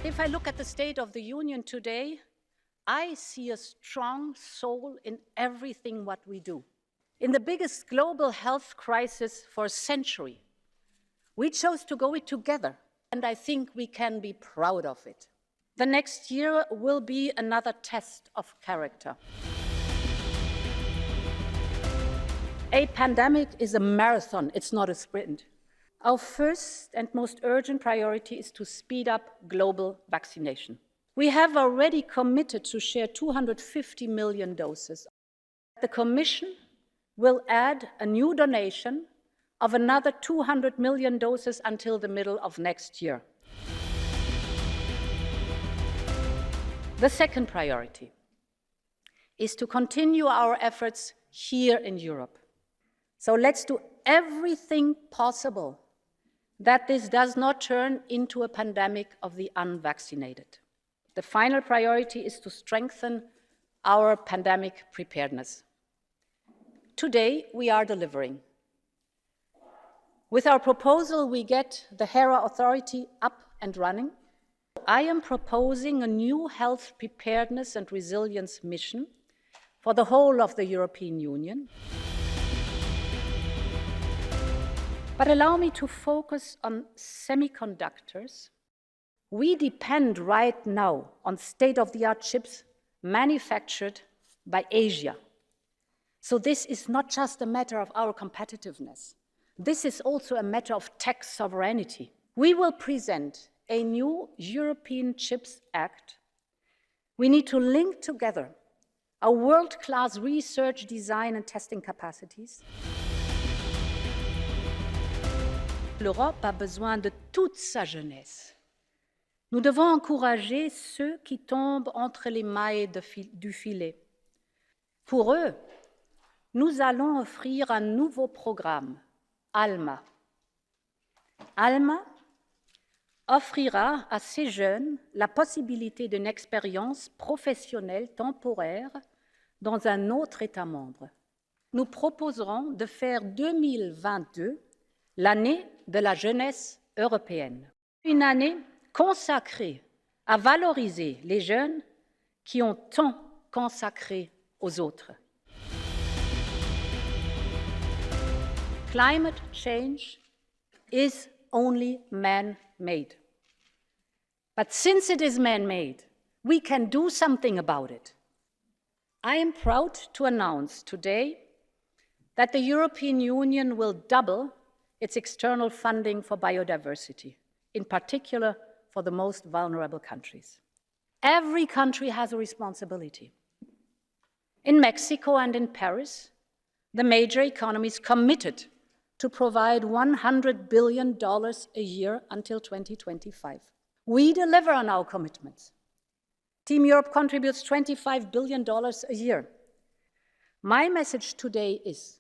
If I look at the state of the Union today, I see a strong soul in everything what we do. In the biggest global health crisis for a century, we chose to go it together, and I think we can be proud of it. The next year will be another test of character. A pandemic is a marathon, it's not a sprint. Our first and most urgent priority is to speed up global vaccination. We have already committed to share 250 million doses. The Commission will add a new donation of another 200 million doses until the middle of next year. The second priority is to continue our efforts here in Europe. So let's do everything possible that this does not turn into a pandemic of the unvaccinated. The final priority is to strengthen our pandemic preparedness. Today, we are delivering. With our proposal, we get the HERA authority up and running. I am proposing a new health preparedness and resilience mission for the whole of the European Union. But allow me to focus on semiconductors. We depend right now on state-of-the-art chips manufactured by Asia. So this is not just a matter of our competitiveness. This is also a matter of tech sovereignty. We will present a new European Chips Act. We need to link together our world-class research, design and testing capacities. L'Europe a besoin de toute sa jeunesse. Nous devons encourager ceux qui tombent entre les mailles de du filet. Pour eux, nous allons offrir un nouveau programme, ALMA. ALMA offrira à ces jeunes la possibilité d'une expérience professionnelle temporaire dans un autre État membre. Nous proposerons de faire 2022 l'année de la jeunesse européenne. Une année consacrée à valoriser les jeunes qui ont tant consacré aux autres. Climate change is only man-made. But since it is man-made, we can do something about it. I am proud to announce today that the European Union will double its external funding for biodiversity, in particular for the most vulnerable countries. Every country has a responsibility. In Mexico and in Paris, the major economies committed to provide $100 billion a year until 2025. We deliver on our commitments. Team Europe contributes $25 billion a year. My message today is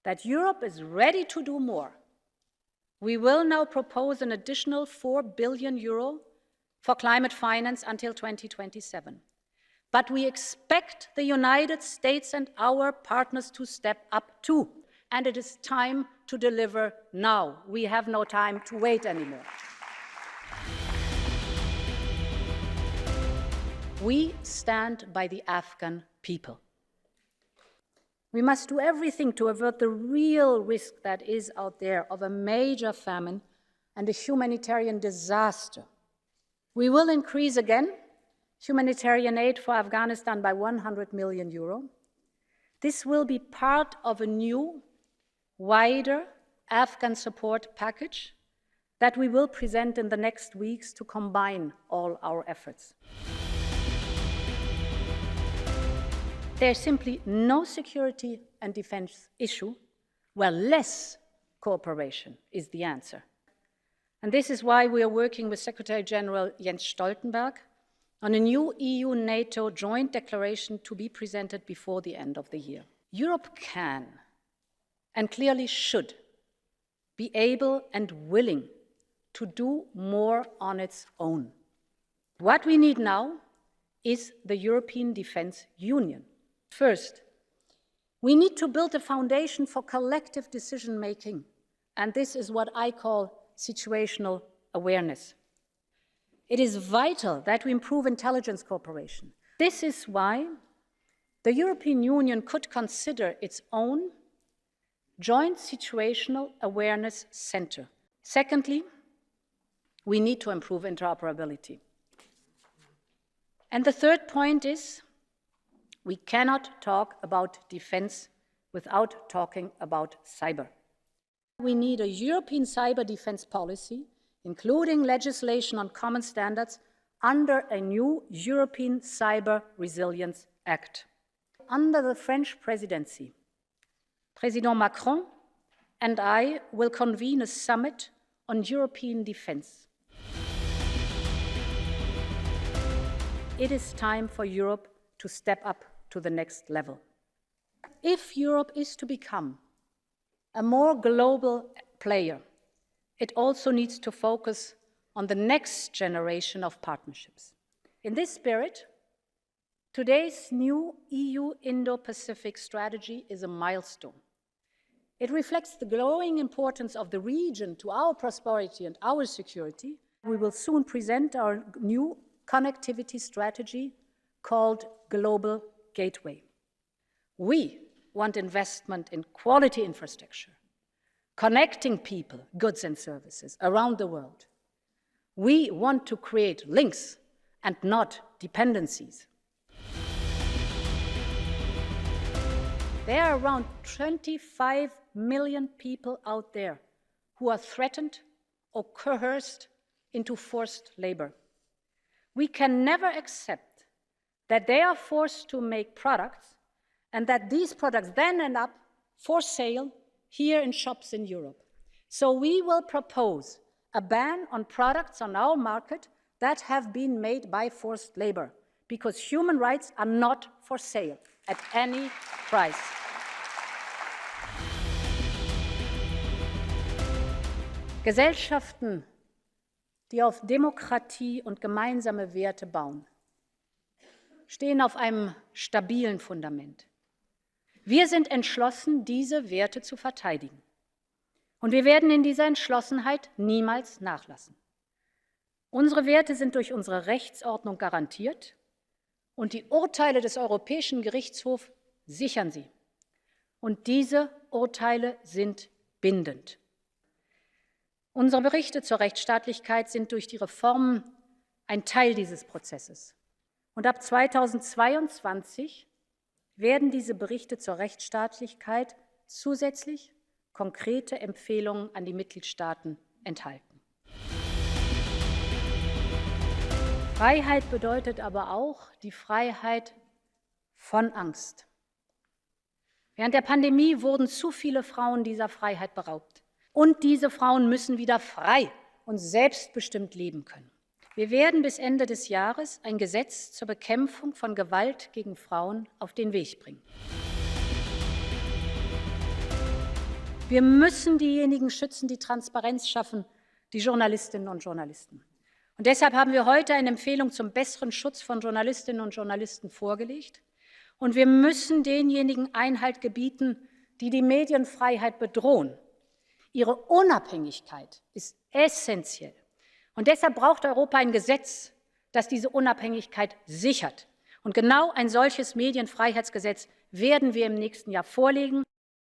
that Europe is ready to do more. We will now propose an additional 4 billion euro for climate finance until 2027. But we expect the United States and our partners to step up too. And it is time to deliver now. We have no time to wait anymore. We stand by the Afghan people. We must do everything to avert the real risk that is out there of a major famine and a humanitarian disaster. We will increase again humanitarian aid for Afghanistan by 100 million euro. This will be part of a new, wider Afghan support package that we will present in the next weeks to combine all our efforts. There's simply no security and defense issue where less cooperation is the answer. And this is why we are working with Secretary General Jens Stoltenberg on a new EU-NATO joint declaration to be presented before the end of the year. Europe can and clearly should be able and willing to do more on its own. What we need now is the European Defence Union. First, we need to build a foundation for collective decision-making, and this is what I call situational awareness. It is vital that we improve intelligence cooperation. This is why the European Union could consider its own Joint Situational Awareness Center. Secondly, we need to improve interoperability. And the third point is we cannot talk about defense without talking about cyber. We need a European cyber defense policy, including legislation on common standards under a new European Cyber Resilience Act. Under the French presidency, President Macron and I will convene a summit on European defense. It is time for Europe to step up to the next level. If Europe is to become a more global player, it also needs to focus on the next generation of partnerships. In this spirit, today's new EU Indo-Pacific strategy is a milestone. It reflects the growing importance of the region to our prosperity and our security. We will soon present our new connectivity strategy called Global Gateway. We want investment in quality infrastructure, connecting people, goods and services around the world. We want to create links and not dependencies. There are around 25 million people out there who are threatened or coerced into forced labor. We can never accept that they are forced to make products and that these products then end up for sale here in shops in Europe. So we will propose a ban on products on our market that have been made by forced labor, because human rights are not for sale at any price. Gesellschaften, die auf Demokratie und gemeinsame Werte bauen, stehen auf einem stabilen Fundament. Wir sind entschlossen, diese Werte zu verteidigen. Und wir werden in dieser Entschlossenheit niemals nachlassen. Unsere Werte sind durch unsere Rechtsordnung garantiert und die Urteile des Europäischen Gerichtshofs sichern sie. Und diese Urteile sind bindend. Unsere Berichte zur Rechtsstaatlichkeit sind durch die Reformen ein Teil dieses Prozesses. Und ab 2022 werden diese Berichte zur Rechtsstaatlichkeit zusätzlich konkrete Empfehlungen an die Mitgliedstaaten enthalten. Freiheit bedeutet aber auch die Freiheit von Angst. Während der Pandemie wurden zu viele Frauen dieser Freiheit beraubt. Und diese Frauen müssen wieder frei und selbstbestimmt leben können. Wir werden bis Ende des Jahres ein Gesetz zur Bekämpfung von Gewalt gegen Frauen auf den Weg bringen. Wir müssen diejenigen schützen, die Transparenz schaffen, die Journalistinnen und Journalisten. Und deshalb haben wir heute eine Empfehlung zum besseren Schutz von Journalistinnen und Journalisten vorgelegt. Und wir müssen denjenigen Einhalt gebieten, die die Medienfreiheit bedrohen. Ihre Unabhängigkeit ist essentiell. Und deshalb braucht Europa ein Gesetz, das diese Unabhängigkeit sichert. Und genau ein solches Medienfreiheitsgesetz werden wir im nächsten Jahr vorlegen.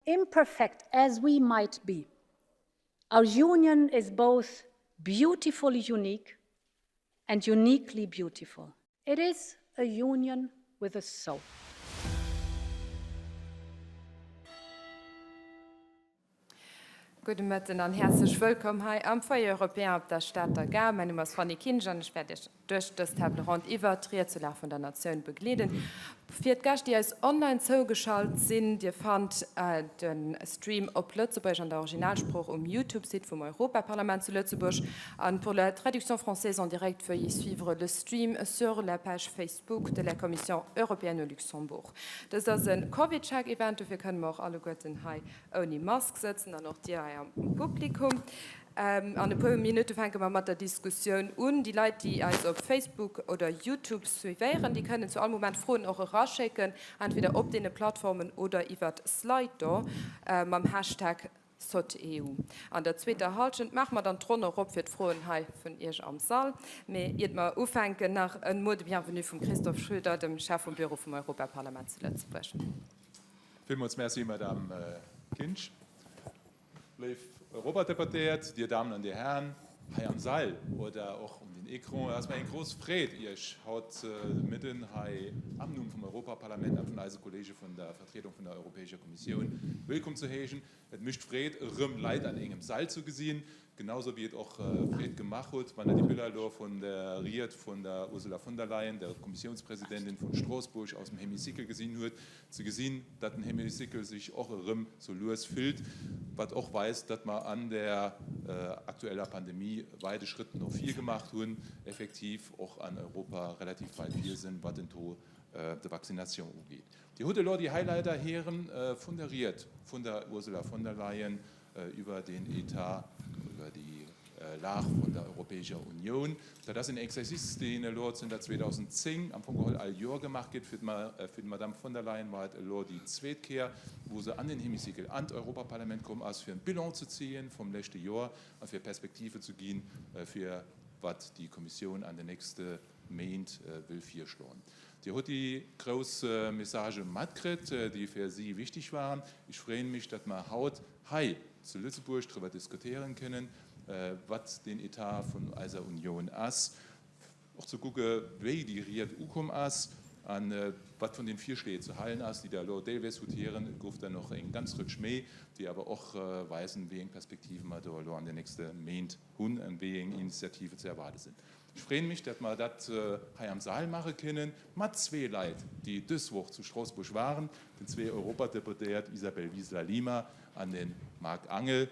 Imperfect as we might be, our union is both beautifully unique and uniquely beautiful. It is a union with a soul. Gudde Mëtten an häerzlech wëllkomm hei am Foyer Européen op der Stater Gare. Mäin Numm ass Fanny Kinsch an ech wäert Iech duerch dës Table ronde iwwert d'Ried zur Lag vun der Natioun begleeden. Fir d'Gäscht, déi eis online zougeschalt sinn, Dir fannt de Stream op Lëtzebuergesch an der Originalsprooch um Youtube-Site vum Europaparlament zu Lëtzebuerg. An pour la traduction française en direct, veuillez suivre le stream sur la page Facebook de la Commission européenne au Luxembourg. Dëst ass e CovidCheck-Event, dofir kënne mer och alleguerten hei ouni Mask sëtzen an och Dir hei am Publikum. An e puer Minutte fänke mer mat der Diskussioun un. Déi Leit, déi eis op Facebook oder Youtube suivéieren, déi kënnen zu all Moment Froen och eraschécken, entweder op deene Plattformen oder iwwert Slido mam Hashtag. SOT-EU. An der zweeter Hallschent maache mer dann d'Ronn erop fir d'Froen hei vun Iech am Sall. Mee iert mer ufänken, nach e Mot de bienvenue vum Christophe Schröder, dem Chef vum Büro vum Europaparlament zu Lëtzebuerg. Villmools Merci, Madame Kinsch. Léif Europadeputéiert, Dir Damen an Dir Hären hei am Sall oder och um den Ecran, et ass mir eng grouss Freed, Iech haut de Mëtten hei am Numm vum Europaparlament a vun eise Kollege vun der Vertriedung vun der Europäescher Kommissioun wëllkomm ze heeschen. Et mécht Freed, erëm Leit an engem Sall ze gesinn, genau sou wéi et och Freed gemaach huet, wann Der déi Biller elo vun der Ried vun der Ursula von der Leyen, der Kommissiounspresidentin vun Stroossbuerg, aus dem Hémicycle gesinn huet, ze gesinn, datt den Hémicycle sech och erëm sou lues füllt, wat och weist, datt mer an der aktueller Pandemie weide Schrëtt no vir gemaach hunn, effektiv och an Europa relativ weit vir sinn, wat den Taux de vaccination ugeet. Dir hutt elo déi Highlighter héieren vun der Ried vun der Ursula von der Leyen iwwer den Etat, iwwer déi Lag vun der Europäescher Unioun. Dat ass en Exercice, deen elo zënter 2010 am Fong geholl all Joer gemaach gétt. Fir d'Madame von der Leyen war et elo déi zweet Kéier, wou se an den Hémicycle, an d'Europaparlament komm ass, fir en Bilan ze zéien vum leschte Joer a fir Perspektive ze ginn, fir wat déi Kommissioun an den nächste Méint wëll virschloen. Dir hutt déi grouss Messagë matkritt, déi fir si wichteg waren. Ech freeën mech, datt mer haut hei zu Lëtzebuerg driwwer diskutéieren kënnen, wat den Etat vun eiser Unioun ass, och ze kucke wéi déi Ried ukomm ass a wat vun den Virschléi ze halen ass, déi Der elo deelweis hutt héieren. Et gouf der nach eng ganz Rëtsch méi, déi awer och weisen, wéi eng Perspektive mer do elo an den nächste Méint hunn an wéi eng Initiative ze erwaarde sinn. Ech freeën mech, dat mer dat hei am Saal maache kënnen, mat zwee Leit, déi dës Woch zu Stroossbuerg waren, den zwee Europadeputéiert Isabel Wiseler-Lima an de Marc Angel.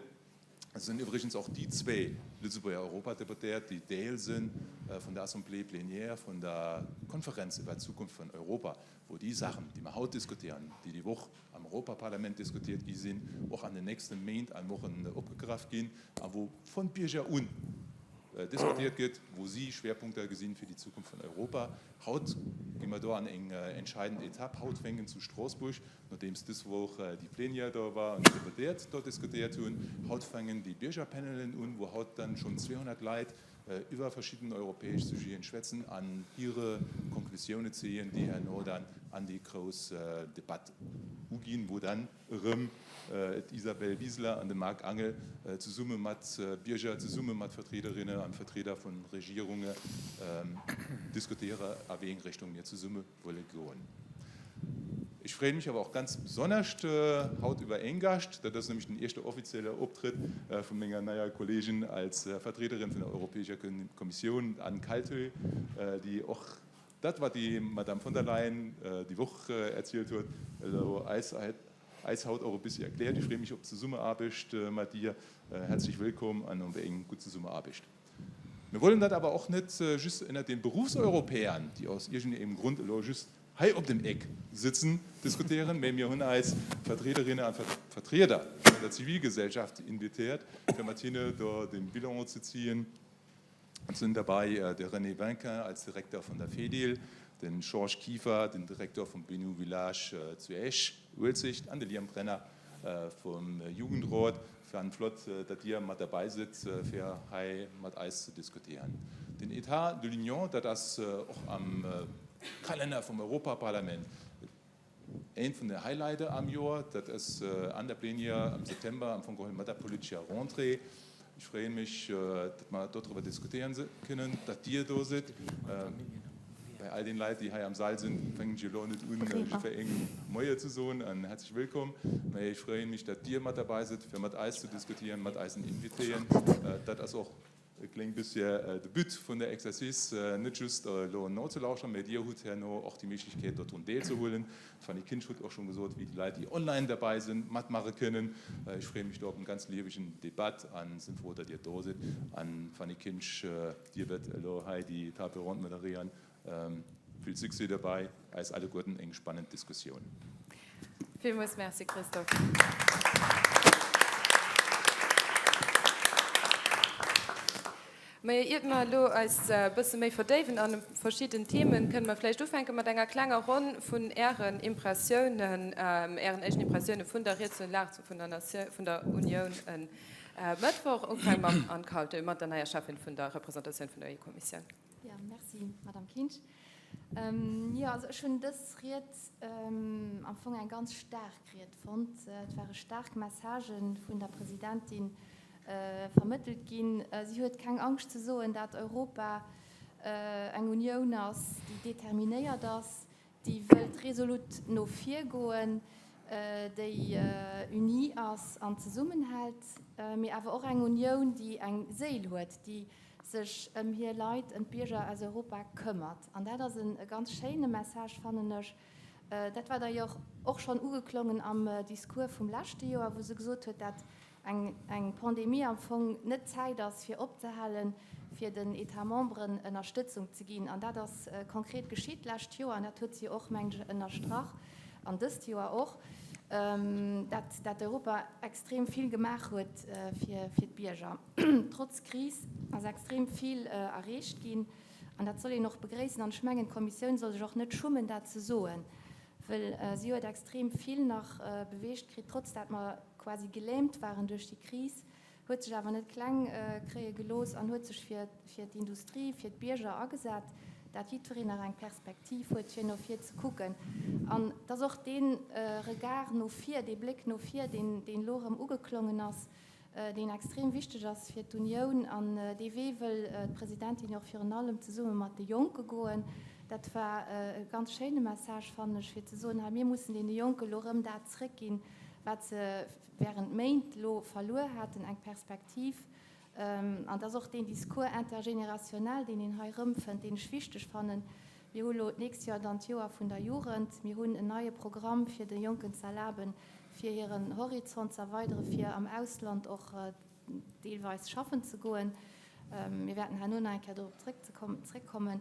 Et sinn iwwregens och déi zwee Lëtzebuerger Europadeputéiert, déi Deel si vun der Assemblée plénière vun der Konferenz iwwer d'Zukunft vun Europa, wou déi Saachen, déi mer haut diskutéieren, déi déi Woch am Europaparlament diskutiert gi sinn, och an den nächste Méint an Wochen opgegraff ginn a wou vun Bierger un diskutiert gëtt, wou si Schwerpunkter gesinn fir déi Zukunft vun Europa. Haut gi mer do an eng entscheidend Etapp. Haut fänken zu Stroossbuerg, nodeems dës Woch déi Plénière do war an déi Deputéiert do diskutiert hunn, haut fänken déi Biergerpanelen un, wou haut dann schonn 200 Leit iwwer verschidden europäesch Sujeten schwätzen an hire Konklusioune zéien, déi herno dann an déi grouss Debatt uginn, wou dann erëm d'Isabel Wiseler an de Marc Angel zesumme mat Bierger, zesumme mat Vertriederinne an Vertrieder vu Regierunge diskutéiere a wéi eng Richtung mir zesumme wëlle goen. Ech freeë mech awer och ganz besonnesch haut iwwer een Gascht, dat ass nämlech den éischte offizielle Optrëtt vu menger neier Kolleegin als Vertriederin vun der Europäescher Kommissioun, d'Anne Kaltö, déi och dat, wat déi Madame von der Leyen déi Woch erzielt huet, elo eis eis haut och e bëssi erkläert. Ech freeë mech op d'Zesummeaarbecht mat dir. Herzlich willkommen an op eng gutt Zesummeaarbecht. Mir wollen dat awer och net just ënnert den Berufseuropäern, déi aus iergendengem Grund elo just hei op dem Eck sitzen, diskutéieren, mä mir hunn eis Vertriederinne a Vertrieder vun der Zivilgesellschaft invitéiert, fir mat hinne do den Bilan ze ziehen. Et sinn derbei de René Winkin als Direkter vun der Fedil, den Georges Kieffer, den Direktor vum Benu Village zu Esch-Uelzecht an de Liam Brenner vum Jugendrot. Fand flott, datt Dir mat derbei sidd, fir hei mat eis ze diskutieren. Den Etat de l'Union, dat ass och am Kalenner vum Europaparlament eent vun den Highlighte am Joer. Dat ass an der Plenière am September, am Fong geholl mat der politescher Rentrée. Ech freeë mech, datt mer dodriwwer diskutéieren kënnen, datt Dir do sidd. Bei all den Leit, déi hei am Saal sinn, fänken ech elo net un, jiddwerengem Moie ze soen an häerzlech wëllkomm, mä ech freeë mech, datt Dir mat derbei sidd, fir mat eis ze diskutieren, mat eisen Invitéen. Dat ass och e kléng bëssche de But vun der Exercice, net just elo nozelauschteren, mä Dir hutt herno och déi Méiglechkeet, dodrun deelzehuelen. D'Fanny Kinsch huet och schonn gesot, wéi déi Leit, déi online derbei sinn, matmache kënnen. Ech freeë mech do op en ganz liewegen Debat a sinn frou, datt Dir do sidd. An Fanny Kinsch, Dir wäert elo hei déi Table ronde moderéieren. Vill Succès derbei, eis alleguerten eng spannend Diskussioun. Villmools Merci, Christophe. Majo, iert mer elo eis e bësse méi verdéiwen an verschidden Themen, kënne mer vläicht ufänke mat enger klenger Ronn vun Ären Impressiounen, Ären éischten Impressioune vun der Ried zur Lag vun der Natioun, vun der Unioun e Mëttwoch. Ufänke mam Anne Kaltö, mat der neier Cheffin vun der Representatioun vun der EU-Kommissioun. Jo, merci, Madame Kinsch. Jo, also ech hunn dës Ried am Fong eng ganz staark Ried fonnt. Et ware staark Messagë vun der Presidentin vermëttelt ginn. Si huet keng Angscht ze soen, dat Europa eng Unioun ass, déi determinéiert ass, déi wëllt resolut no vir goen, déi unie ass an zesummenhält, mee awer och eng Unioun, déi eng Séil huet, déi sech ëm hir Leit, ëm d'Bierger aus Europa këmmert. An dat ass e ganz schéine Message, fannen ech. Dat war da jo och schonn ugeklongen am Discours vum leschte Joer, wou se gesot huet, dat eng Pandemie am Fong net d'Zäit ass fir opzehalen, fir den États membres Ënnerstëtzung ze ginn. An dat ass konkret geschitt d'lescht Joer an dat huet si och, mengen ech, ënnerstrach an dëst Joer och, dat dat Europa extrem vill gemaach huet fir d'Bierger. Trotz Kris ass extrem vill erreecht ginn an dat soll een och begréissen. An ech mengen, d'Kommissioun soll sech och net schummen, dat ze soen, wëll si huet extrem vill nach beweegt kritt, trotz dat mer quasi gelähmt waren duerch déi Kris, huet sech awer net kleng kréie gelooss an huet sech fir fir d'Industrie, fir d'Bierger agesat, dat jiddwereen nach eng Perspektiv huet, fir no vir ze kucken. An et ass och dee Regard no vir, dee Bléck no vir, deen deen elo erëm ugeklongen ass, deen extrem wichteg ass fir d'Unioun. An dee Wee wëll d'Presidentin jo och virun allem zesumme mat de Jonke goen. Dat war e ganz schéine Message, fannen ech, fir ze soen, hei mir mussen deene Jonke elo erëm dat zréckginn, wat se während Méint elo verluer haten, eng Perspektiv. An et ass och deen Discours intergénérationnel, deen een hei erëmfënnt, deen ech wichteg fannen. Mir hu elo d'nächst Joer dann d'Joer vun der Jugend. Mir hunn en neie Programm, fir de Jonken ze erlaben, fir hiren Horizont ze erweideren, fir am Ausland och deelweis schaffen ze goen. Mir wäerten herno nach eng Kéier dorop zréckkommen.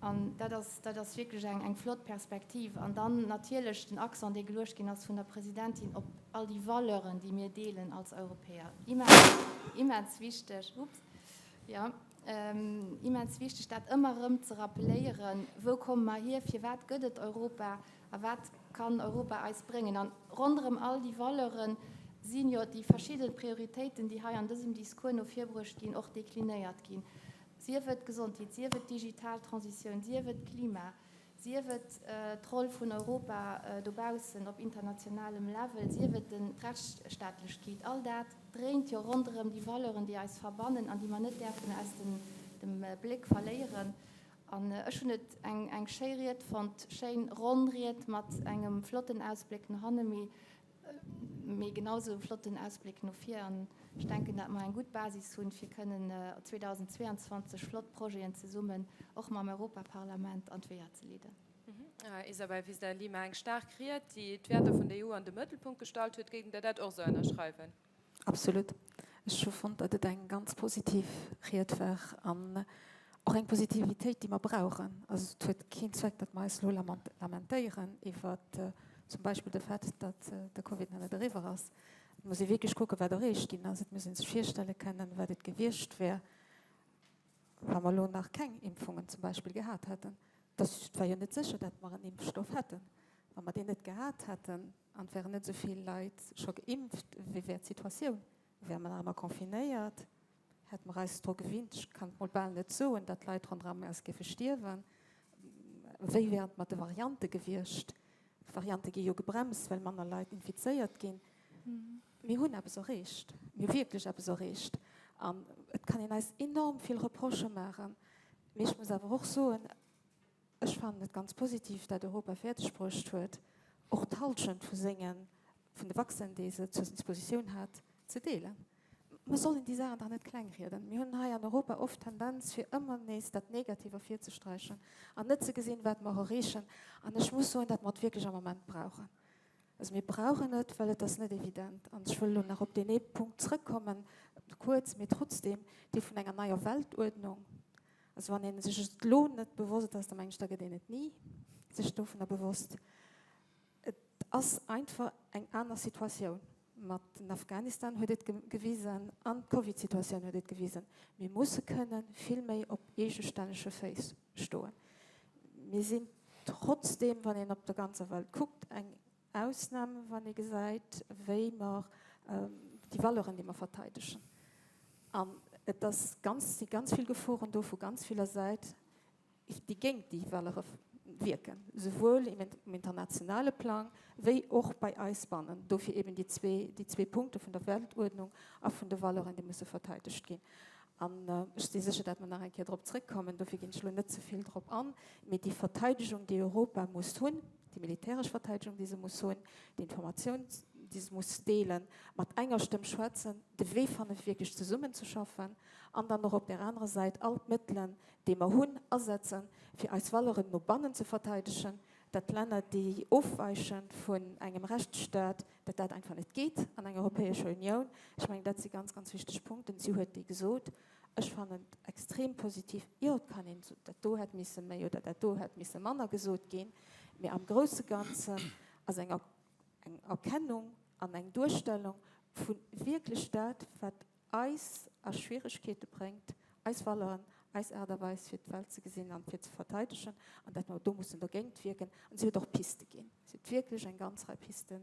An dat ass, dat ass wierklech eng, eng flott Perspektiv. An dann natierlech den Accent, dee geluecht ginn ass vun der Presidentin op all déi Valeuren, déi mir deelen als Europäer. Immens, immens wichteg, ups, jo, immens wichteg, dat ëmmer erëm ze rappeléieren, Wou komme mer hier? Firwat gëtt et Europa? A wat kann Europa eis bréngen? An ronderëm all déi Valeure si jo déi verschidde Prioritéiten, déi hei an dësem Discours no vir bruecht ginn, och deklinéiert ginn, sief et d'Gesondheet, sief et d'digital Transitioun, sief et d'Klima, sief et d'Roll vun Europa dobaussen op internationalem Level, sief et d'Rechtsstaatlechkeet. All dat dréint jo ronderëm déi Valeuren, déi eis verbannen an déi mer net däerfen aus dem Bléck verléieren. An ech hunn et eng eng schéi Ried fonnt, schéin ronn Ried mat engem flotten Ausbléck no hanne mee mee genau sou e flotten Ausbléck no vir. An ech denken, dat mer eng gutt Basis hunn, fir kënnen 2022 flott Projeten zesummen och mam Europaparlament an d'Weeër ze leeden. Isabel Wiseler-Lima, Eng staark Ried, déi d'Wäerter vun der EU an de Mëttelpunkt gestallt huet. Géift Der dat och esou ënnerschreiwen? Absolut. Ech hu fonnt, datt et eng ganz positiv Ried war an och eng Positivitéit, déi mer brauchen. Also et huet keen Zweck, datt mer eis elo lamentéieren iwwer zum Beispill de Fait, datt de Covid nach net eriwwer ass. Et muss ee wierklech kucken, wat erreecht ginn ass. Et muss ee sech virstelle kënnen, wat et gewiescht wär, wa mer elo nach keng Impfungen zum Beispill gehat hätten. Et war jo net sécher, datt mer en Impfstoff hätten. Wa mer deen net gehat hätten, An et wären net esou vill Leit scho geimpft, wéi wär d'Situatioun? Wäre mer nach ëmmer confinéiert? Hätte mer eis dru gewinnt, ech kann et mol bal net soen, datt Leit ronderëm eis géife stierwen? Wéi wär et mat de Variante gewiescht? D'Variante gi jo gebremst, well manner Leit infizéiert ginn. Mir hunn eppes erreecht, mir hu wierklech eppes erreecht. An et kann een eis enorm vill Reprochë maachen. Mee ech muss awer och soen, Ech fannen et ganz positiv, dat Europa fäerdeg bruecht huet, och d'Halschent vu sengen, vun de Vaccinen, déi se zur Dispositioun hat, ze deelen. Mer sollen déi Saachen dach net klengrieden. Mir hunn hei an Europa oft d'Tendenz, fir ëmmer nees dat Negativ ervirzesträichen an net ze gesinn, wat mer erreechen. An ech muss soen, dat mer et wierklech am Moment brauchen. Also mir brauchen et, well et ass net evident. An ech wëll elo nach op deen ee Punkt zrëckkommen, kuerz, mee trotzdem, dee vun enger neier Weltuerdnung. Also wann ee sech et elo net bewosst ass, da mengen ech, da gëtt een et ni sech dovunner bewosst. Et ass einfach eng aner Situatioun. mat den Afghanistan huet et gewisen an d'Covid-Situatioun huet et gewisen, mir musse kënnen vill méi op eegestännege Féiss stoen. Mir sinn trotzdeem, wann een op der ganzer Welt kuckt, eng Ausnam, wann ee gesäit, wéi mer déi Valeuren, déi mer verteidegen. An et ass ganz, si ganz vill Geforen do vu ganz viller Säit, déi géint déi Valeure wierken, souwuel um internationale Plang wéi och bei eis bannen. Dofir eben déi zwee Punkte vun der Weltuerdnung a vun de Valeuren, déi musse verteidegt ginn. An ech si sécher, datt mer nach eng Kéier drop zrëckkommen, dofir ginn ech elo net ze vill drop an. Mee déi Verteidegung, déi Europa muss hunn, déi militäresch Verteidegung, déi se muss hunn, déi Informatioun, déi se muss deelen, mat enger Stëmm schwätzen, de Wee fanne fir wierklech zesummenzeschaffen an dann och op där anerer Säit all d'Mëttelen, déi mer hunn, asetzen, fir eis Valeuren no bannen ze verteidegen, datt Länner, déi ofweiche vun engem Rechtsstaat, datt dat einfach net geet an enger Europäescher Unioun. Ech mengen, dat si ganz, ganz wichteg Punkten. Si huet déi gesot. Ech fannen et extrem positiv. Jo, et kann een soen, dat do hätt misse méi oder dat do hätt misse manner gesot ginn, mee am grousse Ganzen ass eng Erkennung an eng Duerstellung vu wierklech dat, wat eis a Schwieregkeete bréngt, eis Valeuren, eis Aart a Weis fir d'Welt ze gesinn an fir ze verteidegen, an dat mer do mussen dergéint wierken. An si huet och Piste ginn. Si huet wierklech eng ganz Rei Piste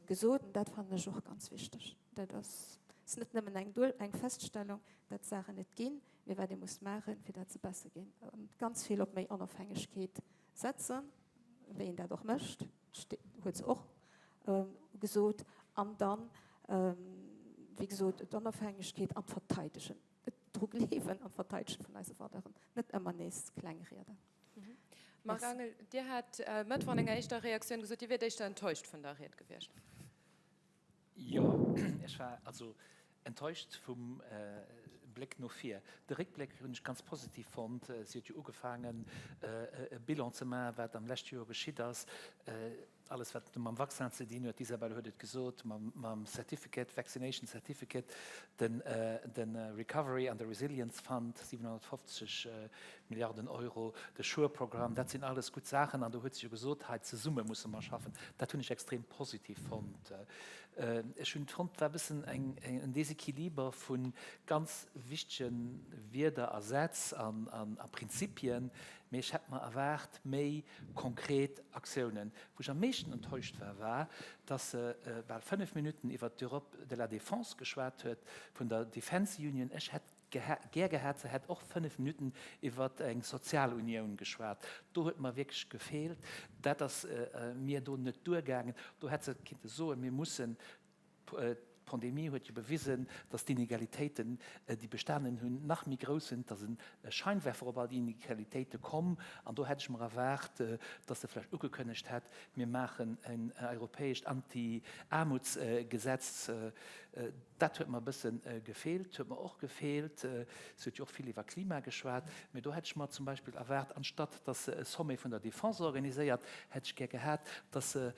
gesot, an dat fannen ech och ganz wichteg. Dat ass net nëmmen eng eng Feststellung, dat d'Saachen net ginn, mee wat ee muss maachen, fir dat se besser ginn. Ganz vill op méi Onofhängegkeet setzen, wéi een dat och mécht. huet se och gesot, an dann, wéi gesot, d'Onofhängegkeet an d'Verteidegen, dru gleewen an d'Verteidege vun eise Valeuren, net ëmmer nees kleng rieden. Marc Angel, Dir hat e Mëttwoch an enger éischter Reaktioun gesot, Dir wiert éischter enttäuscht vun der Ried gewiescht. Jo, ech war also enttäuscht vum Bléck no vir. De Réckbléck hunn ech ganz positiv fonnt. Si huet jo ugefaangen, e Bilan ze maachen, wat am leschte Joer geschitt ass. Alles, wat mam Vaccin ze dinn huet, d'Isabel huet et gesot, mam Certificate, Vaccination Certificate, de Recovery an de Resilience Fund, 750 Milliarden Euro, de Sure-Programm, dat sinn alles gutt Saachen. An do huet se jo gesot, hei zesumme musse mer schaffen. Dat hunn ech extrem positiv fonnt. Ech hunn fonnt, et war e bëssen en Desequiliber vu ganz wichtege Wierder a Sätz a Prinzipien, mee ech hätt mer erwaart méi konkret Aktiounen. Wou ech am meeschten enttäuscht war, war, dass se bal 5 Minutten iwwert d'Europe de la Défense geschwat huet, vun der Defense Union. Ech hätt gär gehat, se hätt och 5 Minutten iwwer eng Sozialunioun geschwat. Do huet mer wierklech gefeelt. Dat ass mir do net duergaangen. Do hätt se kinnte soen, mir mussen, d'Pandemie huet jo bewisen, datt d'Inegalitéiten, déi bestanen hunn, nach méi grouss sinn, et ass e Scheinwerfer op all déi Inegalitéite komm. An do hätt ech mer erwaart, datt se vläicht ugekënnegt hätt, mir maachen en europäescht Anti-Aarmutsgesetz. Dat huet mer e bësse gefeelt. Huet mer och gefeelt, se huet jo och vill iwwer Klima geschwat, mee do hätt ech mer zum Beispill erwaart, anstatt datt se e Sommet vun der Defense organiséiert, hätt ech gär gehat, datt se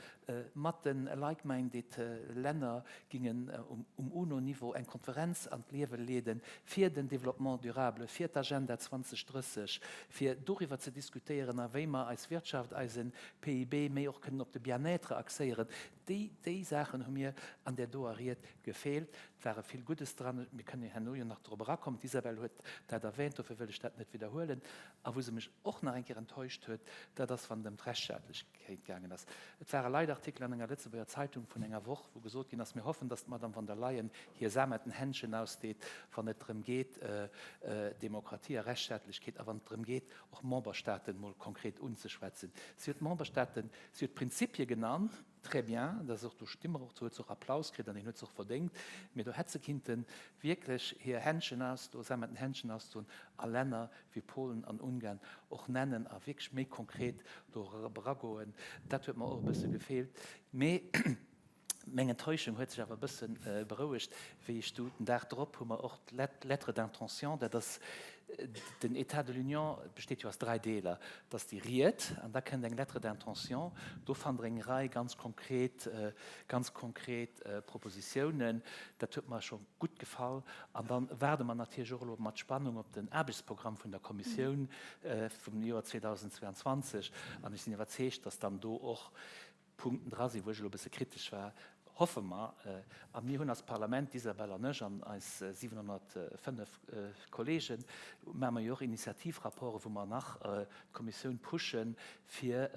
mat de like-minded Länner gingen um UNO-Niveau eng Konferenz an d'Liewe leeden, fir den Développement durable, fir d'Agenda 2030, fir doriwwer ze diskutéieren, a wéi mer eis Wirtschaft, eise PIB méi och kënnen op de Bien-être axéieren. Déi, déi Saachen hu mir an där doer Ried gefeelt. Et ware vill Guddes dran. Mir kënnen herno jo nach drop erakommen. D'Isabel huet dat erwähnt, dofir wëll ech dat net widderhuelen. A wou se mech och nach eng Kéier enttäuscht huet, dat ass, wann et ëm d'Rechtsstaatlechkeet gaangen ass. Et war e Leitartikel an enger Lëtzebuerger Zeitung vun enger Woch, wou gesot ginn ass, Mir hoffen, datt d'Madame von der Leyen hir sameten Händchen ausdeet, wann et drëm geet, Demokratie a Rechtsstaatlechkeet a wann et drëm geet, och Memberstaaten mol konkret unzeschwätzen. Si huet d'Memberstaaten, si huet d'Prinzipie genannt, très bien, dat ass och, do sti mer och zu, huet se och Applaus kritt an deen huet se och verdéngt, mee do hätt se kinnte wierklech hir Händchen ausdoen, sameten Händchen ausdoen a Länner wéi Polen an Ungarn och nennen a wierklech méi konkret do eragoen. Dat huet mer och e bësse gefeelt. Mee Meng Enttäuschung huet sech awer e bësse berouegt, wéi ech du, den Dag drop hu mer och d'Lettre d'intention, dat ass den État de l'Union besteet jo aus dräi Deeler, dat ass déi Ried an da kënnt eng Lettre d'intention, do fannt Der eng Rei ganz konkret, ganz konkret Propositiounen. Dat huet mer scho gutt gefall. An da waarde mer natierlech och elo mat Spannung op den Aarbechtsprogramm vun der Kommissioun vum Joer 2022 an ech sinn iwwerzeegt, dass dann do och Punkten dra sinn, wou ech elo e bësse kritesch war. Hoffe mer, a mir hunn als Parlament, d'Isabel an ech an eis 705 Kollegen, maache mer jo och Initiativrapporten, wou mer nach d'Kommissioun pushen, fir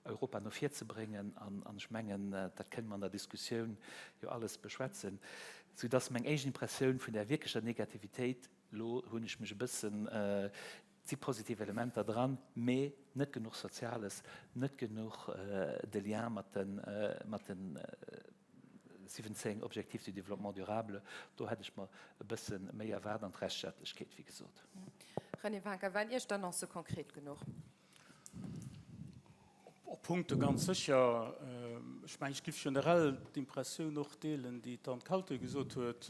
Europa no vir ze bréngen. An ech mengen, dat kënne mer an der Diskussioun jo alles beschwätzen, soudass meng éischt Impressioun vun där wierklecher Negativitéit, elo hunn ech mech e bëssen, et si positiv Elementer dran, mee net genuch Soziales, net genuch de Lien mat de 17 Objectifs du développement durable, do hätt ech mer e bësse méi erwaart an d'Rechtsstaatlechkeet, wéi gesot. René Wincker, Waren Iech d'Annoncë konkret genuch? Op Punkte ganz sécher. Ech mengen, ech giff generell d'Impressioun och deelen, déi d'Anne Kalté gesot huet,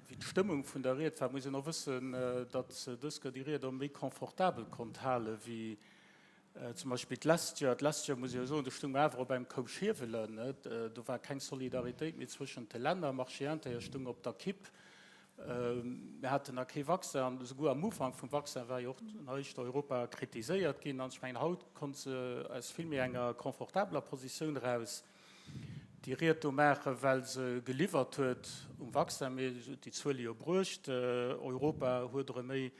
wéi d'Stëmmung vun der Ried war. Muss een och wëssen, datt se dës Kéier déi Ried och méi confortabel konnt hale wéi zum Beispill d'lescht Joer. D'lescht Joer, muss ech jo soen, do stounge mer awer op engem Koup Schiewelen. Do war keng Solidaritéit méi zwëschent de Länner. Marché intérieur stoung op der Kipp. Mir haten nach kee Vaccin an esouguer am Ufank vum Vaccin war jo och nach éischter Europa kritiséiert ginn. An ech mengen, haut konnt se aus vill méi enger confortabeler Positioun eraus déi Ried do maachen, well se geliwwert huet um Vaccin. Mee se huet déi Zuele jo bruecht. Europa huet erëm méi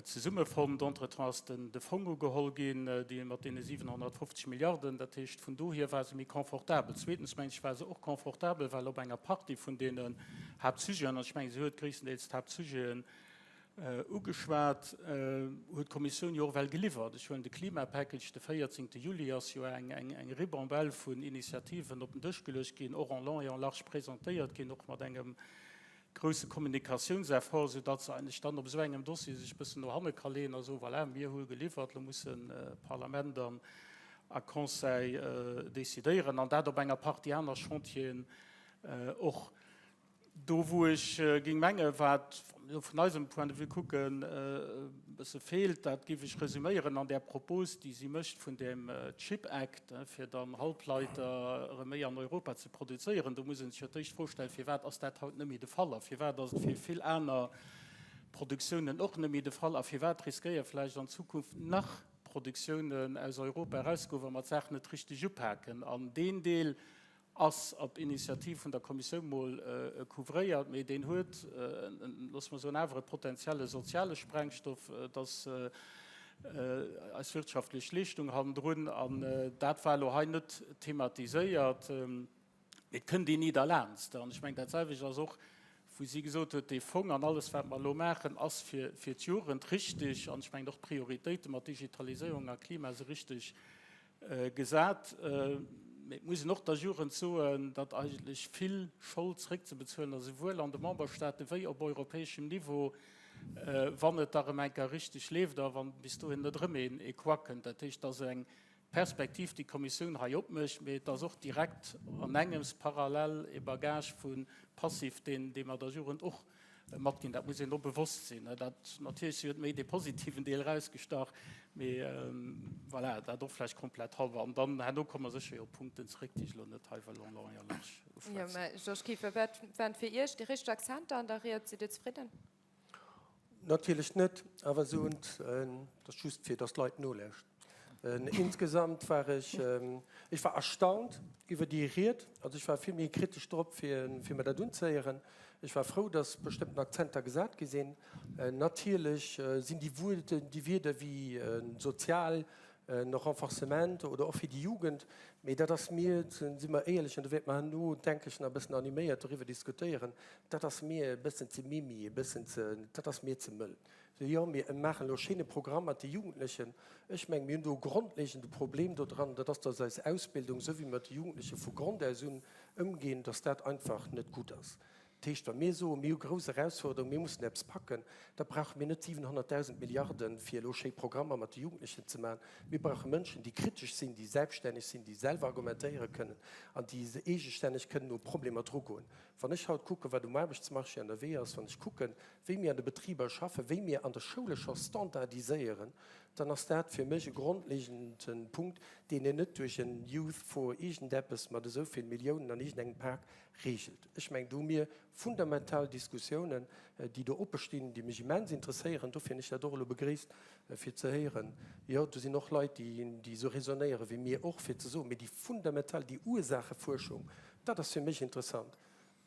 zesummefonnt. Entretemps ass de Fong ugeholl ginn, déi mat deene 750 Milliarden. Dat heescht, vun dohier war se méi confortabel. Zweetens, mengen ech, war se och confortabel, well op enger Partie vun deenen Haaptsujeten, an ech mengen, si huet gréisstendeels d'Haaptsujeten ugeschwat, huet d'Kommissioun jo och ewell geliwwert. Ech huelen de Klimapackage, de 14 Juli ass jo eng Ribambelle vun Initiativen op den Dësch geluecht ginn, och en long et en large presentéiert ginn, och mat engem grousse Kommunikatiounseffort, sou datt se eigentlech dann op esou engem Dossier sech e bëssen no hanne ka leeën a soen, voilà, mir hu geliwwert, elo musse Parlament an a Conseil decidéieren, an dat op enger Partie aner Chantieren och. Do wou ech géing mengen, wat, wa mir elo vun eisem Point de vue kucken, e bësse feelt, dat géif ech resüméieren an där Propos, déi si mécht vun deem Chip Act, fir dann Halbleiter erëm méi an Europa ze produzéieren. Do muss ee sech jo d'éischt d'Fro stellen, Firwat ass dat haut net méi de Fall a firwat ass et fir vill aner Produktiounen och net méi de Fall a firwat riskéiere vläicht an Zukunft nach Produktiounen aus Europa erauszegoen, wa mer d'Saach net richteg upaken? An deen Deel ass op Initiativ vun der Kommissioun mol couvréiert, mee deen huet, loosse mer soen, awer e potenzielle soziale Sprengstoff, dass eis wirtschaftlech Leeschtung hannendrun, an dat war elo hei net thematiséiert, mee et kënnt een ni derlaanst. An ech mengen, dat selwecht ass och, wou si gesot huet, dee Fong an alles, wat mer elo maachen, ass fir d'Jugend richtig, an ech mengen och d'Prioritéite mat Digitaliséierung a Klima si richtig Gesat. Mee et muss een och der Jugend soen, datt eigentlech vill Schold zréckzebezuelen ass, esouwuel an de Memberstaate wéi op europäeschem Niveau, wann et da rëm eng Kéier richteg leeft a wann bis dohin net erëm een ee Couac kënnt. Dat heescht, et ass eng Perspektiv, déi d'Kommissioun hei opmécht, mee et ass och direkt an engems parallel e Bagage vu Passif, deen mer der Jugend och matginn. Dat muss een och bewosst sinn. Dat natierlech, si huet méi dee positiven Deel erausgestach, mee voilà, dat och vläicht komplett halber. An dann herno komme mer sécher jo op Punkten zeréck, déi ech elo net hei wëll en long et en large uschwätzen. Jo, mä Georges Kieffer, wat waren fir Iech déi richteg Akzenter an der Ried? Sidd Dir zefridden? Natierlech net, awer se hunn, dat ass just fir datt d'Leit nolauschten. Insgesamt war ech, ech war erstaunt iwwer déi Ried. Also ech war vill méi kritesch drop, fir fir mer dat unzehéieren. Ech war frou, datt bestëmmten Akzenter gesat gi sinn. Natierlech sinn déi Wuerten, déi Wierder wéi sozial, Renforcement oder och fir déi Jugend, mee dat ass mir, si mer éierlech, an do wäerte mer herno, denke ech, nach e bëssen animéiert doriwwer diskutéieren, dat ass mir e bëssen ze mimi, e bëssen ze, dat ass mir ze mëll. Jo, mir maachen elo e schéine Programm mat de Jugendlechen. Ech mengen, mir hunn do e grondlegende Problem do dran, dat ass, dass eis Ausbildung, esou wéi mer mat de Jugendleche vu Grond aus un ëmginn, dass dat einfach net gutt ass. Dat heescht, wa mir soen, mir hu grouss Erausforderungen, mir mussen eppes packen, da brauche mir net 700.000 Milliarden, fir elo schéi Programmer mat de Jugendlechen ze maachen. Mir brauche Mënschen, déi kritesch sinn, déi selbststänneg sinn, déi selwer argumentéiere kënnen an déi eegestänneg kënnen u Problemer drugoen. Wann ech haut kucken, wat um Aarbechtsmarché ënnerwee ass, wann ech kucken, wéi mir an de Betriber schaffen, wéi mir an de Schoule scho standardiséieren. dann ass dat fir mech e grondlegende Punkt, deen een net duerch en Youth for iergendeppes mat esou vill Milliounen an iergendengem Pak regelt. Ech mengen, do hu mir fundamental Diskussiounen, déi do oppe stinn, déi mech immens interesséieren. Dofir hunn ech dat och elo begréisst, fir ze héieren, jo, do sinn och Leit, déi esou raisonnéiere wéi mir och, fir ze soen, mee déi fundamental, déi Ursaachefuerschung, dat ass fir mech interessant.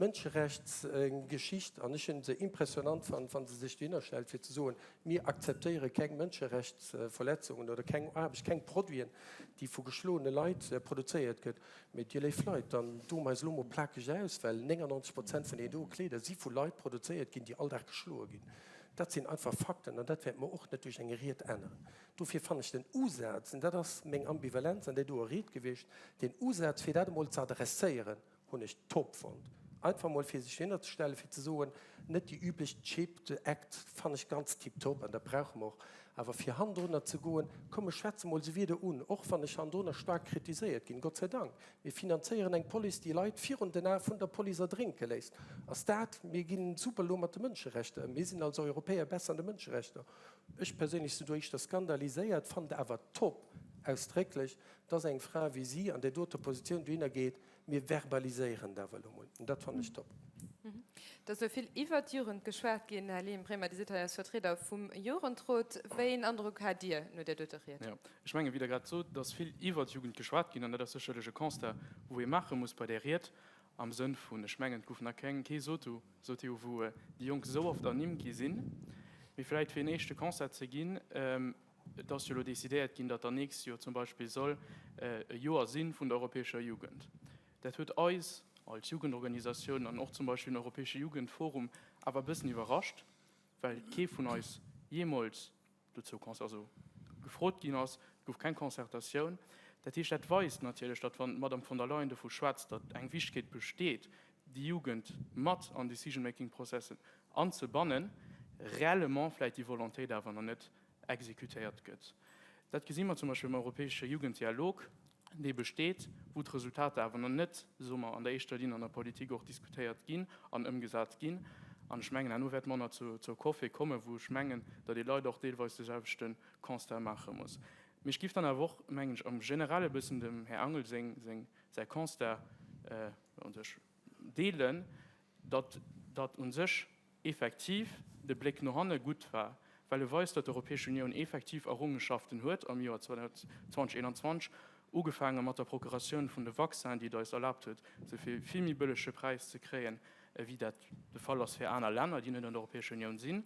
D'Mënscherechtsgeschicht, an ech hunn se impressionant fonnt, wa se sech dohinner stellt, fir ze soen, mir akzeptéiere keng Mënscherechtsverletzungen oder keng Aarbecht, keng Produiten, déi vu geschloene Leit produzéiert gëtt. Mee Dir léif Leit, dann doe mer eis elo mol plakeg aus, well 99 Prozent vun deenen doe Kleeder si vu Leit produzéiert ginn, déi all Dag geschloe ginn. Dat sinn einfach Fakten an dat wäerte mer och net duerch eng Ried änneren. Dofir fannen ech den Usaz, an dat ass meng Ambivalenz an där doer Ried gewiescht, den Usaz fir dat emol ze adresséieren, hunn ech top fonnt. Einfach mol fir sech dohinner ze stellen, fir ze soen, net déi üblech Chip, de Act fannen ech ganz tiptop an dat brauche mer och, awer fir hannendrunner ze goen, komm ech schwätze mol esou Wieder un, och wann ech hannendrunner staark kritiséiert ginn, Gott sei Dank, mir finanzéieren eng Police, déi Leit virun den Ae vun der Police erdrénke léisst. Ass dat, mir ginn super elo mat de Mënscherechter ëm, mir sinn als Europäer besser an de Mënscherechter. Ech perséinlech sinn do éischter skandaliséiert, fannen et awer top, ausdrécklech, dass eng Fra wéi si an där doter Positioun dohinner geet, Mir verbaliséieren dat awer elo mol, an dat fannen ech top. Et ass elo vill iwwert d'Jugend geschwat ginn. Här Leon Bremer, Dir sidd hei als Vertrieder vum Jugendrot. Wéi een Androck hat Dir no där doter Ried? Jo, ech mengen, wéi Der grad sot, et ass vill iwwert d'Jugend geschwat ginn, an dat ass sécherlech e Constat, wou ee maache muss bei där Ried, am Sënn vun, ech mengen, et gouf nach keng, kee Sotu, Sotio, wou déi Jonk esou oft ernimmt gi sinn. Mee vläicht fir een éischte Constat ze ginn, Et ass jo elo decidéiert ginn, datt dann nächst Joer zum Beispill soll e Joer si vun der europäescher Jugend. Dat huet eis als Jugendorganisatioun an och zum Beispill den Europäesche Jugendforum awer e bëssen iwwerrascht, well kee vun eis jeemools dozou also gefrot ginn ass. Et gouf keng Concertatioun. Dat heescht, dat weist natierlech, datt wann d'Madame von der Leyen dovu schwätzt, datt eng Wichtegkeet besteet, déi Jugend mat an Decision-making-Prozessen anzebannen, réellement vläicht déi Volontéit awer nach net exekutéiert gëtt. Dat gesi mer zum Beispill am europäesche Jugenddialog, dee besteet, wou d'Resultater awer nach net, soe mer, an der éischter Linn an der Politik och diskutéiert ginn an ëmgesat ginn. An ech mengen, herno wäerte mer nach zur Cofe kommen, wou ech mengen, datt ee leider och deelweis de selwechte Constat maache muss. Mee ech géif dann awer och, mengen ech, am Generelle e bëssen dem Här Angel seng, säi Constat u sech deelen, datt dat u sech effektiv de Bléck no hanne gutt war, well e weist, datt d'Europäesch Unioun effektiv Errungenschaften huet am Joer 2021, ugefaange mat der Procuratioun vun de Vaccinen, déi et eis erlaabt huet, se fir vill méi bëllege Präis ze kréien, wéi dat de Fall ass fir aner Länner, déi net an der Europäescher Unioun sinn,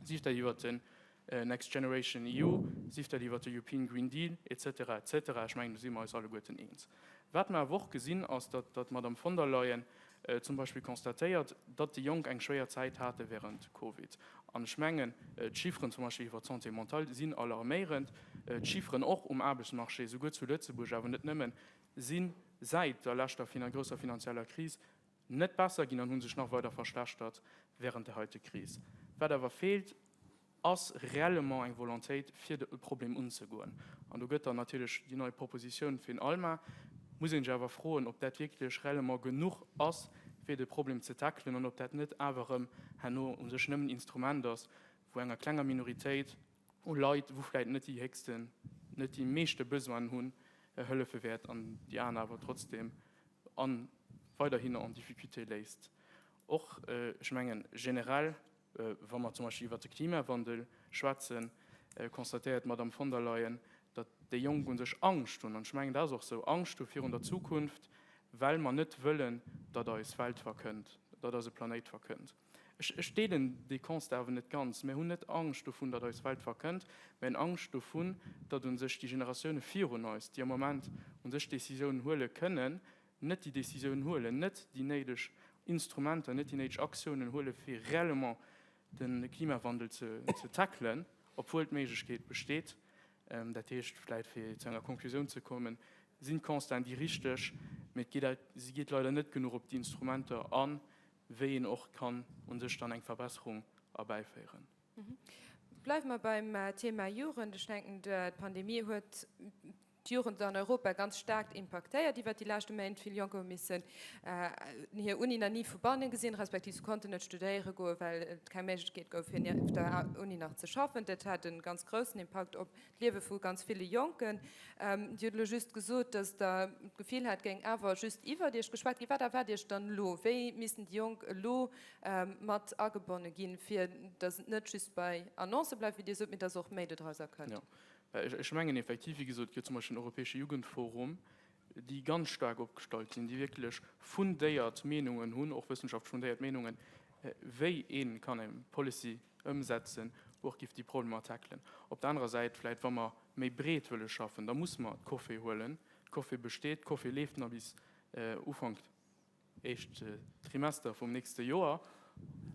sief dat iwwert den Next Generation EU, sief dat iwwert de European Green Deal, et cetera, et cetera. Ech mengen, do si mer eis alleguerten eens. Wat mer awer och gesinn, ass, datt d'Madame von der Leyen zum Beispill constatéiert, datt déi Jonk eng schwéier Zäit hate während Covid. An ech mengen, d'Chifferen zum Beispill iwwer d'Santé mentale sinn alarméierend. D'Chifferen och um Aarbechtsmarché, souguer zu Lëtzebuerg, awer net nëmmen, si säit der leschter grousser finanzieller Kris net besser ginn an hu sech nach weider verschlechtert während der heite Kris. Wat awer feelt, ass réellement eng Volontéit, fir de Problem unzegoen. An do gëtt dann natierlech déi nei Propositioun fir den ALMA, muss ee sech awer froen, ob dat wierklech réellement genuch ass, fir de Problem ze tackelen an ob dat net awer erëm herno u sech nëmmen Instrument ass, wou enger klenger Minoritéit u Leit, wou vläicht net déi héchsten, net déi meeschte Besoinen hunn, hëllefe wäert an déi aner awer trotzdem a weiderhin en difficulté léisst. Och, ech mengen, generell, wa mer zum Beispill iwwert de Klimawandel schwätzen, constatéiert d'Madame von der Leyen, datt déi Jonk u sech Angscht hunn, an ech mengen, dat ass och esou, Angscht hu virun der Zukunft, well mer net wëllen, datt eis Welt verkënnt, datt eise Planéit verkënnt. Ech deelen dee Constat awer net ganz. Mir hunn net Angscht dovun, datt eis Welt verkënnt, mä hunn Angscht dovun, datt u sech déi Generatioune virun eis, déi am Moment u sech Décisiounen huele kënnen, net déi Décisiounen huelen, net déi néideg Instrumenter, net déi néideg Aktiounen huele fir réellement de Klimawandel ze tackelen, obwuel d'Méiglechkeet besteet. Dat heescht, vläicht fir zu enger Konklusioun ze kommen, sinn d'Constaten déi richteg, mä et geet, si geet leider net genuch op déi Instrumenter an, wéi een och kann u sech dann eng Verbesserung erbäiféieren. Bleiwe mer beim Thema Jugend. Ech denken, d'Pandemie huet d'Jugend an Europa ganz staark impaktéiert iwwert déi leschte Méint. Vill Jonker hu missen hir Uni nach ni vu banne gesinn, respektiv se konnten net studéiere goen, well et keng Méiglechkeet gouf, fir nieft der Uni nach ze schaffen. Dat hat e ganz groussen Impakt op d'Liewe vu ganz ville Jonken. Dir hutt elo just gesot, datt Der d'Gefill hat, et géing awer just iwwert Iech geschwat ginn. Wat erwaart Iech dann elo? Wéi missten déi Jonk elo mat agebonne ginn, fir datt et net just bei Annoncë bleift, wéi Dir sot, mee datt och méi dodrauser kënnt? Jo, ech mengen effektiv, wéi gesot, et gëtt zum Beispill den Europäesche Jugendforum, déi ganz staark opgestallt sinn, déi wierklech fundéiert Meenungen hunn, och wëssenschaftlech fundéiert Meenungen, wéi ee kann eng Policy ëmsetzen, wou och giff déi Problemer tackelen. Op der anerer Säit vläicht, wa mer méi breet wëlle schaffen, da musse mer d'Coffe huelen. D'Coffe besteet, d'Coffe leeft nach bis Ufank éischt Trimester vum nächste Joer.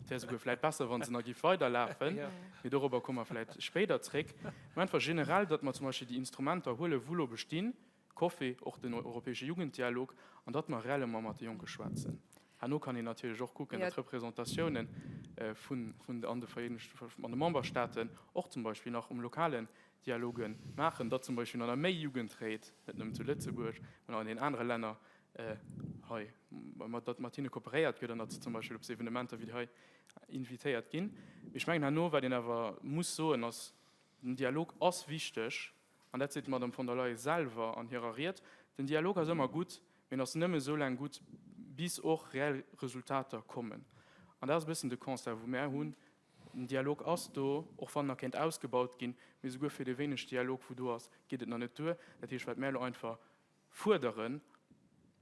Et wär souguer vläicht besser, wa se nach giff weiderlafen, mee dorobber komme mer vläicht spéider zréck. Mä einfach generell, datt mer zum Beispill déi Instrumenter huelen, wou elo bestinn, Coffe, och den europäesche Jugenddialog, an datt mer réellement mat de Jonke schwätzen. Herno kann een natierlech och kucken, datt d'Representatiounen vun an de Vereenegten, an de Memberstaaten och zum Beispill nach um lokalen Dialoge maachen, datt zum Beispill nach méi Jugendréit, net nëmmen zu Lëtzebuerg, mä och an den anere Länner hei, datt mat hinne kooperéiert gëtt an datt se zum Beispill op esou Evenementer wéi hei invitéiert ginn. Mee ech mengen herno, wat een awer muss soen, ass, den Dialog ass wichteg, An dat seet d'Madame von der Leyen selwer an hirer Ried, Den Dialog ass ëmmer gutt, mee en ass nëmme esou laang gutt, bis och reell Resultater kommen. An dat ass e bëssen de Constat, wou mär hunn. Den Dialog ass do, och wann en nach kéint ausgebaut ginn, mee souguer fir dee wéineg Dialog, wou do ass, geet et nach net duer. Dat heescht, wat mär elo einfach fuerderen,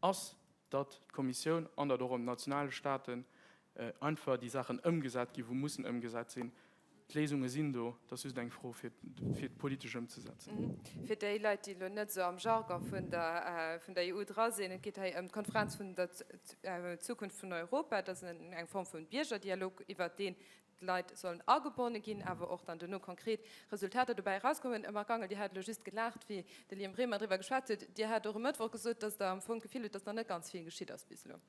ass, datt d'Kommissioun an datt och an den nationale Staaten einfach déi Saachen ëmgesat ginn, wou mussen ëmgesat sinn. D'Léisunge sinn do, et ass just eng Fro, fir et politesch ëmzesetzen. Fir déi Leit, déi elo net esou am Jargon vun der vun der EU dra sinn, Et geet hei ëm d'Konferenz vun der Zukunft vun Europa. Dat ass eng Form vun Biergerdialog, iwwert deen d'Leit sollen agebonne ginn, awer och dann duerno konkret Resultater dobäi erauskommen. Marc Angel, Dir hat elo just gelaacht, wéi de Liam Bremer driwwer geschwat huet. Dir hat och e Mëttwoch gesot, datt Der am Fong d'Gefill hutt, datt nach net ganz vill geschitt ass bis elo.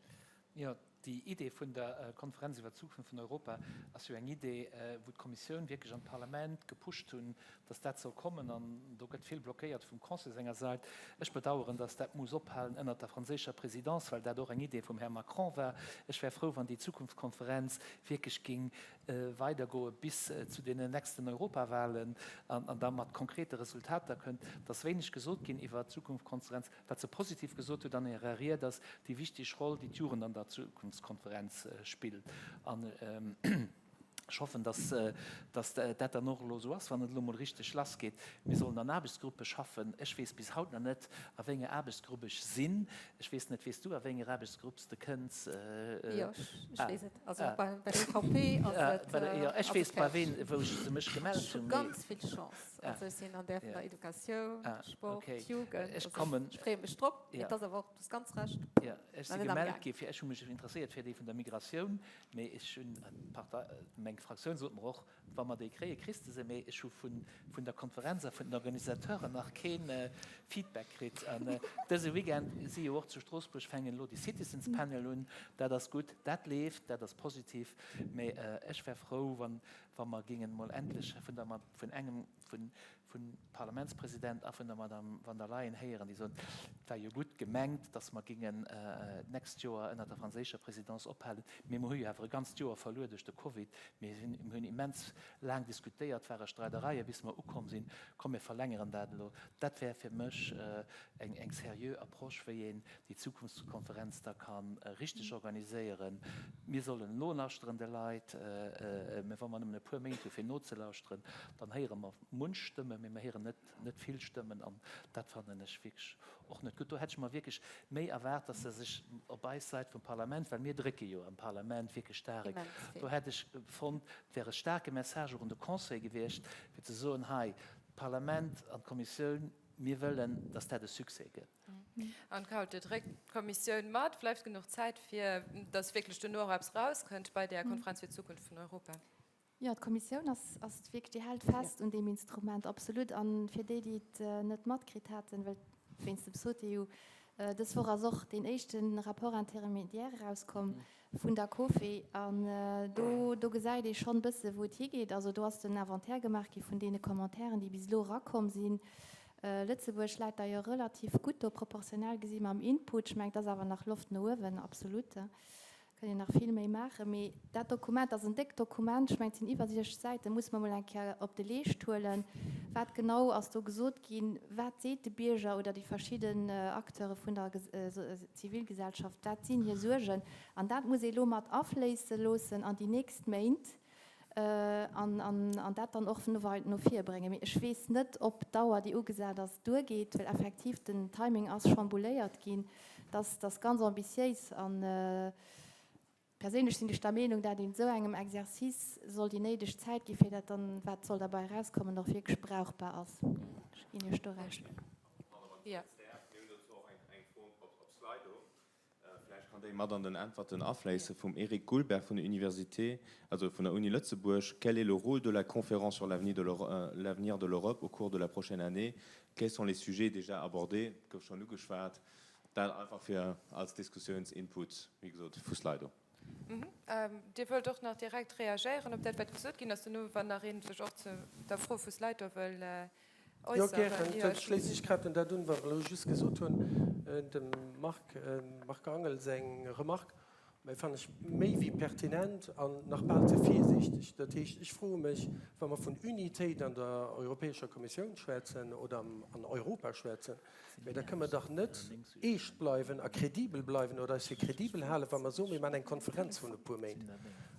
Jo, déi Idee vun der Konferenz iwwer d'Zukunft vun Europa ass jo eng Idee, wou d'Kommissioun wierklech an d'Parlament gepusht hunn, dass dat soll kommen. An do gëtt vill blockéiert vum Conseil senger Sait. Ech bedauern, dass dat muss ophalen ënnert der franséischer Présidence, well dat och eng Idee vum Här Macron war. Ech wär frou, wann déi Zukunftskonferenz wierklech géing weidergoe bis zu deenen nächsten Europawahlen an da mat konkrete Resultater kënnt. Et ass wéineg gesot ginn iwwert d'Zukunftskonferenz. Wat se positiv gesot huet an hirer Ried, ass déi wichteg Roll, déi d'Jugend an der Zukunftskonferenz spillt. An ech hoffen, dass, dass dat dann och elo esou ass, wann et elo emol richteg lassgeet. Mir sollen an Aarbechtsgruppe schaffen. Ech weess bis haut nach net, a wéi enger Aarbechtsgrupp ech sinn. Ech weess net, weess du, a wéi enger Aarbechtsgrupp s de kënns? Jo, ech weess et. Also bei der EVP ass et. Jo, ech weess, bei ween, wou ech se mech gemellt hunn. Ech hu ganz vill Chance. Also ech sinn an där vun der Educatioun, Sport, Jugend. Ech kommen. Ech freeë mech drop. Mee et ass awer och, du hues ganz Recht. Jo, ech si gemellt gi fir, ech hu mech interesséiert fir déi vun der Migratioun, mee ech hunn d'Partei, meng Fraktioun sot mer och, wa mer déi kréien, kriss de se. Mee ech hu vun vun der Konferenz a vun den Organisateuren nach kee Feedback kritt. An dëse Weekend si jo och zu Stroossbuerg, fänken elo déi Citizens Panel un. Dat ass gutt, dat leeft, dat ass positiv. Mee ech wär frou, wann wa mer géingen emol endlech vun der, vun engem, vun, vun Parlamentspresident a vun der Madame von der Leyen héieren, déi soen, et war jo gutt gemengt, datt mer géingen d'nächst Joer ënnert der franséischer Présidence ophalen, mee mer hu jo awer e ganzt Joer verluer duerch de Covid, mir hunn, mir hunn immens laang diskutéiert, et ware Streidereien, bis mer ukomm sinn, komm mir verlängeren dat elo. Dat wär fir mech eng, eng seriö Approche, wéi een déi Zukunftskonferenz da ka richteg organiséieren. Mir sollen nolauschteren de Leit, mä wa mer nëmmen e puer Méint hu fir nozelauschteren, dann héiere mer munch Stëmmen, mä mer héieren net, net vill Stëmmen an dat fannen ech wierklech och net gutt. Do hätt ech mer wierklech méi erwaart, dass se sech op eis Säit vum Parlament, well mir drécke jo am Parlament wierklech staark, do hätt ech fonnt, et wär e staarke Message och un de Conseil gewiescht, fir ze soen, hei, d'Parlament an d'Kommissioun, mir wëllen, dass dat e Succès gëtt. Anne Kalte, Dréckt d'Kommissioun mat? Bleift genuch Zäit, fir datt wierklech duerno och eppes erauskënnt bei där Konferenz fir d'Zukunft vun Europa? Jo, d'Kommissioun ass, ass wierklech, déi hält fest un deem Instrument, absolut. A fir déi, déi et net matkritt haten, well wéinst dem Saute jo, dës Woch ass och deen éischte Rapport intermédiaire erauskomm vun der COFE an do, do gesäit ee schonn e bësse wou et higeet. Also do ass den Inventaire gemaach gi vun deene Commentairen, déi bis elo erakomm sinn. Lëtzebuerg läit da jo relativ gutt do, proportionell gesi mam Input. Ech mengen, et ass awer nach Loft no uewen, absolut. Kënnt een nach vill méi maachen. Mee dat Dokument ass en déckt Dokument, ech mengen, et sinn iwwer 60 Säiten, muss mer emol eng Kéier op de Leescht huelen. Wat genau ass do gesot ginn? Wat seet de Bierger oder déi verschidden Acteure vun der Zivilgesellschaft? Wat sinn hir Suergen? An dat muss ee elo mat afléisse loossen an déi nächst Méint. An dat dann och no vir bréngen. Mee ech weess net, ob d'Dauer, déi ugesat ass, duergeet, well effektiv den Timing ass chambouléiert ginn. Dat ass ganz ambitiéis. A perséinlech sinn ech der Meenung, dat een esou engem Exercice soll déi néideg Zäit ginn, fir dat dann, wat soll derbäi erauskommen, och wierklech brauchbar ass. Ech ginn Iech do Recht. Mir hunn dozou och eng Fro op Slido. Vläicht kann déi mat an den Äntwerten afléisse vum Eric Goulbert vun der Université, also vun der Uni Lëtzebuerg, Quel est le rôle de la conférence sur l'avenir de l'Europe au cours de la prochaine année? Quels sont les sujets déjà abordés? Gouf schonn ugeschwat. Dat einfach fir als Diskussiounsinput, wéi gesot, vu Slido. Dir wëllt och nach direkt reagéieren op dat, wat gesot ginn ass, duerno, wann nach ee sech och zu der Fro vu Slido wëll Jo, gären. Da schléisse ech grad un dat un, wat mer elo just gesot hunn. Dem Marc, Marc Angel seng Remarque, mä fannen ech méi wéi pertinent an nach bal ze virsiichteg. Dat heescht, ech froe mech, wa mer vun Unitéit an der Europäescher Kommissioun schwätzen oder an Europa schwätzen, mä da kënne mer dach net eescht bleiwen a kredibel bleiwen oder eis fir kredibel halen, wa mer soen, mir maachen eng Konferenz vun e puer Méint.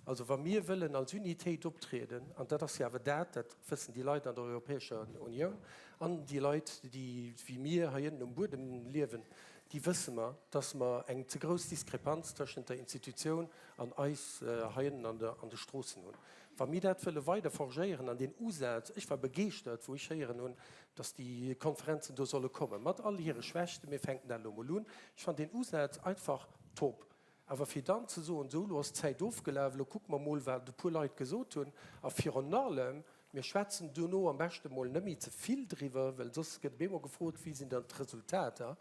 Also wa mir wëllen als Unitéit optrieden, an dat ass jo awer dat, dat wëssen déi Leit an der Europäescher Unioun an déi Leit, déi wéi mir hei ënnen um Buedem liewen, déi wësse mer, dass mer eng ze grouss Diskrepanz tëschent der Institutioun an eis hei ënnen an de Stroossen hunn. Wa mir dat wëlle weider forgéieren an deen Usaz, ech war begeeschtert, wou ech héieren hunn, dass déi Konferenzen do solle kommen, mat all hire Schwächten, mir fänken dat elo emol un, ech fannen deen Usaz einfach top. Awer fir dann ze soen, esou, elo ass d'Zäit ofgelaf, elo kucke mer mol, wat e puer Leit gesot hunn, a virun allem, mir schwätzen duerno am beschte mol net méi ze vill driwwer, well soss gëtt op eemol gefrot, wéi sinn dann d'Resultater,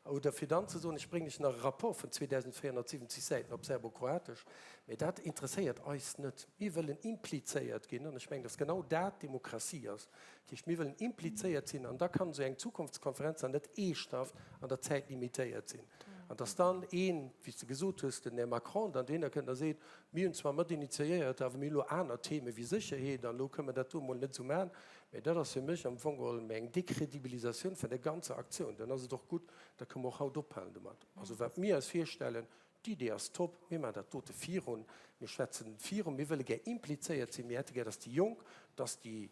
oder fir dann ze soen, ech bréngen lech nach e Rapport vun 2.470 Säiten op Serbokroatesch, mä dat interesséiert eis net. Mir wëllen implizéiert ginn, an ech mengen, dass genau dat Demokratie ass. Dat heescht, mir wëllen implizéiert sinn, an da kann esou eng Zukunftskonferenz dann net eeschthaft an der Zäit limitéiert sinn. An dass dann een, wéi s de gesot hues, den Här Macron dann dohinner kënnt a seet, mir hunn zwar mat initiéiert, awer mir hunn elo aner Theme wéi Sécherheet an elo kënne mer dat do emol net esou maachen. Mä dat ass fir mech am Fong geholl eng Décrédibilisatioun vun der ganzer Aktioun. Dann ass et och gutt, da kënne mer och haut ophalen domat. Also wat mir eis virstellen, d'Idee ass top, mir maachen dat dote virun, mir schwätzen virun, mir wëlle gär implizéiert sinn, mir hätte gär, dass déi Jonk, dass déi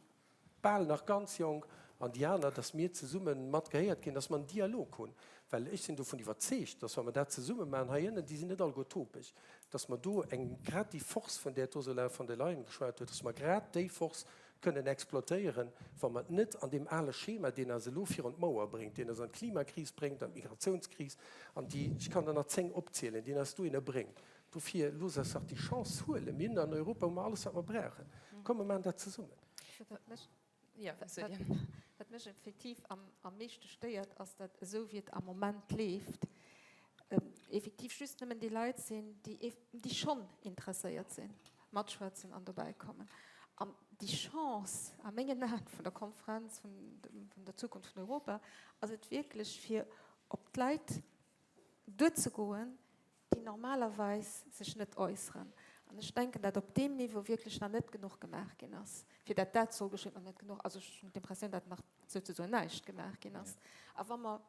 bal nach ganz jonk, an déi aner, dass mir zesumme mat gehéiert ginn, dass mer en Dialog hunn, well ech sinn dovun iwwerzeegt, dass wa mer dat zesumme maachen hei ënnen, déi sinn net alleguer topeg, dass mer do eng, grad déi Force, vun där d'Ursula von der Leyen geschwat huet, dass mer grad déi Force kënnen exploitéieren, wa mer et net an deem ale Schema, deen eis elo virun d'Mauer bréngt, deen eis an d'Klimakris bréngt, an d'Migratiounskris, an déi, ech kann der nach 10 opzielen, deen eis dohinner bréngt. Dofir, loosst eis dach déi Chance huelen. Mir hunn an Europa hu mer alles, wat mer brauchen. Komm, mer maachen dat zesummen. Wat mech effektiv am meeschte stéiert, ass, datt esou wéi et am Moment leeft, effektiv just nëmmen déi Leit sinn, déi schonn interesséiert sinn, matschwätzen an dobäi kommen. An déi Chance a mengen Aen vun der Konferenz vun der Zukunft vun Europa ass et wierklech, fir op d'Leit duerzegoen, déi normalerweis sech net äusseren. An ech denken, dat op deem Niveau wierklech nach net genuch gemaach ginn ass, fir dat dat soll geschéien, nach net genuch, also ech hunn d'Impressioun, dat nach souzesoen näischt gemaach ginn ass. A wa mer,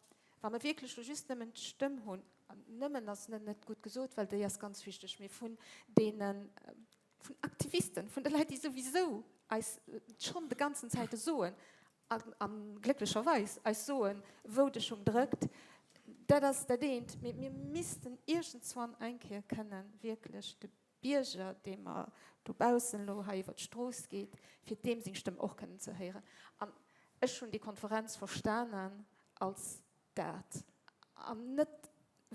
wa mer wierklech elo just nëmmen d'Stëmm hunn, an nëmmen ass net net gutt gesot, well déi ass ganz wichteg, mee vun deenen, vun Aktivisten, vun de Leit, déi souwisou eis schonn de ganzen Zäite soen, a glécklecherweis eis soen, wou de Schung dréckt, dat ass dat eent. Mee mir missten iergendswann eng Kéier kënnen wierklech de Bierger, dee mer dobaussen elo hei iwwert d'Strooss geet, fir deem seng Stëmm och kënnen ze héieren. An ech hunn déi Konferenz verstanen als dat an net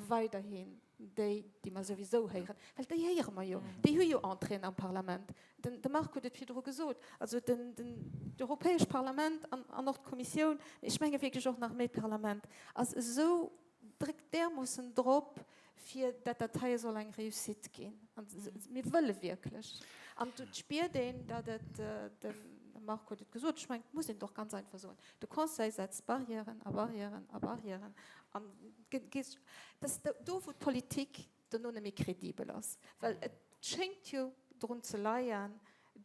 weiderhin déi, déi mer souwisou héieren, well déi héiere mer jo, déi hu jo Entréeën am Parlament. Den, de Marc huet et virdru gesot, also den, den, d'Europäescht Parlament an, an och d'Kommissioun, mee ech menge wierklech och nach méi d'Parlament, ass esou, dréckt därmoossen drop, fir dat dat heie soll eng Réussite ginn. An mir wëlle wierklech. An et spiert een, datt et dem. De Marc huet et gesot, ech mengen, et muss een et och ganz einfach soen, de Conseil setzt Barrièren a Barrièren a Barrièren an dat ass do, wou d'Politik dono net méi kredibel ass, well et schéngt jo drun ze leien,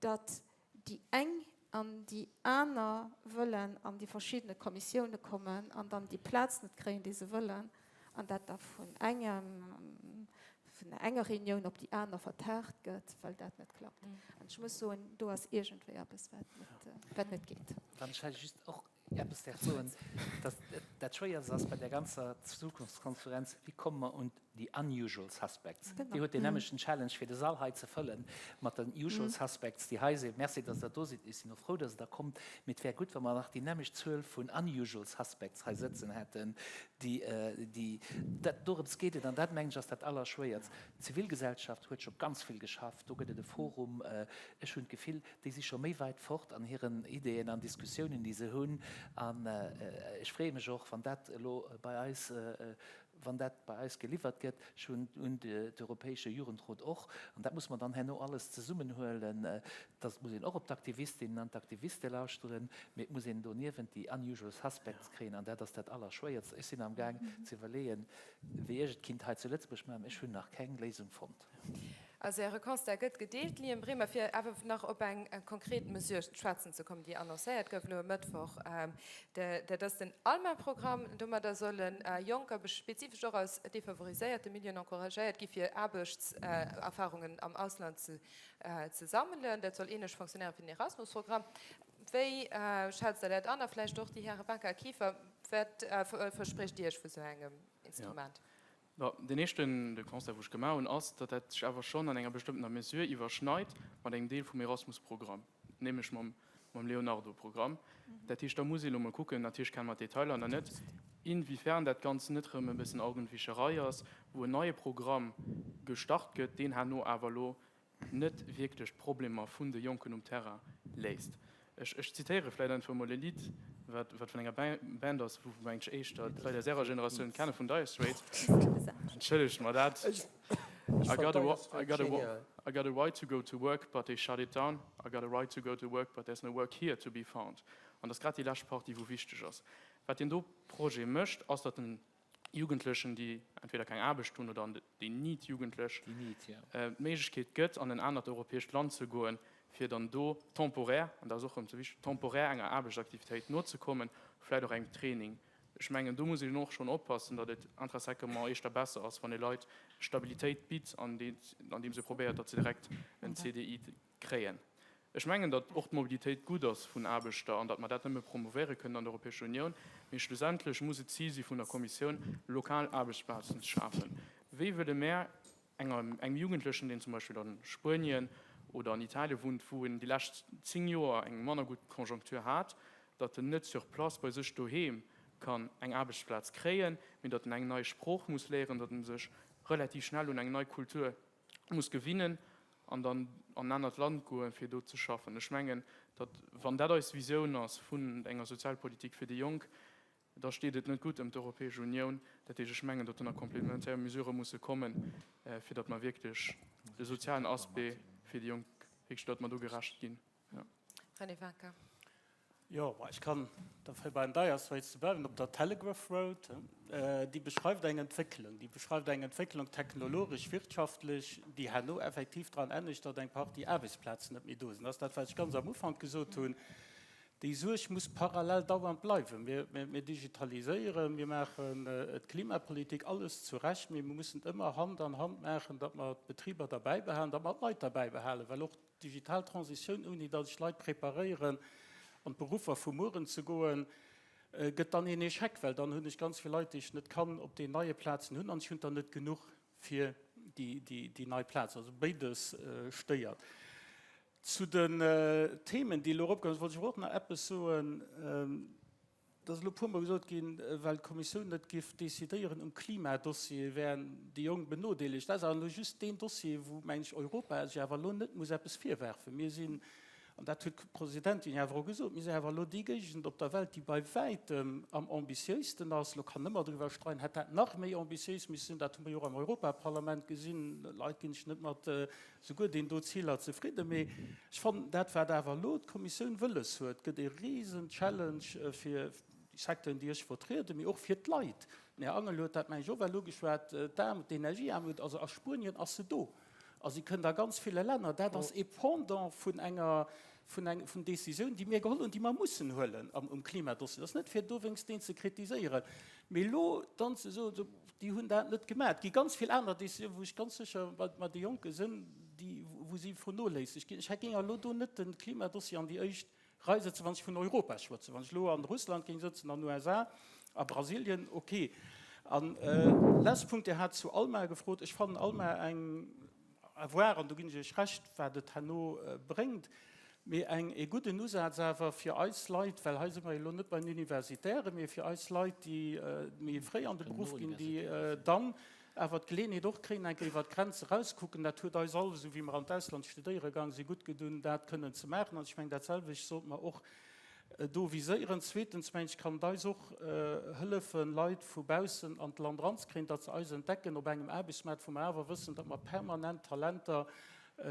datt déi eng an déi aner wëllen an déi verschiddene Kommissioune kommen an dann déi Plaz net kréien, déi se wëllen, an dat da vun engem, vun enger Reunioun op déi aner vertaagt gëtt, well dat net klappt. An ech muss soen, do ass iergendwéi eppes, wat net, wat net geet. Wann ech hei just och eppes däerf soen, dass dat Schwéierst ass bei där ganzer Zukunftskonferenz, Wéi komme mer un déi unusual suspects. Dir hutt deen nämlechten Challenge, fir de Sall hei ze fëlle mat den usual suspects, déi hei sinn. Merci, dass Der do sidd. Ech sinn och frou, dass Der kommt. Mee et wär gutt, wa mer nach déi nämlecht Zuel vun unusual suspects hei sëtzen hätten, déi, déi, dat, dorëms geet et. An dat, mengen ech, ass dat Allerschwéierst. D'Zivilgesellschaft huet scho ganz vill geschafft. Do gëtt et e Forum. Ech hunn d'Gefill, déi si scho méi wäit fort an hiren Ideeën an Diskussiounen, déi se hunn. An ech freeë mech och, wann dat elo bei eis wann dat bei eis geliwwert gëtt, ech hunn un d'Europäesche Jugendrot och, an dat muss mer dann herno alles zesummenhuelen, dass muss een och op d'Aktivistinnen an d'Aktiviste lauschteren, mee et muss een doniewent déi unusual suspects kréien, an dat ass dat Allerschwéierst. Ech sinn amgaang ze iwwerleeën, wéi ech et kinnt hei zu Lëtzebuerg maachen, mee ech hunn nach keng Léisung fonnt. Also Äre Constat gëtt gedeelt, Liam Bremer. Fir awer nach op eng konkret Mesure schwätzen ze kommen, déi annoncéiert gouf elo e Mëttwoch, dat ass den ALMA-Programm. Domadder solle Jonker, spezifesch och aus defavoriséierte Milieuen, encouragéiert gi fir Aarbechtserfarungen am Ausland ze sammelen. Dat soll ähnlech fonctionnéiere wéi den Erasmus-Programm. Wéi schätzt Der dat an? A vläicht och déi Häre Wanka a Kieffer, wat versprécht Dir Iech vu sou engem Instrument? Bon, deen éischten, de Constat, wou ech gemaach hunn, ass, datt dat sech awer schonn an enger bestëmmtener Mesure iwwerschneit mat engem Deel vum Erasmus-Programm, nämlech mam, mam Leonardo-Programm. Dat heescht, da muss ee lo mol kucken, natierlech kenne mer d'Detailer nach net, inwiefern dat Ganzt net erëm e bëssen Augenwischerei ass, wou en neie Programm gestart gëtt, deen herno awer elo net wierklech d'Problemer vun de Jonken um Terrain léist. Ech, ech zitéiere vläit einfach emol e Lidd, wat, wat vun enger Band ass, wou mengt ech éischter d'Leit aus ärer Generatioun kenne vun Dire Straits. Entschëllegt mer dat. I got a, I got a, I got a right to go to work, but they shut it down. I got a right to go to work, but there's no work here to be found. An dat ass grad déi lescht Partie, wou wichteg ass. Wat deen do Projet mécht, ass, datt en Jugendlechen, déi entweder keng Aarbecht hunn oder déi NEET-Jugendlech, d'Méiglechkeet gëtt, an en anert europäescht Land ze goen, fir dann do temporär, an dat ass och erëm ze wichteg, temporär enger Aarbechtsaktivitéit nozekommen, vläicht och engem Training. Ech mengen, do muss een och schonn oppassen, datt et intrinsèquement éischter besser ass, wann ee Leit Stabilitéit bitt, andeems ee probéiert, datt se direkt en CDI kréien. Ech mengen, datt och d'Mobilitéit gutt ass vun Aarbechter an datt mer dat nëmme promouvéiere kënnen an der Europäescher Unioun, mee schlussendlech muss et d'Zil si vun der Kommissioun, lokal Aarbechtsplazen ze schafen. Wéi wëlle mär enger, engem Jugendlechen, deen zum Beispill a Spuenien oder an Italien wunnt, wou en déi lescht 10 Joer eng manner gutt Conjoncture hat, datt en net sur place bei sech doheem kann eng Aarbechtsplaz kréien, mee datt en eng nei Sprooch muss léieren, datt en sech relativ schnell un eng nei Kultur muss gewinnen an dann an en anert Land goen, fir do ze schaffen. Ech mengen, datt, wann dat eis Visioun ass vun enger Sozialpolitik fir déi Jonk, da steet et net gutt ëm d'Europäesch Unioun. Dat heescht, ech mengen, datt do nach komplementär Mesurë musse kommen, fir datt mer wierklech de sozialen Aspect fir déi Jonk, wierklech, datt mer do gerecht ginn. René Wincker. Jo, ma ech kann da fir bei den Dire Straits ze bleiwen, op der Telegraph Road, déi beschreift eng Entwécklung, déi beschreift eng Entwécklung technologesch, wirtschaftlech, déi herno effektiv dran ennegt, datt eng Partie Aarbechtsplazen net méi do sinn. Dat ass dat, wat ech ganz am Ufank gesot hunn. Déi Suerg muss parallel dauernd bleiwen. Mir, mir digitaliséieren, mir maachen d'Klimapolitik, alles zu Recht, mee mir mussen et ëmmer Hand an Hand maachen, datt mer d'Betriber derbäi behalen, datt mer d'Leit derbäi behalen, well och Digital Transitioun, ouni datt ech Leit preparéieren, an d'Beruffer vu mueren ze goen, gëtt dann een Echec, well dann hunn ech ganz vill Leit, déi ech net kann op den neie Plazen hunn, an ech hunn der net genuch fir déi nei Plaz. Also béides stéiert. Zu den Themen, déi elo eropkomm sinn, wollt ech awer och nach eppes soen. Et ass elo e puermol gesot ginn, well d'Kommissioun net géif decidéieren um Klimadossier, wären déi Jonk benodeelegt. Dat ass awer elo just deen Dossier, wou, mengen ech, Europa sech awer elo net muss eppes virwerfen. Mir sinn. An dat huet d'Presidentin jo awer och gesot, mir sinn awer elo déi Géigend op der Welt, déi bei wäitem am ambitiéisten ass. Elo kann ëmmer driwwer streiden, hätt dat nach méi ambitiéis misse sinn. Dat hu mer jo och am Europaparlament gesinn. Leit ginn sech net mat souguer deenen do Ziler zefridden. Mee ech fannen, dat wat awer elo d'Kommissioun wëlles huet, gëtt e risen Challenge fir déi Secteuren, déi ech vertrieden, mee och fir d'Leit. Den Här Angel huet dat, meng ech, och elo ugeschwat, d'Aarmut, d'Energieaarmut. Also a Spuenien ass se do. A si kënnt a ganz ville Länner. Dat ass e Pendant vun enger, vun eng, vun Décisioun, déi mir geholl hunn, déi mer mussen huelen am, um Klimadossier. Dat ass net fir dowéinst deen ze kritiséieren. Mee elo dann ze soen, esou, déi hunn dat net gemaach. Et gi ganz vill aner Décisioun, wou ech ganz sécher, well mer déi Jonke sinn, déi, wou si vernoléissegt ginn. Ech géing elo do net de Klimadossier an déi éischt Rei sëtzen, wann ech vun Europa schwätzen. Wann ech elo an Russland géing sëtzen, an USA, a Brasilien, ok. An last Punkt, Dir hat zu Alma gefrot. Ech fannen Alma eng, à voir, an do ginn ech Iech Recht, wat et herno bréngt, mee eng, e gudden Usaz awer fir eis Leit, well hei si mer elo net bei den Universitären, mee fir eis Leit, déi méi fréi an de Beruff ginn, déi dann awer d'Geleeënheet och kréien, eng Kéier iwwer d'Grenz erauskucken. Dat huet eis all, esou wéi mer an d'Ausland studéiere gaang sinn, gutt gedun, dat kënnen ze maachen. An ech mengen, dat selwecht sollte mer och do viséieren. Zweetens, mengen ech, kann et eis och hëllefen, Leit vu baussen an d'Land eranzekréien, datt se eis entdecken op engem Aarbechtsmaart, wou mer awer wëssen, datt mer permanent Talenter,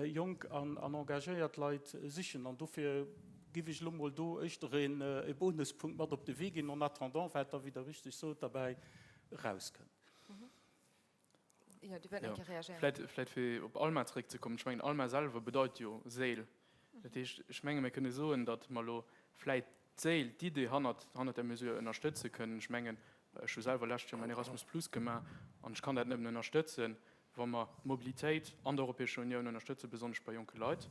jonk an engagéiert Leit sichen. An dofir géif ech elo mol do éischter e Bonuspunkt mat op de Wee ginn, en attendant, wat da, wéi Der richtig sot, derbäi erauskënnt. Jo, Dir wëllt eng Kéier reagéieren. Vläit, vläit fir op Alma zeréckzekommen. Ech mengen, Alma selwer bedeit jo Séil. Dat heescht, ech menge mir kënne soen, datt mer elo vläit d'Séil, d'Idee hannert, hannert der Mesure ënnerstëtze kënnen. Ech mengen, ech hu selwer lescht Joer mäin Erasmus Plus gemaach an ech kann dat nëmmen ënnerstëtzen, wa mer d'Mobilitéit an der Europäescher Unioun ënnerstëtzen, besonnesch bei jonke Leit.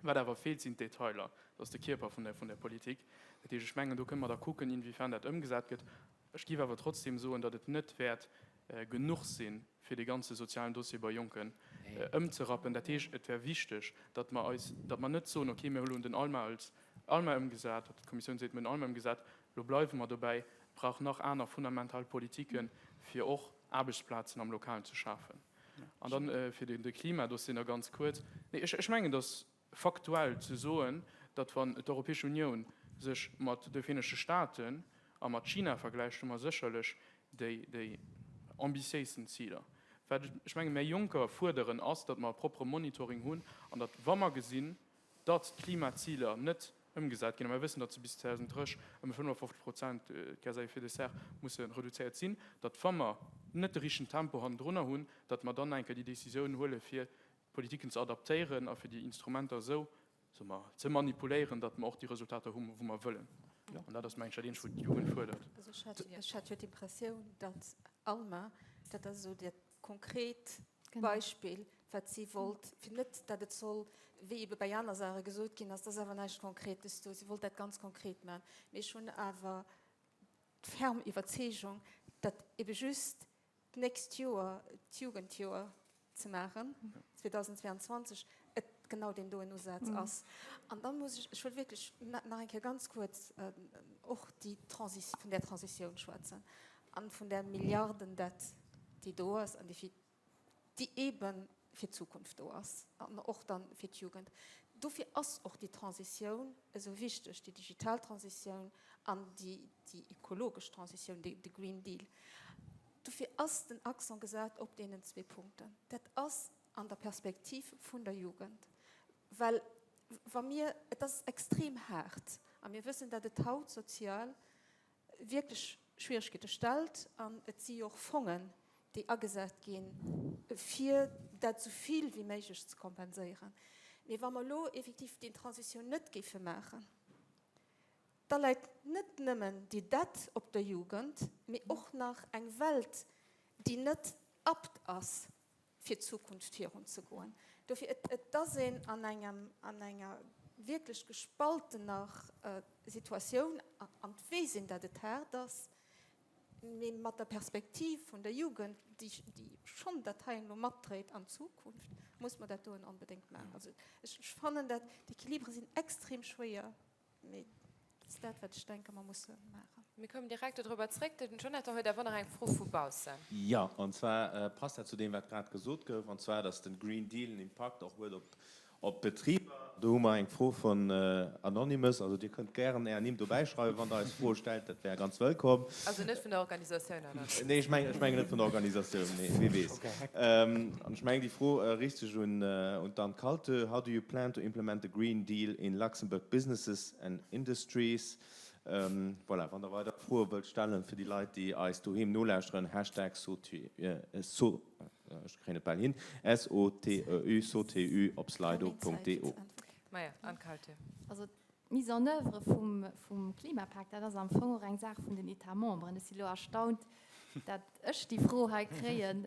Wat awer feelt, sinn d'Detailer. Dat ass de Kierper vun der, vun der Politik. Dat heescht, ech mengen, do kënne mer da kucken, inwiefern dat ëmgesat gëtt. Ech géif awer trotzdem soen, datt et net wäert genuch sinn, fir dee ganze sozialen Dossier bei Jonken ëmzerappen. Dat heescht, et wär wichteg, datt mer eis, datt mer net soen, okay, mir hu lo den Alma als Alma ëmgesat, datt d'Kommissioun seet, mir hunn Alma ëmgesat, elo bleiwe mer dobäi. Et brauch nach aner fundamental Politiken, fir och Aarbechtsplazen am Lokalen ze schafen. An dann fir de Klimadossier nach ganz kuerz. Nee, ech mengen, datt Faktuell ze soen, datt wann d'Europäesch Unioun sech mat de Veenegte Staaten a mat China vergläicht, hu mer sécherlech déi déi ambitiéisten Ziler. Wat ech menge mär Jonker fuerderen, ass, datt mer e proppere Monitoring hunn an datt, wa mer gesinn, datt d'Klimaziler net ëmgesat ginn, a mer wëssen, datt se bis 2030 ëm 55 Prozent Gaz à effet de serre musse reduzéiert sinn, datt wa mer net de richtegen Tempo hannendrunner hunn, datt mer dann enker déi Décisioun huele fir d'Politiken ze adaptéieren a fir déi Instrumenter esou, soe mer, ze manipuléieren, datt mer och déi Resultater hu wou mer wëllen. An dat ass, mengen ech, dat eenzegt, wou d'Jugend fuerdert. Also ech hat jo d'Impressioun, datt Alma, dat ass esou dat konkret Beispill, wat si wollt, fir net, datt et soll, wéi ebe bei aner Saache gesot ginn ass, et ass awer näischt Konkretes do. Si wollt dat ganz konkret maachen. Mee ech hunn awer d'ferm Iwwerzeegung, datt ebe just d'nächst Joer d'Jugendjoer ze maachen, 2022, et genau deen doen Usaz ass. An da muss ech, ech wëll wierklech nach eng Kéier ganz kuerz och déi Transi-, vun där Transitioun schwätzen an vun där Milliardendett, déi do ass an déi fir, déi eebe fir d'Zukunft do ass an och dann fir d'Jugend. Dofir ass och déi Transitioun esou wichteg, déi digital Transitioun an déi, déi ekologesch Transitioun, de Green Deal. Dofir ass den Accent gesat op deenen zwee Punkten. Dat ass an der Perspektiv vun der Jugend, well wa mir, et ass extrem haart a mir wëssen, datt et haut sozial wierklech Schwierigkeete stellt an et si jo och Fongen, déi agesat ginn, fir dat esou vill wéi méiglech ze kompenséieren. Mee wa mer elo effektiv déi Transitioun net géife maachen, Da läit net nëmmen déi Dett op der Jugend, mee och nach eng Welt, déi net apt ass, fir d'Zukunft virunzegoen. Dofir, et ass een an engem, an enger wierklech gespaltener Situatioun, an et weess een, datt et haart ass, mee mat der Perspektiv vun der Jugend, déi schonn dat hei elo matdréit an d'Zukunft, muss mer dat doen onbedéngt maachen. Also ech fannen dat, d'Equilibre sinn extrem schwéier. Mee dat ass dat, wat ech denken, mer musse maachen. Mir kommen direkt dodrobber zréck. Den Jonathan huet awer nach eng Fro vu baussen. Jo, an zwar passt dat zu deem, wat grad gesot gouf, an zwar, datt de Green Deal en Impakt och huet op. Op d'Betriber, do hu mer eng Fro vun Anonymous. Also Dir kënnt gären Är Nimm dobäi schreiwen, wann Der eis Froe stellt, dat wär ganz wëllkomm. Also net vun der Organisatioun Anonymous? Nee, ech mengen, ech mengen net vun der Organisatioun, mee wie weess. An ech mengen, déi Fro riicht sech un d'Anne Kaltö. How do you plan to implement the Green Deal in Luxembourg businesses and industries? Voilà, wann Der weider Froe wëllt stellen, fir déi Leit, déi eis doheem nolauschteren, Hashtag SoTu, ech kréien et bal hin, S-O-T-E-U, SoTU op slido.eu. Maja, Anne Kaltö. Also d'Mise en œuvre vum Klimapakt, dat ass am Fong och eng Saach vun den États membres. Ech si lo erstaunt, dat ech déi Fro hei kréien,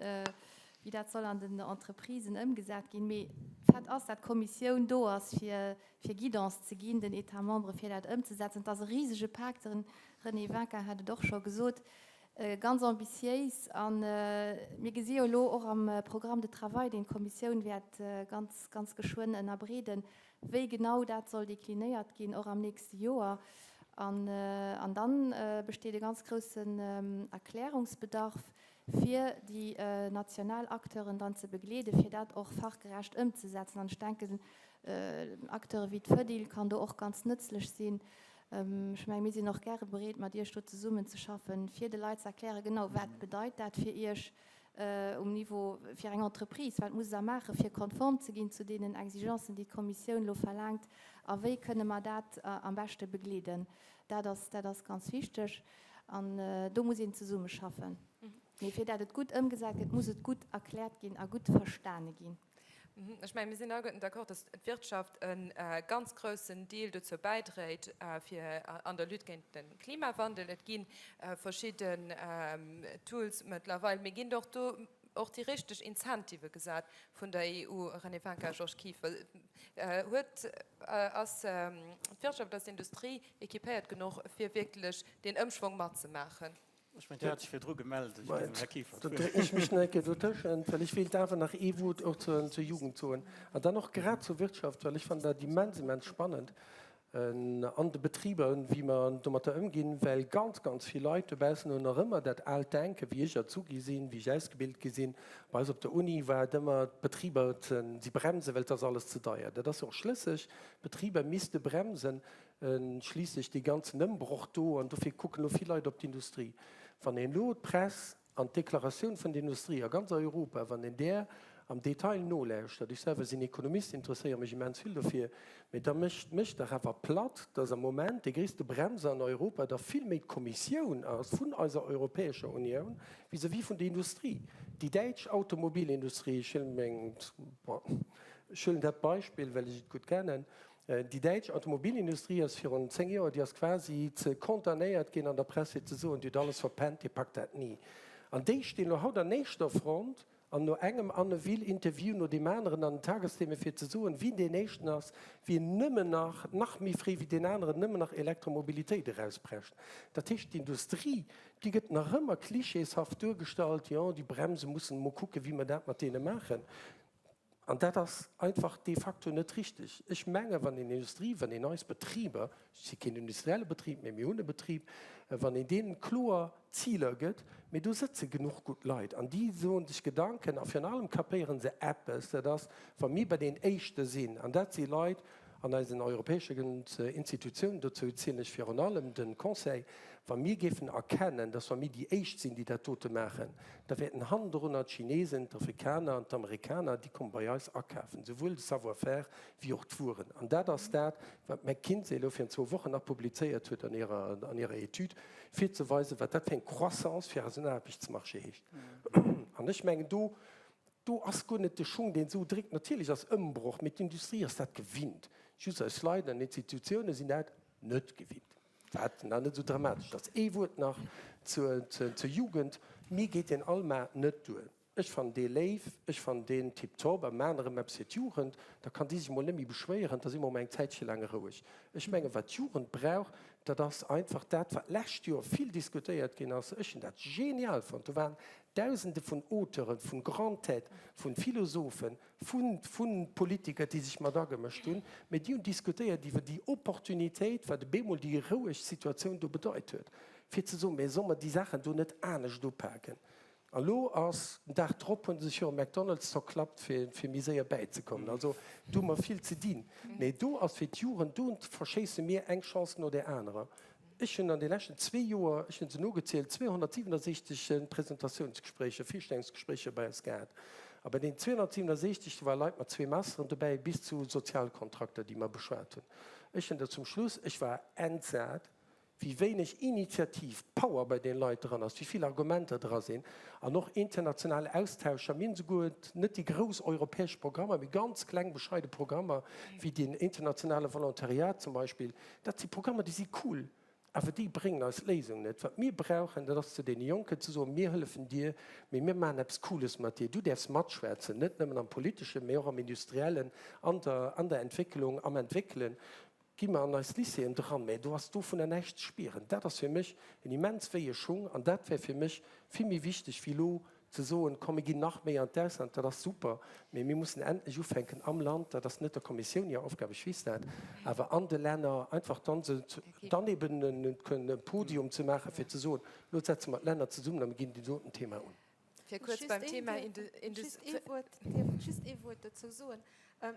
wéi dat soll an den Entreprisen ëmgesat ginn. Mee Fait ass, dat d'Kommissioun do ass, fir fir Guidance ze ginn den États membres, fir dat ëmzesetzen. Et ass e risege Pak, de René Winkin hat et och scho gesot, ganz ambitiéis. A mir gesi jo elo och am Programme de travail, deen d'Kommissioun wäert ganz, ganz geschwënn ënnerbreeden, wéi genau dat soll deklinéiert ginn, och am nächste Joer. An dann besteet e ganz groussen Erklärungsbedarf, fir déi national Acteuren dann ze begleeden, fir dat och fachgerecht ëmzesetzen. An ech denken, Acteure wéi d'Fedil kann do och ganz nëtzlech sinn. Ech mengen, mir sinn och gäre bereet, mat Iech do zesummenzeschaffen, fir de Leit ze erklären, genau, wat bedeit dat fir Iech um Niveau fir eng Entreprise, wat musst Der maachen, fir konform ze ginn zu deenen Exigencen, déi d'Kommissioun elo verlaangt, a wéi kënne mer dat am beschte begleeden. Dat ass, dat ass ganz wichteg. An do muss een zesummeschaffen. Mee fir dat et gutt ëmgesat gëtt, muss et gutt erkläert ginn a gutt verstane ginn. Ech mengen, mir sinn alleguerten d'accord, datt d'Wirtschaft e ganz groussen Deel dozou bäidréit fir an der Lutte géint de Klimawandel. Et gi verschidden Tools mëttlerweil, mee ginn och do och déi richteg Incentivë gesat vun der EU? René Winkin, Georges Kieffer, huet, ass d'Wirtschaft, ass d'Industrie Equipéiert genuch, fir wierklech deen Ëmschwong matzemaachen. Ech mengen, Dir hat sech virdru gemellt. Ech ginn dem Här Kieffer d'Wuert. Da drécken ech mech nach eng Kéier dotëschent, well ech wéilt awer nach ee Wuert och zur Jugend soen an dann och grad zur Wirtschaft, well ech fannen dat immens, immens spannend an de Betriber, wéi mer domatter ëmginn, well ganz, ganz vill Leit dobaussen hunn nach ëmmer dat aalt Denken, wéi ech erzu gi sinn, wéi ech ausgebilt gi sinn. Bei eis op der Uni war et ëmmer, d'Betriber, si bremsen, well et ass alles ze deier. Dat ass jo och schlësseg, d'Betriber misste bremsen, Schliisslech dee ganzen Ëmbroch do, an dofir kucken elo vill Leit op d'Industrie. Wann een elo d'Press an d'Deklaratioun vun der Industrie a ganz Europa, wann een där am Detail nolauschtert, ech selwer sinn Ekonomist, interesséiere mech immens vill dofir, mä da mécht mech dach awer platt, datt am Moment dee gréisste Bremser an Europa da vill méi d'Kommissioun ass vun eiser Europäescher Unioun vis-à-vis vun der Industrie. Déi däitsch Automobilindustrie, ech huelen meng, bon, ech huelen dat Beispill, well ech et gutt kennen, Déi däitsch Automobilindustrie ass virun 10 Joer, déi ass quasi ze condamnéiert ginn an der Press fir ze soen, Dir hutt alles verpennt, Dir packt dat ni. An déi stinn elo haut an éischter Front an no engem Anne Will Interview no deem aneren an den Tagesthemen fir ze soen, wien deen éischten ass, wien nëmmen nach, nach méi fréi wéi deen aneren, nëmmen nach Elektromobilitéit erausprescht. Dat heescht, d'Industrie, déi gëtt nach ëmmer klischeeshaft duergestallt, jo, déi bremsen, mussen emol kucken, wéi mer dat mat deene maachen. An dat ass einfach de facto net richtig. Ech menge wann een Industrie, wann een eis Betriber, ech si keen industrielle Betrib, mä mir hunn e Betrib, wann een deenen kloer Ziler gëtt, mee do sëtze genuch gutt Leit an déi soen sech Gedanken a virun allem kapéiere se eppes, dat ass, wa mir bei den Éischte sinn, an dat si Leit an eisen europäeschen Institutiounen, dozou zielen ech virun allem de Conseil, wa mir géifen erkennen, dass wa mir déi Éischt sinn, déi dat dote maachen, da wäerten hannendrunner d'Chinesen, d'Afrikaner an d'Amerikaner, déi komme bei eis akafen, souwuel de Savoir-faire wéi och d'Wueren. An dat ass dat, wat d'McKinsey elo virun zwou Wochen nach publizéiert huet an hirer, an hirer Etüd, fir ze weisen, wat dat fir eng Croissance fir eisen Aarbechtsmarché heescht. An ech mengen, do, do ass guer net de Schung, deen esou dréckt. Natierlech ass Ëmbroch, mee d'Industrie ass dat gewinnt. Just eis Leit an Institutiounen sinn dat net gewinnt. Wat nach net esou dramatesch ass. Ee Wuert nach zur Jugend, Mir geet deen Alma net duer. Ech fannen dee léif, ech fannen deen tiptop a maan erëm eppes fir d'Jugend, da kann déi sech mol net méi beschwéieren, da si mer mol eng Zäitche laang roueg. Ech mengen, wat d'Jugend brauch, dat ass einfach dat, wat d'lescht Joer vill diskutéiert ginn ass. Ech hunn dat genial fonnt, do waren Dausende vun Auteuren, vun Grandes têtes, vun Philosophen, vu Politiker, déi sech mat agemëscht hunn, mä déi hunn diskutéiert iwwer déi Opportunitéit, wat op eemol déi roueg Situatioun do bedeit huet, fir ze soen, mä solle mer déi Saachen do net anescht upaken? A lo ass, den Dag drop hunn se sech jo e McDonald's zerklappt, fir fir méi séier bäizekommen. Also do hu mer vill ze dinn. Mee do ass fir d'Jugend, do verschéisse mir eng Chance no där anerer. Ech hunn an de leschten zwee Joer, ech hunn se nogezielt, 267 Presentatiounsgespréicher, Virstellungsgespréicher bei eis gehat. A bei deenen 267, do ware Leit mat zwee Masteren dobäi, bis zu Sozialkontrakter, déi mer beschwat hunn. Ech hunn der zum Schluss, ech war entsat, wéi wéineg Initiativ, Power bei deene Leit dran ass, wéi vill Argumenter dra sinn an och international Austauscher. Mir hunn esouguer net déi grouss europäesch Programmer, mee ganz kleng, bescheide Programmer, wéi deen internationale Volontariat zum Beispill. Dat si Programmer, déi si cool, awer déi bréngen eis d'Léisung net. Wat mir brauchen, dat ass zu deene Jonken ze soen, Mir hëllefen dir, mee mir maachen eppes Cooles mat dir. Du däerfs matschwätzen, net nëmmen am Politeschen, mee och am Industriellen, an der, an der Entwécklung, am Entwéckelen. Gi mer an eis Lycéeën dran, mä do ass dovunner näischt ze spieren. Dat ass fir mech en immens wéie Schung an dat wär fir mech vill méi wichteg wéi elo ze soen, komm mir ginn nach méi an d'Ausland, dat ass super, mä mir mussen endlech ufänken am Land, dat ass net der Kommissioun hir Aufgab, ech weess dat, awer an de Länner einfach dann se dann eben e Podium ze maachen, fir ze soen, elo setze mer d'Länner zesummen a mir ginn deen doten Thema un. Fir kuerz beim Thema Just ee Wuert, dierf ech just ee Wuert dozou soen?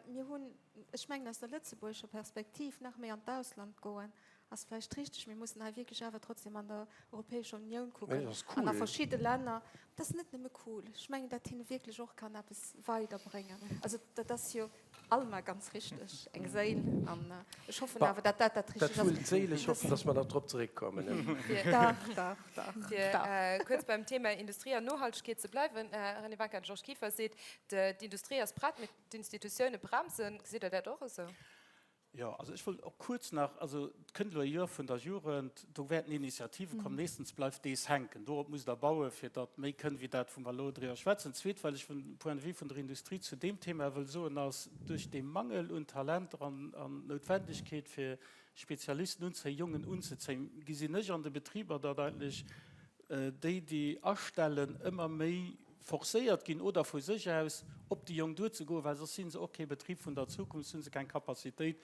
Mir hunn, ech mengen aus der lëtzebuergescher Perspektiv, nach méi an d'Ausland goen ass vläicht richteg. Mir mussen hei wierklech awer trotzdem an der Europäescher Unioun kucken an a verschidde Länner. Dat ass net nëmme cool. Ech mengen, datt hinne wierklech och kann eppes weiderbréngen. Also dat ass jo Alma, ganz richteg, eng Séil. An ech hoffen awer, datt dat dat Richtegt ass. Dat wuel d'Séil. Ech hoffen, datt mer nach drop zeréckkommen. Dach, dach, dach, Fir kuerz beim Thema Industrie an Nohaltegkeet ze bleiwen, Här René Wanka, de Georges Kieffer seet, d'Industrie ass prett, mee d'Institutioune bremsen. Gesitt Der dat och esou? Jo, also ech wollt och kuerz nach, also et kënnt elo e Joer vun der Jugend, do wäerten Initiative kommen. Meeschtens bleift dees hänken. Dorop musst Der bauen, fir datt méi kënn wéi dat, wou mer elo driwwer schwätzen. Zweet, wat ech vum Point de vue vun der Industrie zu deem Thema wëll soen, ass, duerch dee Mangel un Talenter an d'Noutwendegkeet fir Spezialisten unzéien, Jongen unzezéien, gesinn ech an de Betriber, datt eigentlech déi, déi astellen, ëmmer méi forcéiert ginn oder vu sech aus op déi Jonk duerzegoen, well soss si se och kee Betrib vun der Zukunft, hu se keng Capacitéit.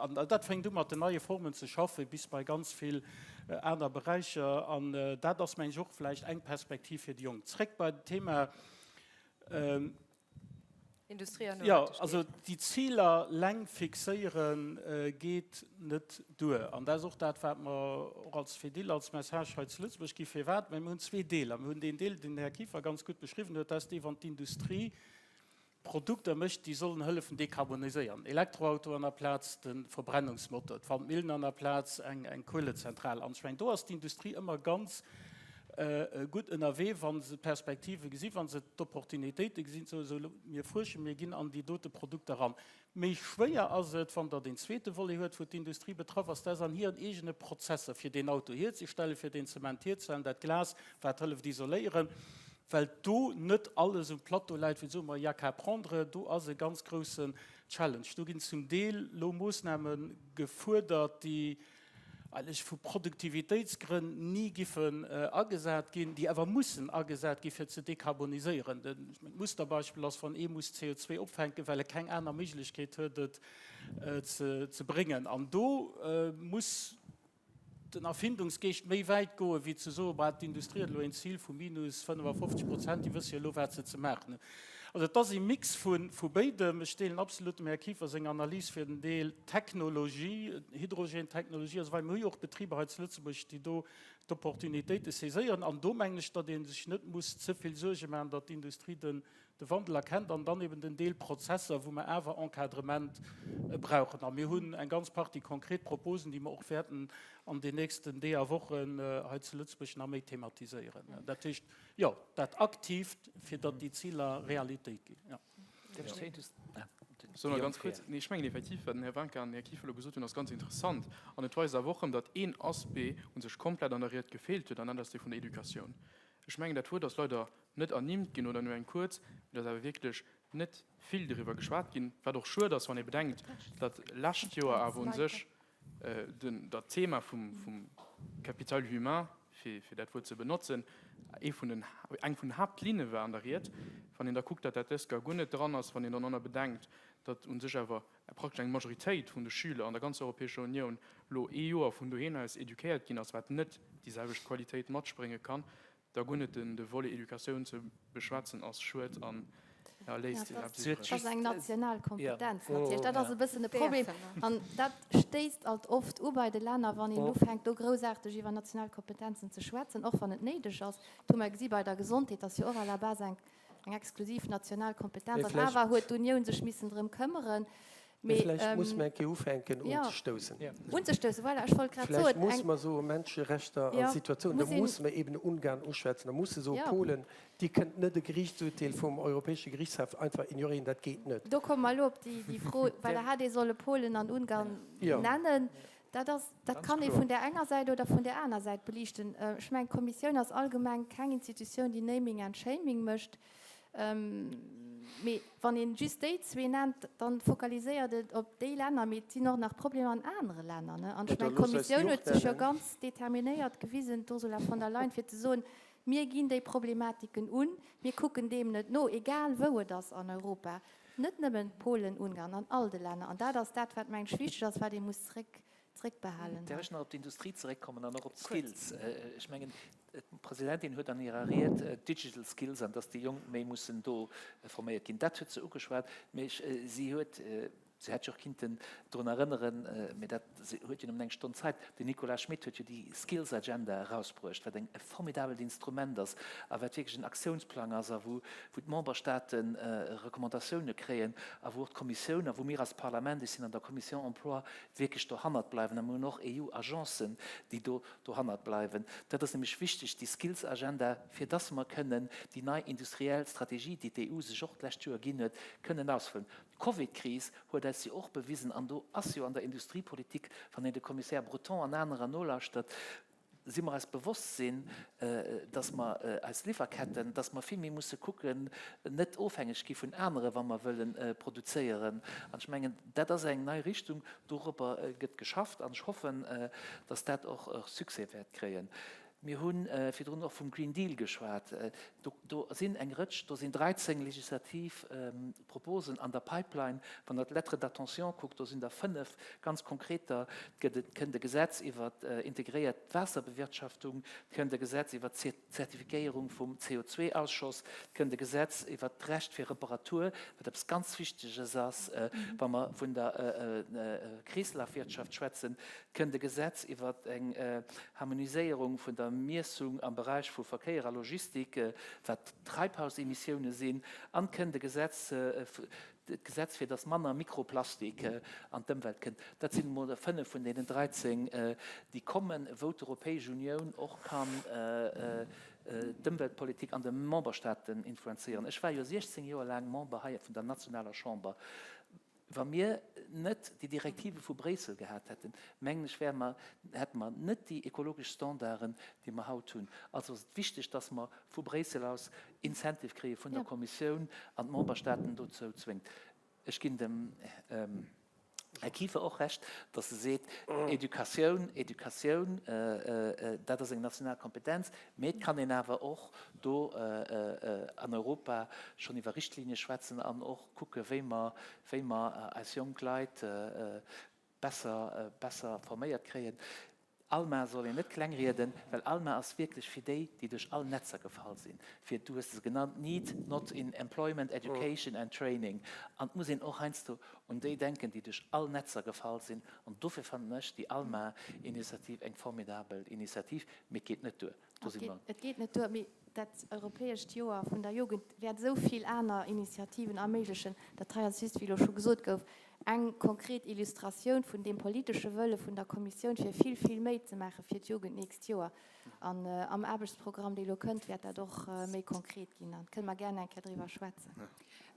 An dat fänkt u mat den neie Formen ze schaffen, bis bei ganz vill aner Beräicher. An dat ass, mengen ech, och vläicht eng Perspektiv fir déi Jonk. Zréck bei d'Thema. Industrie an Jo, also déi Ziler leng fixéiere geet net duer. An dat ass och dat, wat mer och als Fedil als Message hei zu Lëtzebuerg ginn. Firwat? Mä mir hunn zwee Deeler. Mir hunn deen Deel, deen den Här Kieffer ganz gutt beschriwwen huet, dat ass dee, wann d'Industrie Produkter mécht, déi sollen hëllefen dekarboniséieren, Elektroauto an der Plaz de Verbrennungsmotor, d'Wandmillen an der Plaz eng Kuelezentral. An ech mengen, do ass d'Industrie ëmmer ganz gutt ënnerwee, wa se d'Perspektive gesinn, wa se d'Opportunitéite gesinn, ze soen, esou, mir fuerschen, mir ginn an déi dote Produkter eran. Méi schwéier ass et, wann Der deen zweete Volet huet, wou d'Industrie betraff ass, dat ass an hiren eegene Prozesser, fir deen Auto hierzestellen, fir deen Zement hierzestellen, dat Glas, wat hëlleft isoléieren, well do net alles um Plateau läit, wou se soen, ma il y a qu'à prendre. Do ass e ganz groussen Challenge. Do ginn zum Deel elo Moossname gefuerdert, déi eigentlech vu Produktivitéitsgrënn ni giffen agesat ginn, déi awer mussen agesat gi fir ze dekarboniséieren. D'Musterbeispill ass, wann ee muss CO2 opfänken, well e keng aner Méiglechkeet huet et ze bréngen. An do muss den Erfindungsgeescht méi wäit goen, wéi ze soen, bah, d'Industrie huet elo een Zil vu minus 55 Prozent, déi wësse jo elo wat se ze maachen hunn. Also et ass ee Mix vu béidem. Ech deelen absolut dem Här Kieffer seng Analys fir den Deel Technologie, Hydrogentechnologie a sou weider. Mir hu jo och Betriber hei zu Lëtzebuerg, déi do d'Opportunitéite saiséieren. An do mengen ech, datt ee sech net muss ze vill Suerge maachen, datt d'Industrie de Wandel erkennt. An dann eben den Deel Prozesser, wou mer awer Encadrement brauchen. A mir hunn eng ganz Partie konkret Proposen, déi mer och wäerten an den nächsten Deeg a Wochen hei zu Lëtzebuerg nach méi thematiséieren. Dat heescht, Jo, dat Aktiivt, fir datt déi Ziler Realitéit ginn. Jo. Soen nach ganz kuerz, nee, ech mengen effektiv, wat den Här Wanka an den Här Kieffer elo gesot hunn, ass ganz interessant. An et weist awer och erëm, datt een Aspect u sech komplett an der Ried gefeelt huet, an dat ass dee vun der Educatioun. Ech mengen, dat Wuert ass leider net ernimmt ginn oder nur eng kuerz, mee et ass awer wierklech net vill doriwwer geschwat ginn, wat och schued ass, wann ee bedenkt, datt lescht Joer awer u sech dat Thema vum Capital humain, fir dat Wuert ze benotzen, ee vun den, eng vun den Haaptlinne war an der Ried. Wann een da kuckt, datt dat dëst Joer guer net dran ass, wann een dann och nach bedenkt, datt u sech awer praktesch eng Majoritéit vun de Schüler an der ganzer Europäescher Unioun elo ee Joer vun doheem aus eduquéiert ginn ass, wat net déi selwecht Qualitéit matsprénge kann. Da guer net de Volet Educatioun ze beschwätzen ass schued an ja, léisst een eppes iwwreg. Dat ass eng national Kompetenz natierlech. Dat ass e bëssen de Problem. An dat stéisst alt oft u bei de Länner, wann een ufänkt, do groussaarteg iwwer national Kompetenzen ze schwätzen, och wann et néideg ass. Dat hu mer gesi bei der Gesondheet, dat ass jo och à la base eng exklusiv national Kompetenz. An awer huet d'Unioun sech missen drëm këmmeren. Mee vläicht musse mer eng Kéier ufänken unzestoussen. Unzestoussen, voilà, ech wollt grad soen. Vläicht musse mer soen, Menscherechter an Situatiounen, do musse mer eben Ungarn uschwätzen, da musse soen, Polen, Dir kënnt net e Gerichtsurteel vum Europäesche Gerichtshaff einfach ignorieren, dat geet net. Do komme mer elo op déi Fro, well Der hat ee solle Polen an Ungarn nennen. Dat ass, dat kann ee vun där enger Säit oder vun där aner Säit beliichten. Ech mengen, d'Kommissioun ass allgemeng keng Institutioun, déi Naming and Shaming mécht. Mee wann een just déi zwee nennt, dann fokaliséiert et op déi Länner, mee et sinn och nach Problemer an anere Länner. An ech mengen, d'Kommissioun huet sech jo ganz determinéiert gewisen, d'Ursula von der Leyen, fir ze soen, Mir ginn déi Problematiken un, mir kucken deem net no, egal wou et ass an Europa, net nëmmen Polen, Ungarn, an all de Länner. An dat ass dat, wat, mengen ech, wichteg ass, wat ee muss zréck zréckbehalen. Däerf ech nach op d'Industrie zeréckkommen an och op d'Skills? Ech mengen, d'Presidentin huet an hirer Ried d'Digital Skills an dass déi Jonk méi mussen do forméiert ginn, dat huet se ugeschwat. Mee si huet, si hätt jo och kinnten drun erënneren, mee dat, si huet jo nëmmen eng Stonn Zäit, den Nicolas Schmit huet jo déi Skills Agenda erausbruecht, wat eng e formidabelt Instrument ass a wat wierklech en Aktiounsplang ass a wou d'Memberstaate Recommandatioune kréien a wou och d'Kommissioun a wou mir als Parlament, ech sinn an der Commission Emploi, wierklech dohannert bleiwen. A mir hunn och EU-Agencen, déi do dohannert bleiwen. Dat ass nämlech wichteg, déi Skills Agenda, fir dass mer kënnen déi nei industriell Strategie, déi d'EU sech och d'lescht Joer ginn huet, kënnen ausfëllen. D'Covidkris huet eis jo och bewisen, an do ass jo an der Industriepolitik, wann een de Kommissär Breton an anerer nolauschtert, si mer eis bewosst sinn, dass mer eis Liwwerketten, dass mer vill méi musse kucken, net ofhängeg gi vun anere wa mer wëlle produzéieren. An ech mengen, dat ass eng nei Richtung, dorobber gëtt geschafft an ech hoffen, dass dat och Succès wäert kréien. Mir hu virdrun och vum Green Deal geschwat. Do sinn eng Rëtsch, do sinn 13 legislativ Proposen an der Pipeline. Wann Der d'Lettre d'attention kuckt, do sinn der fënnef ganz konkreter. Et gëtt, et kënnt e Gesetz iwwer integréiert Waasserbewirtschaftung, et kënnt e Gesetz iwwer d'Zertifikéierung vum CO2-Ausschoss, et kënnt e Gesetz iwwer d'Recht fir Reparatur, wat eppes ganz Wichteges ass, wa mer vun der Kreeslafwirtschaft schwätzen, et kënnt e Gesetz iwwer eng Harmoniséierung vun der Miessung am Beräich vu Verkéier a Logistik, wat Treibhausemissioune sinn, an kënnt e Gesetz, d'Gesetz fir datt manner Mikroplastik an d'Ëmwelt kënnt. Dat sinn emol der 5 vun deenen 13, déi kommen, wou d'Europäesch Unioun och kann d'Ëmweltpolitik an de Memberstaaten influenzéieren. Ech war jo 16 Joer laang Member hei vun der nationaler Chamber. Wa mir net déi Direktive vu Bréissel gehat hätten, mengen ech, wäre mer, hätte mer net déi ekologesch Standarden, déi mer haut hunn. Also ass et wichteg, dass mer vu Bréissel aus Incentive kréie vun der Kommissioun an d'Memberstaaten dozou zwéngt. Ech ginn dem Här Kieffer och Recht, dass e seet, Educatioun, Educatioun, dat ass eng national Kompetenz, mee et kann een awer och do an Europa schonn iwwer Richtlinie schwätzen an och kucke wéi mer, wéi mer eis jonk Leit besser, besser forméiert kréien. Alma soll een net klengrieden, well Alma ass wierklech fir déi, déi duerch all Netzer gefall sinn, fir, du hues se genannt, NEET, Not in Employment, Education and Training. An et muss een och heiansdo un déi denken, déi duerch all Netzer gefall sinn. An dofir fannen ech déi Alma-Initiativ eng formidabel Initiativ. Mee et geet net duer. Do si mer. Et geet net duer, mee dat europäescht Joer vun der Jugend wäert esou vill aner Initiativen erméiglechen. Dat hei ass just, wéi elo scho gesot gouf, eng konkret Illustratioun vun deem politesche Wëlle vun der Kommissioun, fir vill, vill méi ze maache fir d'Jugend d'nächst Joer. An am Aarbechtsprogramm, dee elo kënnt, wäert dat och méi konkret ginn. Da kënne mer gären eng Kéier driwwer schwätzen.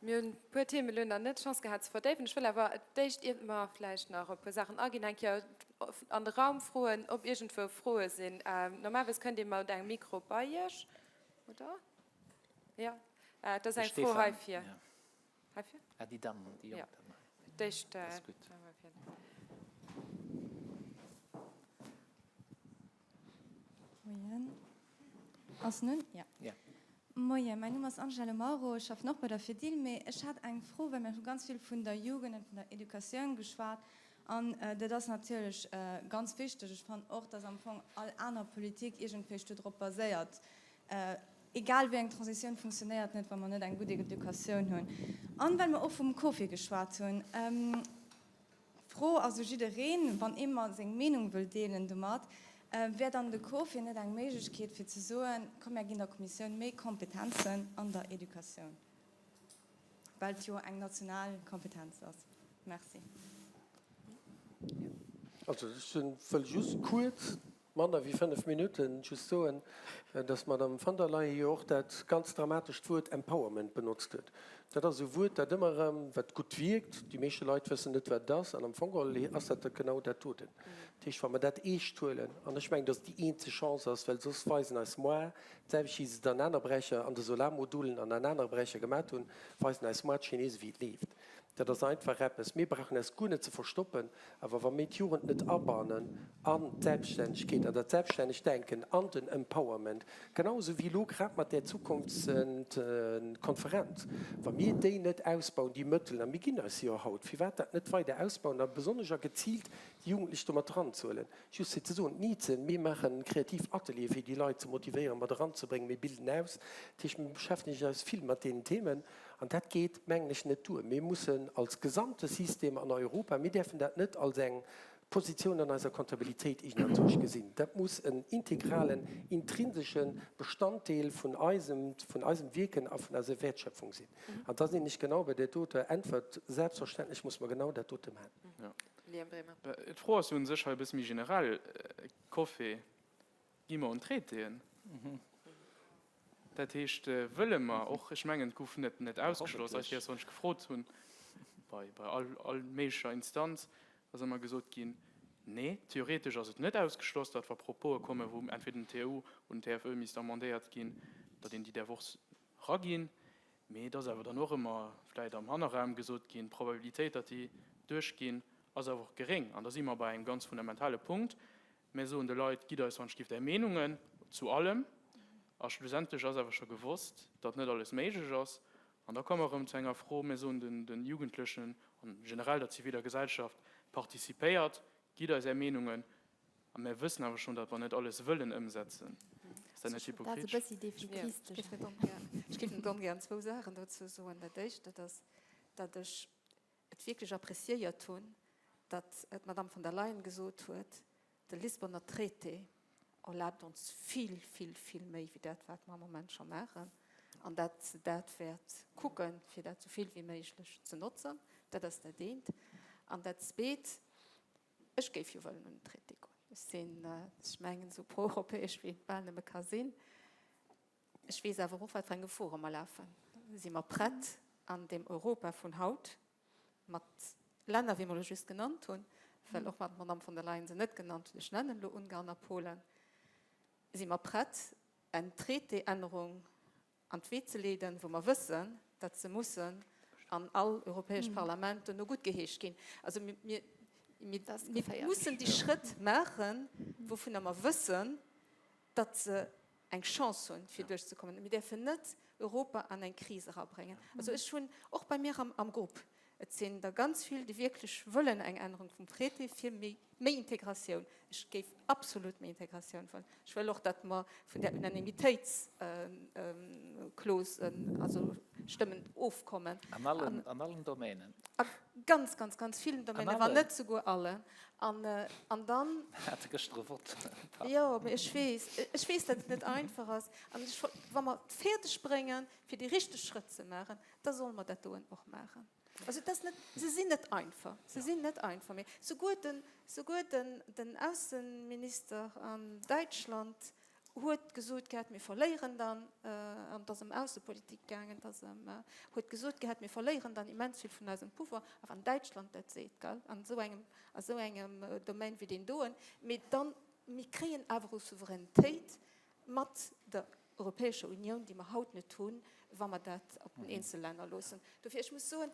Mir hunn e puer Themen elo nach net d'Chance gehat ze verdéiwen. Ech wëll awer d'éischt, iert mer vläicht nach op e puer Saachen aginn, eng Kéier an de Raum froen, ob iergendwou Froe sinn. Normalerweis kënnt ee mat engem Mikro bei Iech, oder? Jo, et ass eng Fro hei vir. Hei vir? Ah, déi Damm, déi jonk Damm hei. D'éischt Damm hei vir. Moien. Ass en un? Ja. Ja. Moien, mäin Numm ass Angèle Mauro, ech schaffen och bei der Fedil, mee ech hat eng Fro, well mir hu ganz vill vun der Jugend an vun der Educatioun geschwat an dat ass natierlech ganz wichteg. Ech fannen och, dass am Fong all aner Politik iergendwéi do drop baséiert. Egal wéi eng Transitioun funktionéiert net, wa mer net eng gutt Educatioun hunn. An well mer och vum Kofi geschwat hunn, D'Fro ass u jiddereen, wann ee mer seng Meenung wëll deelen domat, Wär dann de Kofi net eng Méiglechkeet fir ze soen, komm mär ginn der Kommissioun méi Kompetenzen an der Educatioun, well et jo eng national Kompetenz ass? Merci. Also ech wëll just kuerz Manner wéi 5 Minutten. Just soen, dass d'Madame von der Leyen jo och dat ganz dramatescht Wuert Empowerment benotzt huet. Dat ass e Wuert, dat ëmmer erëm, wat gutt wierkt, déi meeschte Leit wëssen net, wat et ass, an am Fong geholl ass dat genau dat doten. Dat heescht, wa mer dat eescht huelen, an ech mengen, dass et déi eenzeg Chance ass, well soss weisen eis moar, d'selwecht wéi se et an aner Beräicher, an de Solarmodulen an an anere Beräicher gemat hunn, weisen eis moar d'Chinesen, wéi et leeft. Dat ass einfach eppes, mir brauchen eis guer net ze verstoppen, awer wa mir d'Jugend net abannen an d'Selbststännegkeet, an dat selbststännegt Denken, an den Empowerment, genau esou wéi elo grad mat där Zukunftskonferenz, wa mir déi net ausbauen, déi Mëttel, a mir ginn eis se jo haut, firwat dat net weider ausbauen a besonnesch a geziilt déi Jugendlech do mat eranzehuelen? Just fir ze soen, d'Nizen, mir maache kreativ Ateliere fir déi Leit ze motivéieren, mat eranzebréngen, mir bilden aus, dat heescht, mir beschäftegen eis vill mat deenen Themen. An dat geet, mengen ech, net duer. Mir mussen als gesamte System an Europa, mir däerfen dat net als eng Positioun an eiser Comptabilitéit iergendanzwousch gesinn, dat muss en integralen, intrinsesche Bestanddeel vun eisem, vun eisem Wierken a vun eiser Wäertschöpfung sinn. An da sinn ech genau bei där doter Äntwert, Selbstverständlech muss mer genau dat dote maachen. D'Fro ass jo u sech hei e bësse méi generell, Coffe, Gi mer un d'Traitéen? Dat heescht, wëlle mer och, ech mengen, et gouf net net ausgeschloss, eis Kéiers, wann ech gefrot hunn, bei bei all all méiglecher Instanz, ass ëmmer gesot ginn, Nee, theoretesch ass et net ausgeschloss, datt wa Propose kommen, wou entweder den TU oder den TFE misst amendéiert ginn, datt een déi däerf och raginn. Mee et ass awer dann och ëmmer vläicht am Hannerraum gesot ginn, d'Probabilitéit, datt déi duerchginn, ass awer och geréng. An da si mer bei engem ganz fundamentale Punkt, Mir soen de Leit, Gitt eis wann ech giff Är Meenungen zu allem. A schlussendlech ass awer scho gewosst, datt net alles méiglech ass. An da komme mer erëm zu enger Fro, Mir soen de Jugendlechen an generell der ziviler Gesellschaft, Participéiert, gitt eis Är Meenungen. A mir wëssen awer schonn, datt mer net alles wëllen ëmsetzen. Ass dat net hypokritesch? Ech géif net ongären zwou Saachen dozou soen. Dat Éischt, dat ass, datt ech et wierklech appréciéiert hunn, datt d'Madame von der Leyen gesot huet, de Lisboner Traité erlaabt ons vill, vill, vill méi wéi dat, wat mer am Moment scho maachen, an datt se dat wäert kucken, fir dat esou vill wéi méiglech ze notzen. Dat ass dat eent. An dat Zweet, ech géif jo wëllen un den Traité goen. Ech sinn, ech mengen, esou pro-europäesch wéi een bal nëmme ka sinn. Ech weess awer och, wat fir eng Gefore mer lafen. Si mer prett, an deem Europa vun haut, mat Länner, wéi mer elo just genannt hunn, well och wann d'Madamm von der Leyen se net genannt huet, ech nennen elo Ungarn a Polen, si mer prett, eng Traité-Ännerung an d'Wee ze leeden, wou mer wëssen, datt se mussen an all europäescht Parlament duerno guttgeheescht ginn? Also mir, mir mussen déi Schrëtt maachen, wouvunner mer wëssen, datt se eng Chance hunn, fir duerchzekommen. Mir däerfen net Europa an eng Kris erabréngen. Also ech hunn och bei mir am Grupp, et sinn der ganz vill, déi wierklech wëllen eng Ännerung vum Traité fir méi Integratioun. Ech géif absolut méi Integratioun wëllen. Ech wëll och, datt mer vun där Unanimitéitsklose, also Stëmmen, ofkommen. An allen, an allen Domänen. A ganz, ganz, ganz villen Domänen, wann net souguer allen. An, an dann. Hate gëschter e Vott. Jo, mee ech weess, ech weess, datt et net einfach ass. An ech, wa mer et fäerdeg bréngen, fir déi richteg Schrëtt ze maachen, da solle mer dat doen och maachen. Also et ass net, se sinn net einfach, se sinn net einfach. Mee souguer den, souguer den, den Ausseminister an Däitschland huet gesot gehat, mir verléieren dann, an et ass ëm Aussepolitik gaangen, et ass ëm, huet gesot gehat, mir verléieren dann immens vill vun eisem Pouvoir. A wann Däitschland dat seet, gell, an esou engem, a esou engem Domaine wéi deen doen, mee dann, mir kréien awer u Souveränitéit mat der Europäescher Unioun, déi mer haut net hunn, wa mer dat op den Eenzellänner loossen. Dofir, ech muss soen,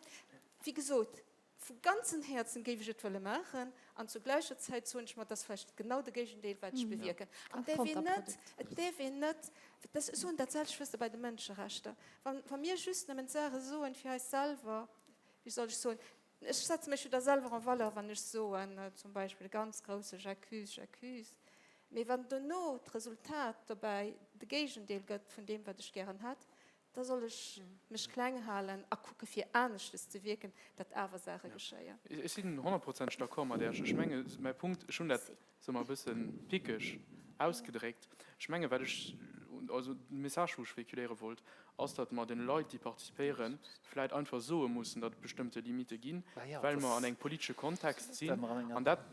wéi gesot, Vu ganzem Häerzen géif ech et wëlle maachen an zur gläicher Zäit soen ech mer, et ass vläicht genau de Géigendeel, wat ech bewierken. An et däerf een net, et däerf een net, ech soen dat selwecht, wësst Der, bei de Mënscherechter, wa, wa mir just nëmmen d'Saache soen fir eis selwer, wéi soll ech soen, ech setze mech jo da selwer en valeur, wann ech soen, zum Beispill e ganz grousse J'accuse, j'accuse. Mee wann dono d'Resultat dobäi de Géigendeel gëtt vun deem, wat ech gären hätt, da soll ech mech kleng halen a kucke fir aneschtes ze wierken, datt awer Saache geschéien. Ech sinn honnertprozenteg d'accord mat Iech. Ech menge mäi Punkt, ech hunn dat, soe mer, e bësse pickeg ausgedréckt. Ech menge wat ech, also de Message wou ech véhiculéiere wollt, ass, datt mer den Leit déi participéieren, vläit einfach soe mussen, datt et bestëmmte Limite ginn, well mer an engem politesche Kontext sinn. An dat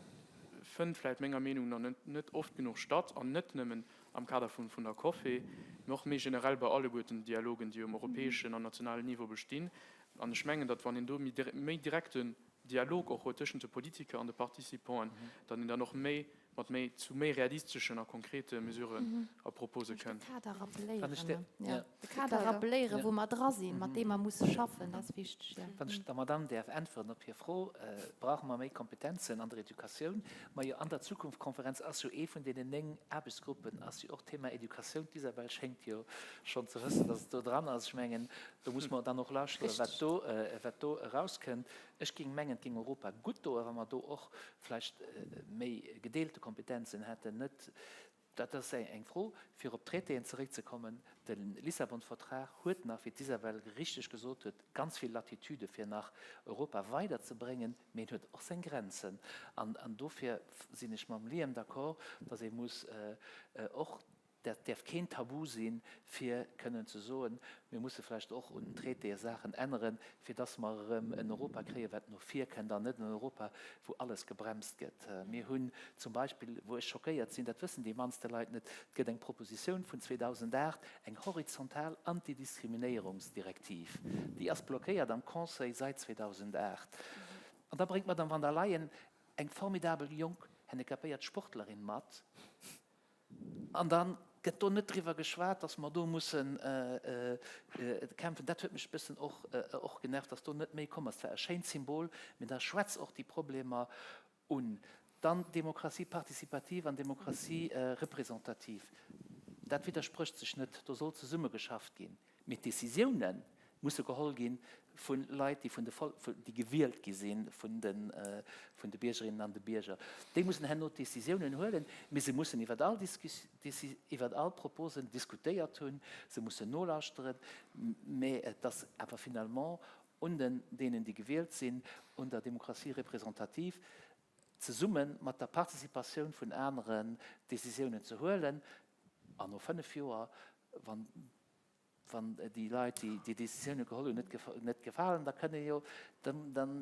fënnt vläit menger Meenung no net oft genuch statt an net nëmmen am Kader vun der COFE, mä och méi generell bei alleguerten Dialogen, déi um europäeschen an nationalen Niveau bestinn. An ech mengen, datt wann een do méi direkten Dialog och huet tëschent de Politiker an de Participanten, datt een dann och méi mat méi zu méi realisteschen a konkrete Mesuren a Propose kënnt. De Kader rappeléieren, jo, de Kader rappeléieren, wou mer dra sinn, mat deem mer musse schaffen, dat ass wichteg, jo. Wann ech der Madamm däerf äntweren op hir Fro, Brauche mer méi Kompetenzen an der Educatioun? Majo, an der Zukunftskonferenz ass jo ee vun deenen 9 Aarbechtsgruppen ass jo och d'Thema Educatioun. D'Isabel schéngt jo schonn ze wëssen, dass et do dran ass. Ech mengen, do muss mer dann och lauschteren, wat do, wat do erauskënnt. Ech géing mengen, et géing Europa gutt doen, wa mer do och vläicht méi gedeelte Kompetenzen hätten. Net, dat ass eng Fro, fir op d'Traitéen zeréckzekommen, de Lissabon-Vertrag huet nach, wéi d'Isabel richteg gesot huet, ganz vill Latitude fir nach Europa weiderzebréngen, mee en huet och seng Grenzen. An dofir sinn ech mam Liam d'accord, datt ee muss och Dat däerf keen Tabu sinn, fir kënnen ze soen, mir musse vläicht och un den Traitéë Saachen änneren, fir dass mer erëm en Europa kréien, wat no vir kënnt, an net en Europa, wou alles gebremst gëtt. Mir hunn zum Beispill, wou ech schockéiert sinn, dat wëssen déi mannste Leit net, et gëtt eng Propositioun vun 2008, eng horizontal Antidiskriminéierungsdirektiv, déi ass blockéiert am Conseil seit 2008. An da bréngt d'Madame van der Leyen eng formidabel jonk handicapéiert Sportlerin mat, An da gëtt do net driwwer geschwat, dass mer do musse kämpfen. Dat huet mech e bëssen och genervt, dass do net méi komm ass. Et war e schéint Symbol, mee da schwätz och déi Problemer un. Dann Démocratie participative an Démocratie représentative, dat widdersprécht sech net. Do soll zesummegeschafft ginn. Mee d'Décisioune musse geholl gi vu Leit, déi vun de Vol-, déi gewielt gi si vun de, vun de Biergerinnen an de Bierger. Déi mussen herno d'Décisiounen huelen, mee se mussen iwwer all Diskus-, Déci-, iwwer all Proposen diskutéiert hunn, se mussen nolauschteren. Mee et ass awer finalement un den, deenen, déi gewielt sinn, un der Démocratie représentative, zesumme mat der Participatioun vun aneren, d'Décisiounen ze huelen. An no fënnf Joer, wann, wann déi Leit, déi déi Décisioune geholl hunn, net, net gefalen, da kënne jo, dann, dann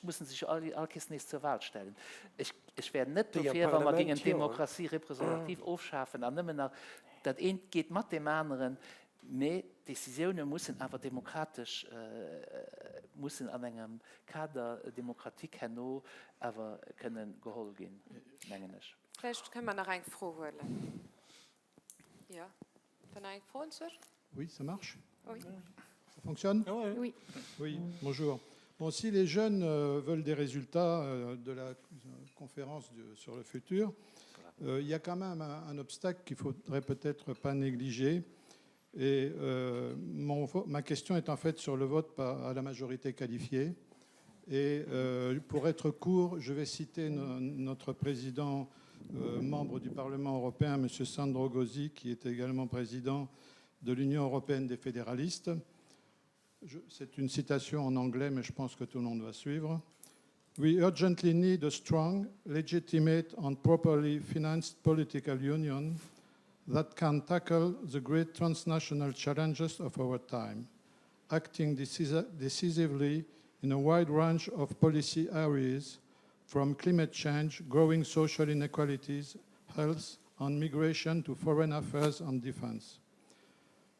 musse se sech all, all Kees nees zur Wahl stellen. Ech, ech wär net dofir, wa mer géingen d'Démocratie représentative ofschafen an nëmmen nach, dat eent geet mat deem aneren, mee d'Décisioune mussen awer demokratesch, mussen an engem Cadre démocratique herno awer kënnen geholl ginn, mengen ech. Vläicht kënne mer nach eng Fro huelen. Jo, war nach eng Fro anzwësch? Oui, ça marche? Oui. Ça fonctionne? Oui. Oui, bonjour. Bon, si les jeunes euh, veulent des résultats euh, de la conférence de, sur le futur, euh, il y a quand même un, un obstacle qu'il faudrait peut-être pas négliger. Et euh, mon, ma question est en fait sur le vote par, à la majorité qualifiée. Et euh, pour être court, je vais citer no, notre président, euh, membre du Parlement européen, M. Sandro Gozi, qui est également président de l'Union européenne des fédéralistes. C'est une citation en anglais, mais je pense que tout le monde va suivre. We urgently need a strong, legitimate and properly financed political union that can tackle the great transnational challenges of our time, acting decisively in a wide range of policy areas from climate change, growing social inequalities, health and migration to foreign affairs and defense.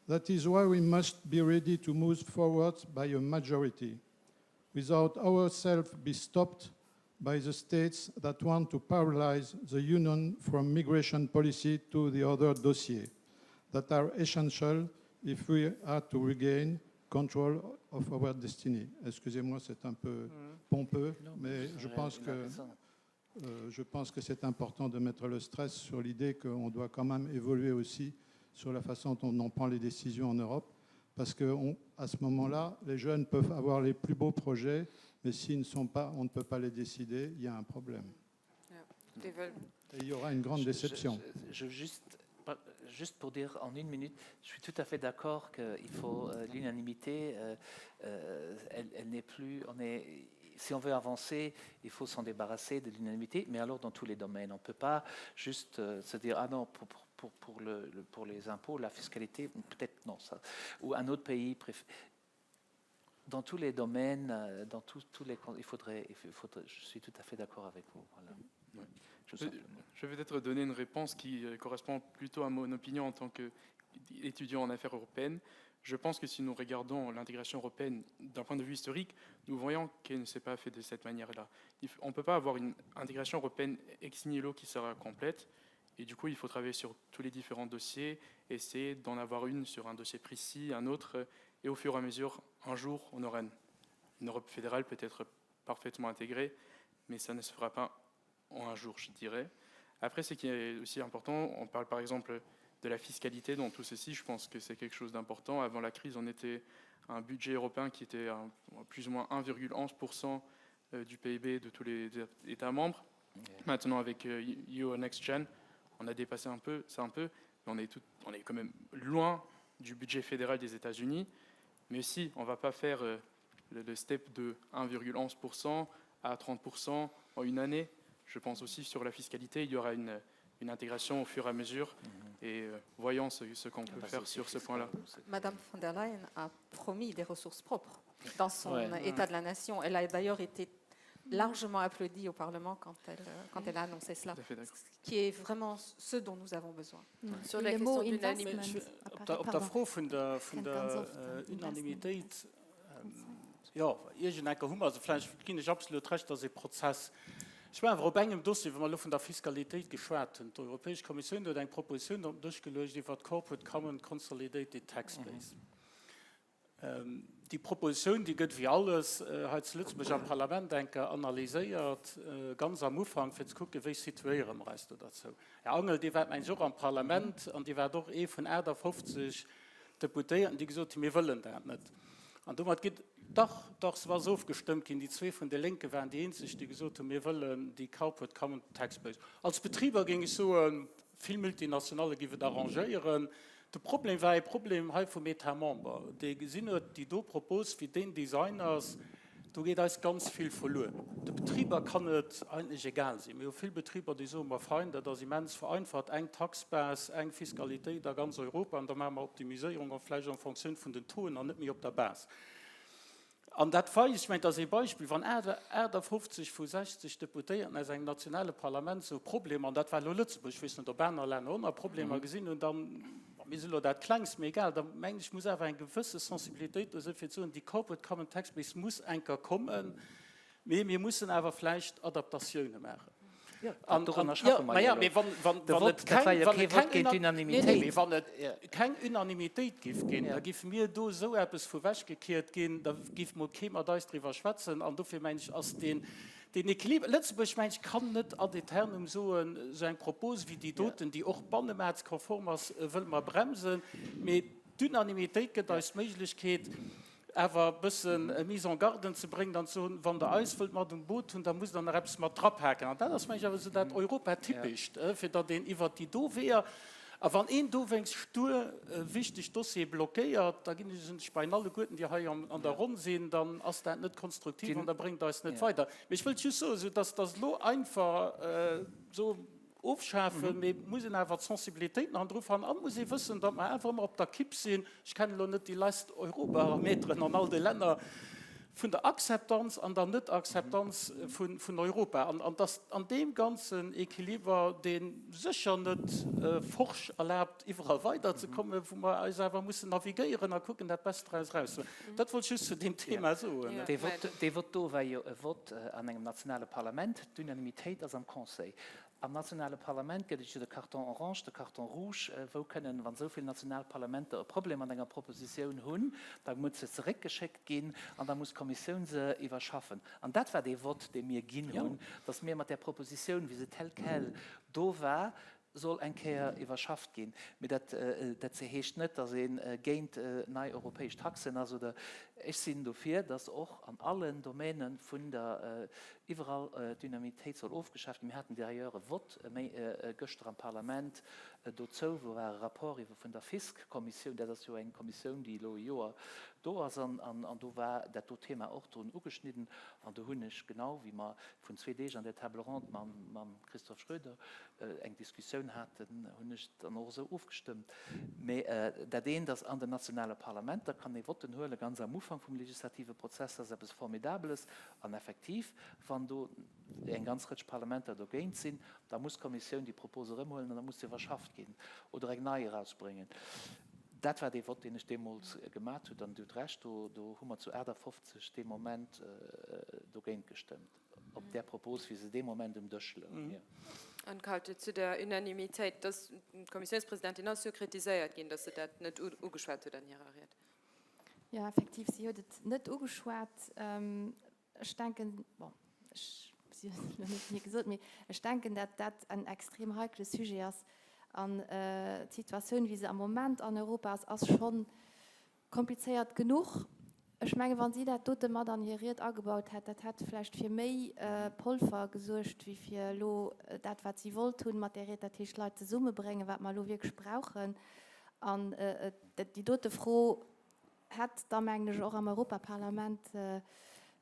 That is why we must be ready to move forward by a majority, without ourselves be stopped by the states that want to paralyze the union from migration policy to the other dossier that are essential if we are to regain control of our destiny. Excusez-moi, c'est un peu mmh. pompeux, non, mais je pense que euh, je pense que c'est important de mettre le stress sur l'idée qu'on doit quand même évoluer aussi sur la façon dont on prend les décisions en Europe, parce qu'à ce moment-là, les jeunes peuvent avoir les plus beaux projets, mais s'ils ne sont pas, on ne peut pas les décider, il y a un problème. Ja. Dee wëll. Et il y aura une grande déception. Je, je, juste, juste pour dire en une minute, je suis tout à fait d'accord qu'il faut euh, l'unanimité, euh, euh, elle, elle n'est plus, on est, si on veut avancer, il faut s'en débarrasser de l'unanimité, mais alors dans tous les domaines, on ne peut pas juste euh, se dire ah non pour, pour, pour, pour, le, le, pour les impôts, la fiscalité, peut-être non ça, ou un autre pays préfère dans tous les domaines, euh, dans tous, tous les il faudrait, il faudrait, je suis tout à fait d'accord avec vous. Voilà. Ouais. Je, je vais peut-être donner une réponse qui euh, correspond plutôt à mon opinion en tant qu'étudiant en affaires européennes. Je pense que si nous regardons l'intégration européenne d'un point de vue historique, nous voyons qu'elle ne s'est pas faite de cette manière-là. On ne peut pas avoir une intégration européenne ex nihilo qui sera complète. Et du coup, il faut travailler sur tous les différents dossiers, essayer d'en avoir une sur un dossier précis, un autre, et au fur et à mesure, un jour, on aura une, une Europe fédérale peut-être parfaitement intégrée, mais ça ne se fera pas en un jour, je dirais. Après, ce qui est aussi important, on parle par exemple de la fiscalité dans tout ceci, je pense que c'est quelque chose d'important. Avant la crise, on était un budget européen qui était à plus ou moins 1,11% euh, du PIB de tous les États membres. Maintenant, avec euh, EU Next Gen, on a dépassé un peu, ça un peu, mais on est, tout, on est quand même loin du budget fédéral des États-Unis. Mais aussi, on ne va pas faire euh, le, le step de 1,11% à 30% en une année. Je pense aussi sur la fiscalité, il y aura une, une intégration au fur et à mesure mmh. et euh, voyons ce, ce qu'on peut ah faire sur ce point-là. Madame von der Leyen a promis des ressources propres dans son ouais. état de la nation. Elle a d'ailleurs été largement applaudie au Parlement quand elle, euh, quand elle a annoncé cela, ce qui est vraiment ce dont nous avons besoin. Mmh. Sur la question d'unanimité, op der Fro vun der, vun der äh, Unanimitéit, ähm, jo, iergendenker hu mer se vläicht, ginn ech absolut Recht, dass ee Prozess. Ech war awer op engem Dossier, wa mer elo vun der Fiskalitéit geschwat hunn, d'Europäesch Kommissioun huet eng Propositioun op den Dësch geluecht iwwert d'Corporate Common Consolidated Tax Base. Déi Propositioun, déi gëtt wéi alles hei zu Lëtzebuerg am Parlament eng Kéier analyséiert, ganz am Ufank, fir ze kucken, wéi situéiere mer eis do derzou. Här Angel, Dir waart, mengen ech, och am Parlament an Dir waart och ee vun 58 Deputéierten, déi gesot hunn, mir wëllen dat net. An domat gitt, dach, dach, se ass ofgestëmmt ginn, déi zwee vun de Lénke waren déi eenzeg, déi gesot hunn, mir wëllen déi Corporate Common Tax Base. Als Betriber géing ech soen, Vill Multinationalle giff et arrangéieren. De Problem war ee Problem hei vum Etat member, dee gesinn huet, déi do Propos, wéi deen Design ass, do geet eis ganz vill verluer. De Betriber kann et eigentlech egal sinn. Mir hu vill Betriber, déi soen, ma fein, dat ass immens vereinfacht, eng Taxbase, eng Fiskalitéit a ganz Europa an da maache mer Optimiséierung och vläicht en Fonctioun vun den Tauxen an net méi op der Base. An dat weist, ech mengen, dat ass ee Beispill, wann 58 vu 60 Deputéierten aus engem nationale Parlament esou Problemer, an dat war elo Lëtzebuerg, ech weess net, ob aner Länner och nach Problemer gesinn hunn, dann, mir sinn elo dat Klengst, mee egal, da mengen ech, muss awer eng gewësse Sensibilitéit do sinn, fir ze soen, déi Corporate Common Tax Base muss eng Kéier kommen. Mee mir mussen awer vläicht Adaptatioune maachen. An dorunner schaffe mer jo elo. De Vott, dat war jo kee Vott géint d'Unanimitéit. Wann et keng Unanimitéit giff ginn, da giffe mir do esou eppes vu wechgekiert ginn, da giff mol kee mat eis driwwer schwätzen. An dofir mengen ech, ass deen, deen Equiliber, Lëtzebuerg, mengen ech, kann net ad aeternum soen, esou eng Propos wéi déi doten, déi och bannemaartskonform ass, wëlle mer bremsen. Mee d'Unanimitéit gëtt eis d'Méiglechkeet, awer e bëssen Mise en garde ze bréngen an ze soen, wann Der eis wëllt mat um Boot hunn, da musst Der nach eppes mat drapaken. An dat ass, mengen ech, awer esou dat Europatypescht, fir datt een iwwert déi do Weeër, a wann een dowéinst stur wichteg Dossiere blockéiert, da ginn ech ech bei alleguerten, déi hei an der Ronn sinn, dann ass dat net konstruktiv an da bréngt eis net weider. Mee ech wëllt just soen, esou datt dat elo einfach esou, Ofschafen, mee et muss een awer d'Sensibilitéit nach dru fannen an et muss ee wëssen, datt mer awer ëmmer op der Kipp sinn, ech kennen elo net déi leist Eurobarometeren an all de Länner, vun der Akzeptanz an der Net-Akzeptanz vun Europa an an datt an deem ganzen Equiliber, dee sécher net forsch erlaabt iwwerall weiderzekommen, wou mer eis awer mussen navigéieren a kucken dat Best draus erauszehuelen. Dat wollt ech just zu deem Thema soen. Dee Vott do war jo e Vott an engem nationale Parlament. D'Unanimitéit ass am Conseil. Am nationale Parlament gëtt et jo de Carton orange, de Carton rouge, wou kënnen, wann esou vill national Parlamenter e Problem mat enger Propositioun hunn, da muss se zeréckgeschéckt ginn an da muss d'Kommissioun se iwwerschaffen. An dat war dee Vott, dee mir ginn hunn, datt mir mat där Propositioun, wéi se telle quelle do war. soll eng Kéier iwwerschafft ginn. Mee dat, dat heescht net, datt ee géint nei europäesch Taxen ass oder. Ech sinn dofir, datt och an allen Domäne vun der, iwwerall d'Unanimitéit soll ofgeschaaft ginn. Mir haten d'ailleurs e Vott méi gëschter am Parlament dozou, wou war e Rapport iwwer vun der Fisc-Kommissioun, dat ass jo eng Kommissioun, déi elo e Joer do ass, an, an do war dat do Thema och drun ugeschnidden. An do hunn ech, genau wéi mer vun zwee Deeg an där Table ronde mam, mam Christophe Schröder eng Diskussioun haten, hunn ech dann och esou ofgestëmmt. Mä dat eent ass, an den nationale Parlamenter kann ee Votten huelen, ganz am Ufank vum legislative Prozess, dat ass eppes Formidabeles. An effektiv, wann do eng ganz Rëtsch Parlamenter dogéint sinn, da muss d'Kommissioun déi Propos erëmhuelen an da muss se iwwerschafft ginn oder eng nei erausbréngen. Dat war dee Vott, deen ech deemools gemat hunn. An Dir hutt Recht, do hu mer zu 58 dee Moment dogéint gestëmmt. op där Propos, wéi se dee Moment um Dësch loung. Jo. Anne Kalté, Zu der Unanimitéit, dass d'Kommissiounspresidentin ass jo kritiséiert ginn, dass se dat net ugeschwat huet an hirer Ried. Jo, effektiv, si huet et net ugeschwat. Ech denken, bon, ech, si huet et elo net mir gesot, mee ech denken, dat dat en extrem heikle Sujet ass. An d'Situatioun, wéi se am Moment an Europa ass, ass schonn Komplizéiert genuch. Ech mengen, wa si dat dote mat an hir Ried agebaut hätt, dat hätt vläicht fir méi Polfer gesuergt, wéi fir elo dat, wat si wollt hunn mat där Ried, dat heescht d'Leit zesummebréngen, wat mer elo wierklech brauchen. An déi dote Fro hätt da, mengen ech, och am Europaparlament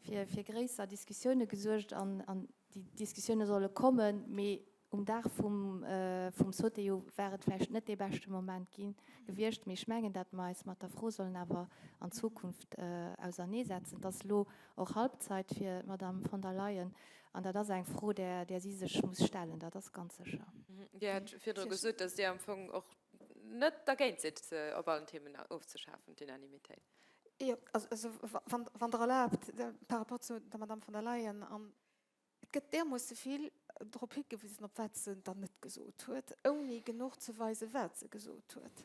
fir gréisser Diskussioune gesuergt. An déi Diskussioune solle kommen, mee Um Dag vum vum Soteo war et vläicht net dee beschte Moment gi gewiescht, mee ech mengen, dat mer eis mat der Fro sollen awer an Zukunft auserneesetzen. Et ass elo och Halbzeit fir d'Madame von der Leyen an dat ass eng Fro, där där si sech muss stellen, dat ass ganz sécher. Dir hat virdru gesot, datt Dir am Fong och net dergéint sidd, se op allen Themen ofzeschafen, d'Unanimitéit. Jo, also wann Der erlaabt, par rapport zu der Madame von der Leyen an Et gëtt därmoosse vill drop higewisen, op wat se dann net gesot huet, ouni genuch ze weisen, wat se gesot huet.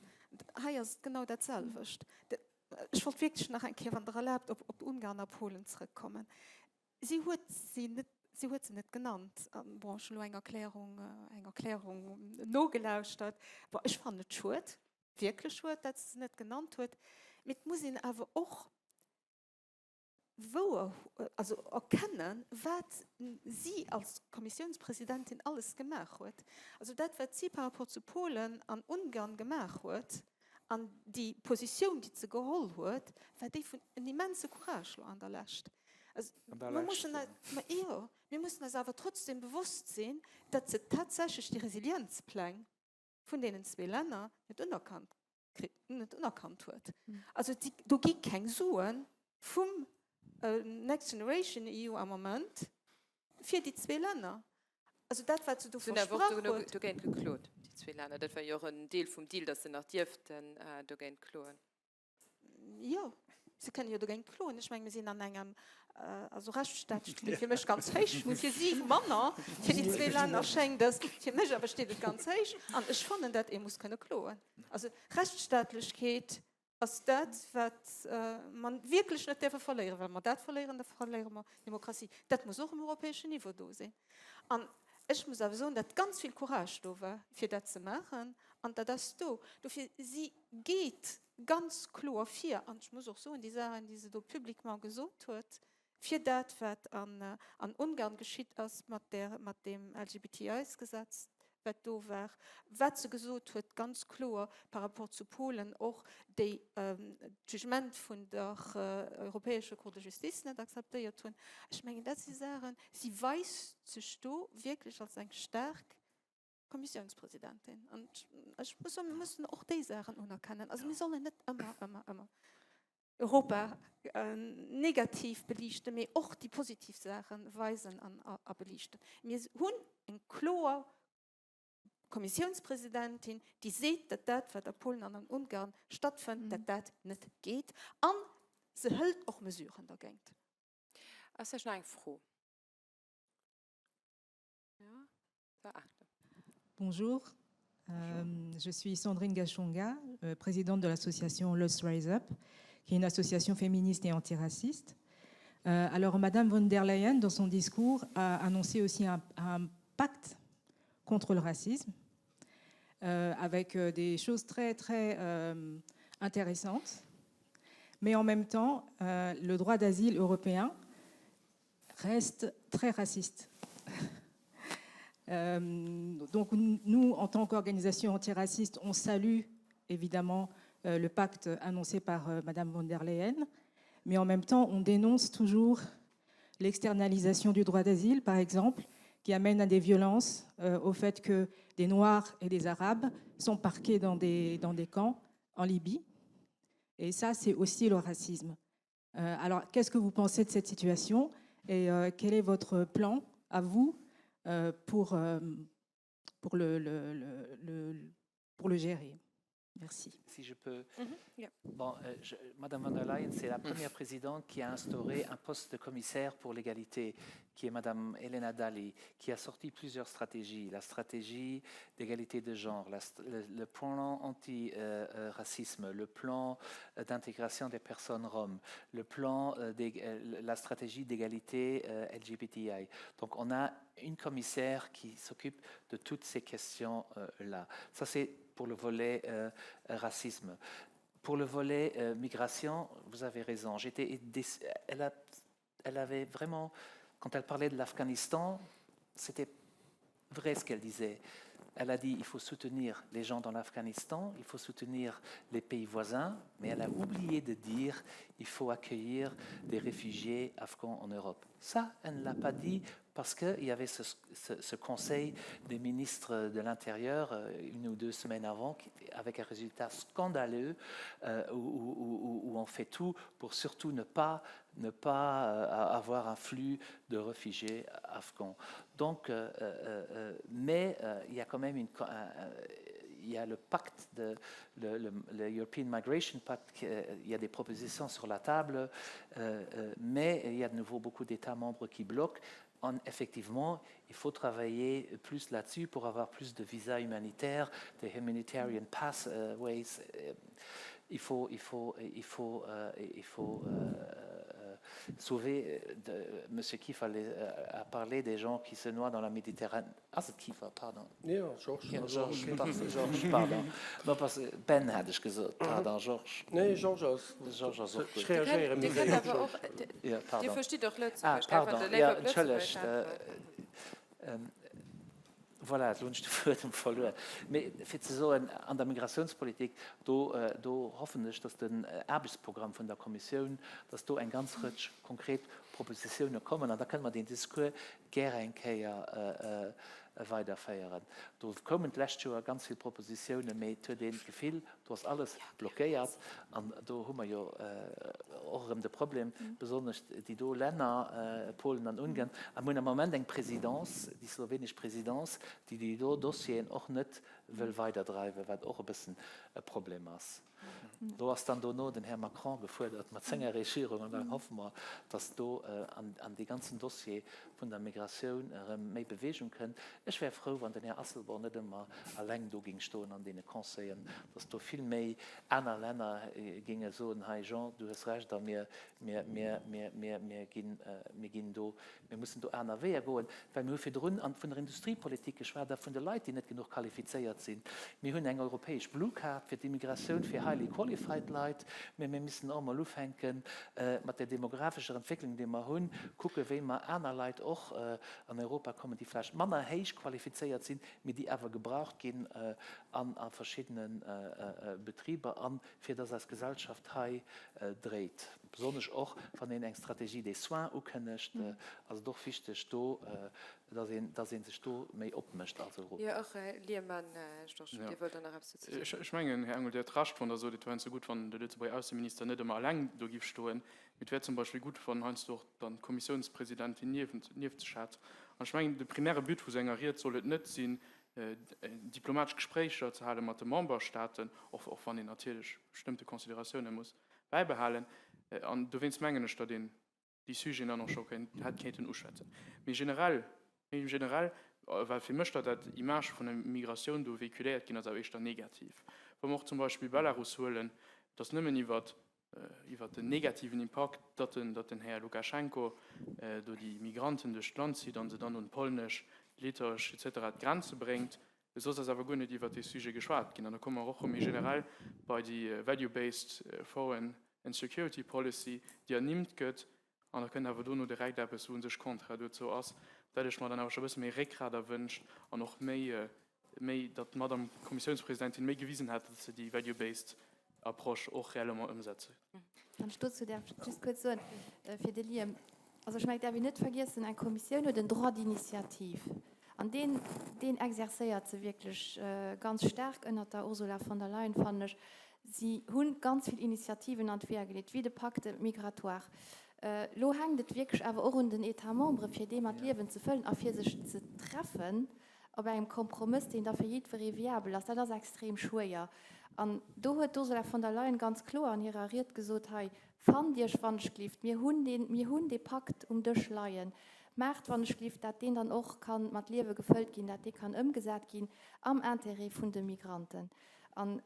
Hei ass et genau dat selwecht. Ech wollt wierklech nach eng Kéier, wann Der erlaabt, op Ungarn a Polen zrëckkommen. Si huet si net, si huet se net genannt. An, bon, ech hunn elo eng Erklärung, eng Erklärung nogelauschtert. Bon, ech fannen et schued, wierklech schued, dat se se net genannt huet. Mee et muss een awer och wouer, also erkennen, wat si als Kommissiounspresidentin alles gemaach huet. Also dat, wat si par rapport zu Polen an Ungarn gemaach huet an déi Positioun, déi se geholl huet, war déi vun en immense Courage lo an der Lescht. Also mir mussen eis, ma jo, mir mussen eis awer trotzdem bewosst sinn, datt se tatsächlech déi Resilienzpläng vun deenen zwee Länner net unerkannt net unerkannt huet. Also do gi keng Sue vum Next Generation EU am Moment fir déi zwee Länner. Also dat, wat se do versprach huet. Dogéint geklot, déi zwee Länner. Dat war jo och en Deel vum Deal, datt se nach dierften dogéint kloen. Jo, se kënnen jo dogéint kloen. Ech menge mir sinn an engem, also Rechtsstaat steet fir mech ganz héich, fir si manner, fir déi zwee Länner schéngt es, fir mech awer steet et ganz héich. An ech fannen, dat ee muss kënne kloen. Also Rechtsstaatlechkeet ass dat, wat mer wierklech net däerfe verléieren. Well mer dat verléieren, da verléiere mer d'Demokratie. Dat muss och um europäeschen Niveau do sinn. An ech muss awer soen, datt ganz vill Courage do war, fir dat ze maachen. An dat ass do. Dofir, si geet ganz kloer vir, an ech muss och soen, déi Saachen, déi se do publiquement gesot huet, fir dat, wat an Ungarn geschitt ass mat där, mat deem LGBTIs-Gesetz, wat do war, wat se gesot huet, ganz kloer par rapport zu Polen och, déi d'Jugement vun der Europäescher Cour de Justice net akzeptéiert hunn. Ech mengen, dat si Saachen, si weist sech do wierklech als eng staark Kommissiounspresidentin. An ech muss soen, mir mussen och déi Saachen unerkennen. Also mir sollen net ëmmer, ëmmer, ëmmer Europa negativ beliichten, mee och déi positiv Saache weisen an a beliichten. Mir hunn eng kloer Kommissiounspresidentin, déi seet, datt dat, wat a Polen an an Ungarn stattfënnt, datt dat net geet. A se hëlt och Mesuren dergéint. Ass vläicht nach eng Fro? Bonjour. Euh, je suis Sandrine Gachonga, euh, présidente de l'association Los Rise Up, qui est une association féministe et antiraciste. Euh, alors Madame von der Leyen, dans son discours, a annoncé aussi un, un pacte contre le racisme. euh, avec euh, des choses très très euh, intéressantes. Mais en même temps, euh, le droit d'asile européen reste très raciste. euh, donc nous, en tant qu'organisation antiraciste, on salue évidemment euh, le pacte annoncé par euh, Madame von der Leyen, mais en même temps, on dénonce toujours l'externalisation du droit d'asile, par exemple, qui amène à des violences, euh, au fait que des Noirs et des Arabes sont parqués dans des, dans des camps en Libye. Et ça, c'est aussi le racisme. Euh, alors, qu'est-ce que vous pensez de cette situation et euh, quel est votre plan à vous euh, pour, euh, pour, le, le, le, le, pour le gérer Merci. Si je peux. Mm -hmm. yeah. bon, euh, je, Madame von der Leyen, c'est la première présidente qui a instauré un poste de commissaire pour l'égalité, qui est Madame Elena Dali, qui a sorti plusieurs stratégies. La stratégie d'égalité de genre, la, le, le plan anti-racisme, euh, le plan euh, d'intégration des personnes roms, le plan euh, euh, la stratégie d'égalité euh, LGBTI. Donc on a une commissaire qui s'occupe de toutes ces questions-là. Euh, Ça, c'est pour le volet euh, racisme. Pour le volet euh, migration, vous avez raison. J'étais elle, a, elle avait vraiment, quand elle parlait de l'Afghanistan, c'était vrai ce qu'elle disait. Elle a dit il faut soutenir les gens dans l'Afghanistan, il faut soutenir les pays voisins, mais elle a oublié de dire il faut accueillir des réfugiés afghans en Europe. Ça, elle ne l'a pas dit parce qu'il y avait ce, ce, ce conseil des ministres de l'Intérieur euh, une ou deux semaines avant, qui, avec un résultat scandaleux euh, où, où, où, où on fait tout pour surtout ne pas, ne pas euh, avoir un flux de réfugiés afghans. Donc, euh, euh, euh, mais euh, il y a quand même une, un, il y a le pacte de le, le, le European Migration Pact, euh, il y a des propositions sur la table, euh, euh, mais il y a de nouveau beaucoup d'États membres qui bloquent. En, effectivement, il faut travailler plus là-dessus pour avoir plus de visas humanitaires, des humanitarian pathways. Euh, il faut, il faut, il faut, euh, il faut euh, sauver. De, Monsieur Kiff a, a parlé des gens qui se noient dans la Méditerranée. Ah, c'est Kiefer, pardon. Ja, Georges. Ja, Georges, pardon, Georges, pardon. Non, parce que Ben hat ech gesot. Pardon, Georges. Nee, Georges ass. Georges ass och gutt. Ech reagéiere méi séier op Georges. Ja, pardon. Dir verstitt och Ah, Lëtzebuergesch, pardon. Ja, entschëllegt. Voilà, elo hunn ech de Fuedem verluer. Mee fir ze soen, an der Migratiounspolitik, do, do hoffen ech, datt den Aarbechtsprogramm vun der Kommissioun, datt do eng ganz Rëtsch konkret Propositioune kommen. An da kënne mer deen Discours gär eng Kéier weiderféieren. Do koumen d'lescht Joer ganz vill Propositiounen, mee et huet een d'Gefill, do ass alles blockéiert. An do hu mer jo och erëm de Problem, besonnesch déi do Länner, Polen an Ungarn, a mir hunn am Moment eng Présidence, déi slowenesch Présidence, déi déi do Dossieren och net wëll weiderdreiwen, wat och e bëssen e Problem ass. Do ass dann dono den Här Macron gefuerdert mat senger Regierung an dann hoffe mer, datt do an dee ganzen Dossier vun der Migratioun erëm méi Bewegung kënnt. Ech wär frou, wann den Här Asselborn net ëmmer alleng do géing stoen an deene Conseillen, datt do vill méi aner Länner géinge soen, hei Jean, du hues Recht a mir, mir, mir, mir, mir, mir ginn, mir ginn do Mir mussen do aner Weeër goen, well mir hu virdrun vun der Industriepolitik geschwat a vun de Leit, déi net genuch qualifizéiert sinn. Mir hunn eng europäesch Blue Card fir d'Immigratioun fir highly qualified Leit, mä mir müssen och emol ufänke mat där demographescher Entwécklung, déi mer hunn, kucke wéi mer aner Leit och an Europa kommen, déi vläicht manner héich qualifizéiert sinn, mee déi awer gebraucht ginn a verschiddene Betriber a fir dass eis Gesellschaft hei dréit. Besonnesch och, wann een eng Stratégie des soins ukënnegt, ass et och wichteg do, dass een, dass ee sech do méi opmécht als Europa. Jo, och Här Liemann, Georges, Dir wollt der nach eppes dozou soen. Ech mengen, Här Engel, Dir huet Recht, wann Der sot, et wär heiansdo gutt, wann de Lëtzebuerger Ausseminister net ëmmer eleng do giff stoen. Mee et wär zum Beispill gutt, wann heiansdo och dann d'Kommissiounspresidentin niewent, nieft sech hätt. An ech mengen, de primäre But vu senger Ried soll et net sinn, diplomatesch Gespréicher ze hale mat de Memberstaaten, och, och wann een natierlech bestëmmte Consideratioune muss bäibehalen. An dowéinst mengen ech, datt een déi Sujeten dann och scho kéint, hätt kéinten uschwätzen. Méi generell, méi generell, well fir mech datt dat Image vun der Migratioun do véhiculéiert ginn ass, awer éischter negativ. Wa mer och zum Beispill Belarus huelen, et ass nëmmen iwwert, iwwert den negativen Impakt, datt den, datt den Här Lukaschenko do déi Migranten duerch d'Land zitt a se dann un polnesch, litauesch et cetera d'Grenze bréngt. Soss ass awer guer net iwwert dee Sujet geschwat ginn. An da komme mer och erëm méi generell bei déi value-based foreign and security policy, déi ernimmt gëtt, an da kënnt awer dono direkt eppes, wou u sech contraire dozou ass. Dat hätt ech mer dann awer scho e bësse méi Réckgrat erwënscht an och méi, méi, datt d'Madame Kommissiounspresidentin méi gewisen hätt, datt se déi value-based Approche och réellement ëmsetze. Wann ech dozou däerf just kuerz soen, fir de Liam, also ech mengen, et däerf een net vergiessen, eng Kommissioun huet en Droit d'initiative an deen, deen exercéiert se wierklech ganz staark ënnert der Ursula von der Leyen, fannen ech. Si hu ganz vill Initiativen an d'Weeër geleet, wéi de Pacte migratoire. Elo hänkt et wierklech awer och un den États membres, fir dee mat Liewen ze fëllen a fir sech ze treffen op engem Kompromëss, deen da fir jiddweree viabel ass. Dat ass extrem schwéier. An do huet d'Ursula von der Leyen ganz kloer an hirer Ried gesot, Hei, fannt Iech wannechglift, mir hunn deen, mir hunn dee Pakt um Dësch leien, maacht wannechglift, dat deen dann och ka mat Liewe gefëllt ginn, dat dee kann ëmgesat ginn am Intérêt vun de Migranten. An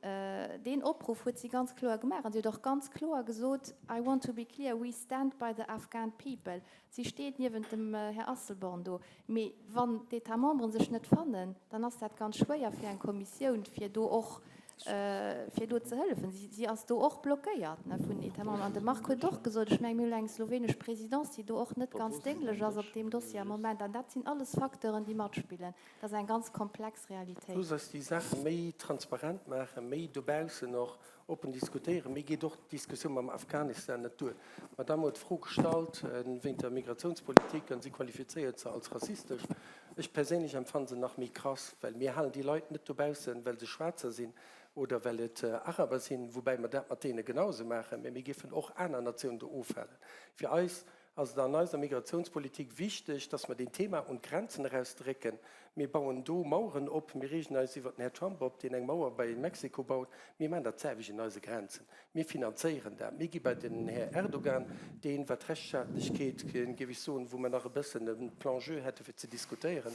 deen Opruff huet si ganz kloer gemaach. An si huet och ganz kloer gesot, I want to be clear, we stand by the Afghan people. Si steet niewent dem Här Asselborn do. Mee wann d'États membres sech net fannen, dann ass dat ganz schwéier fir eng Kommissioun, fir do och, fir do ze hëllefen. Si ass do och blockéiert vun den États membres. An de Marc huet och gesot, ech mengen, mir hunn eng slowenesch Présidence, déi do och net ganz dénglech ass op deem Dossier am Moment. An dat sinn alles Facteuren, déi matspillen. Dat ass eng ganz komplex Realitéit. Looss eis déi Saache méi transparent maachen, méi dobaussen och oppen diskutéieren. Mir geet och d'Diskussioun mam Afghanistan net duer. D'Madame huet d'Fro gestallt wéint der Migratiounspolitik an si qualifizéiert se als rassistesch. Ech perséinlech empfanne se nach méi krass, well mir halen déi Leit net dobaussen, well se Schwaarzer sinn oder well et Araber sinn, woubäi mer dat mat deene genau esou maachen, mä mir géifen och aner Natiounen do ofhalen. Fir eis ass et an eiser Migrationspolitik wichteg, dass mer deen Thema un d'Grenzen erausdrécken. Mir bauen do Maueren op, mir reegen eis iwwert den Här Trump op, deen eng Mauer bei Mexiko baut. Mir maachen dat selwecht un eise Grenzen. Mir finanzéieren dat. Mir gi bei den Här Erdogan, deen, wat d'Rechtsstaatlechkeet, géif ech soen, wou mer nach e bëssen e Plan jeu hätte fir ze diskutéieren,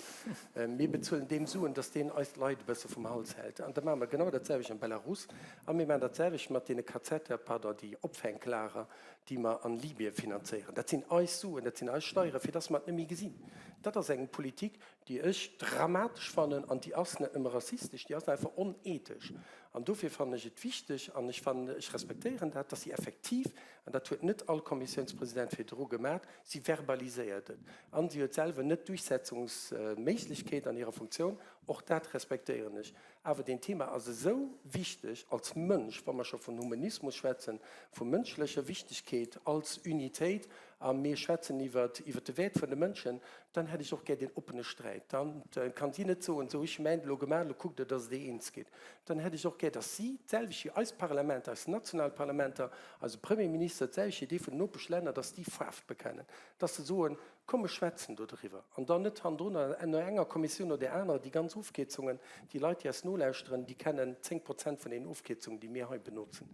mir bezuelen deem Suen, dass deen eis d'Leit e bësse vum Hals hält. An da maache mer genau dat selwecht am Belarus a mir maachen dat selwecht mat deene KZer, pardon, déi Opfänklager, déi mer an Libyen finanzéieren, dat sinn eis Suen, dat sinn eis Steieren, fir dass mer et net méi gesinn. Dat ass eng Politik, déi ech dramatesch fannen an déi ass net nëmme rassistesch, déi ass einfach onethesch. An dofir fannen ech et wichteg an ech fannen, ech respektéieren dat, dass si effektiv, an dat huet net all Kommissiounspresident virdru gemat, si verbaliséiert et an si huet selwer net d'Duerchsetzungsméiglechkeet an hirer Funktioun, och dat respektéieren ech. Awer deen Thema ass esou wichteg als Mënsch, wa mer scho vun Humanismus schwätzen, vu mënschlecher Wichtegkeet als Unitéit, a mir schwätzen iwwer de Wäert vun de Mënschen, dann hätt ech och gär deen oppene Sträit. Da kann si net soen, esou, ech hu mäint elo gemaach, elo kuckt Der, datt Der eens gitt. Dann hätt ech och gär, datt si, d'selwecht wéi eis Parlamenter, eis national Parlamenter, eise Premierminister, d'selwecht wéi dee vun den Nopeschlänner, datt déi Faarf bekennen, datt se soen, Komm, mir schwätzen do driwwer. An dann net hannendrun no enger Kommissioun no där anerer déi ganz Ofkierzungen. Déi Leit, déi eis nolauschteren, déi kennen 10 Prozent vun deenen Ofkierzungen, déi mir hei benotzen.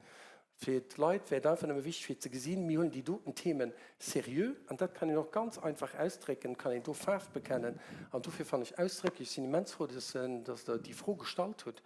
Fir d'Leit wär et einfach nëmme wichteg fir ze gesinn, mir huelen déi doten Themen seriö. An dat kann een och ganz einfach ausdrécken, kann een do Faarf bekennen. An dofir fannen ech ausdrécklech, ech sinn immens frou, dass Der déi Fro gestallt hutt,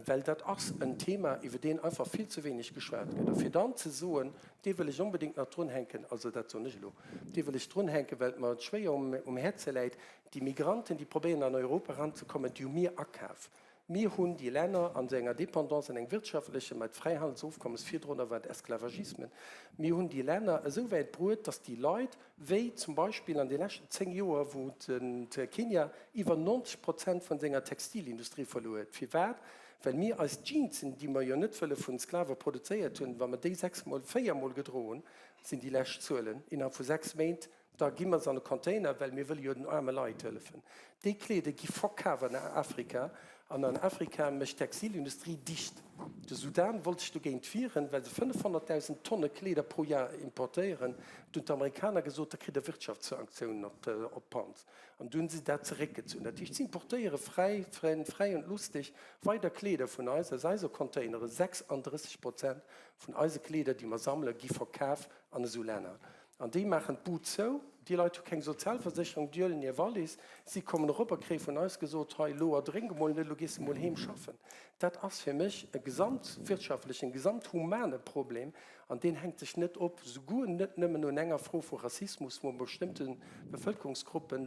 Well dat ass en Thema, iwwer deen einfach vill ze wéineg geschwat gëtt. A fir dann ze soen, dee wëll ech onbedéngt nach drunhänken, also dat soen ech elo, dee wëll ech drunhänken, well et mer schwéier um Häerze läit, déi Migranten, déi probéieren an Europa eranzekommen, déi hu mir akaf. Mir hunn déi Länner an esou enger Dépendance, an engem wirtschaftleche, mat Fräihandelsofkommes, virdrunner war et Esclavagisme, mir hunn déi Länner esou wäit bruet, datt déi Leit, wéi zum Beispill an de leschten 10 Joer, wou de Kenia iwwer 90 Prozent vun senger Textilindustrie verluer huet. Firwat? Well mir eis Jeansen, déi mer jo net wëlle vun Sklave produzéiert hunn, wa mer déi sechsmol, véiermol gedro hunn, sinn déi lescht Zuelen, innerhalb vu sechs Méint, da gi mer se an e Container, well mir wëlle jo den aarme Leit hëllefen. Déi Kleeder gi verkaf an Afrika an an Afrika mécht d'Textilindustrie dicht. De Sudan wollt sech dogéint wieren, well se 500.000 Tonne Kleeder pro Jar importéieren. Du hunn d'Amerikaner gesot, da kritt der Wirtschaftssanktiounen op d'Panz. An du hunn se dat zeréckgezunn. Dat heescht, si importéiere fräi, frei und lustig weider Kleeder vun eis, aus eise Containeren. 36 Prozent vun eise Kleeder, déi mer sammelen, gi verkaf an esou Länner. An déi maachen d'Bud zou. Déi Leit hu keng Sozialversécherung, déi huelen hir Wallis, si kommen erop a kréie vun eis gesot, hei elo erdrénk emol net, elo gees de mol heem schaffen. Dat ass fir mech e gesamtwirtschaftlechen, gesamthumane Problem an deen hänkt sech net op, souguer net nëmmen un enger Fro vu Rassismus, wou mer bestëmmte Bevëlkerungsgruppen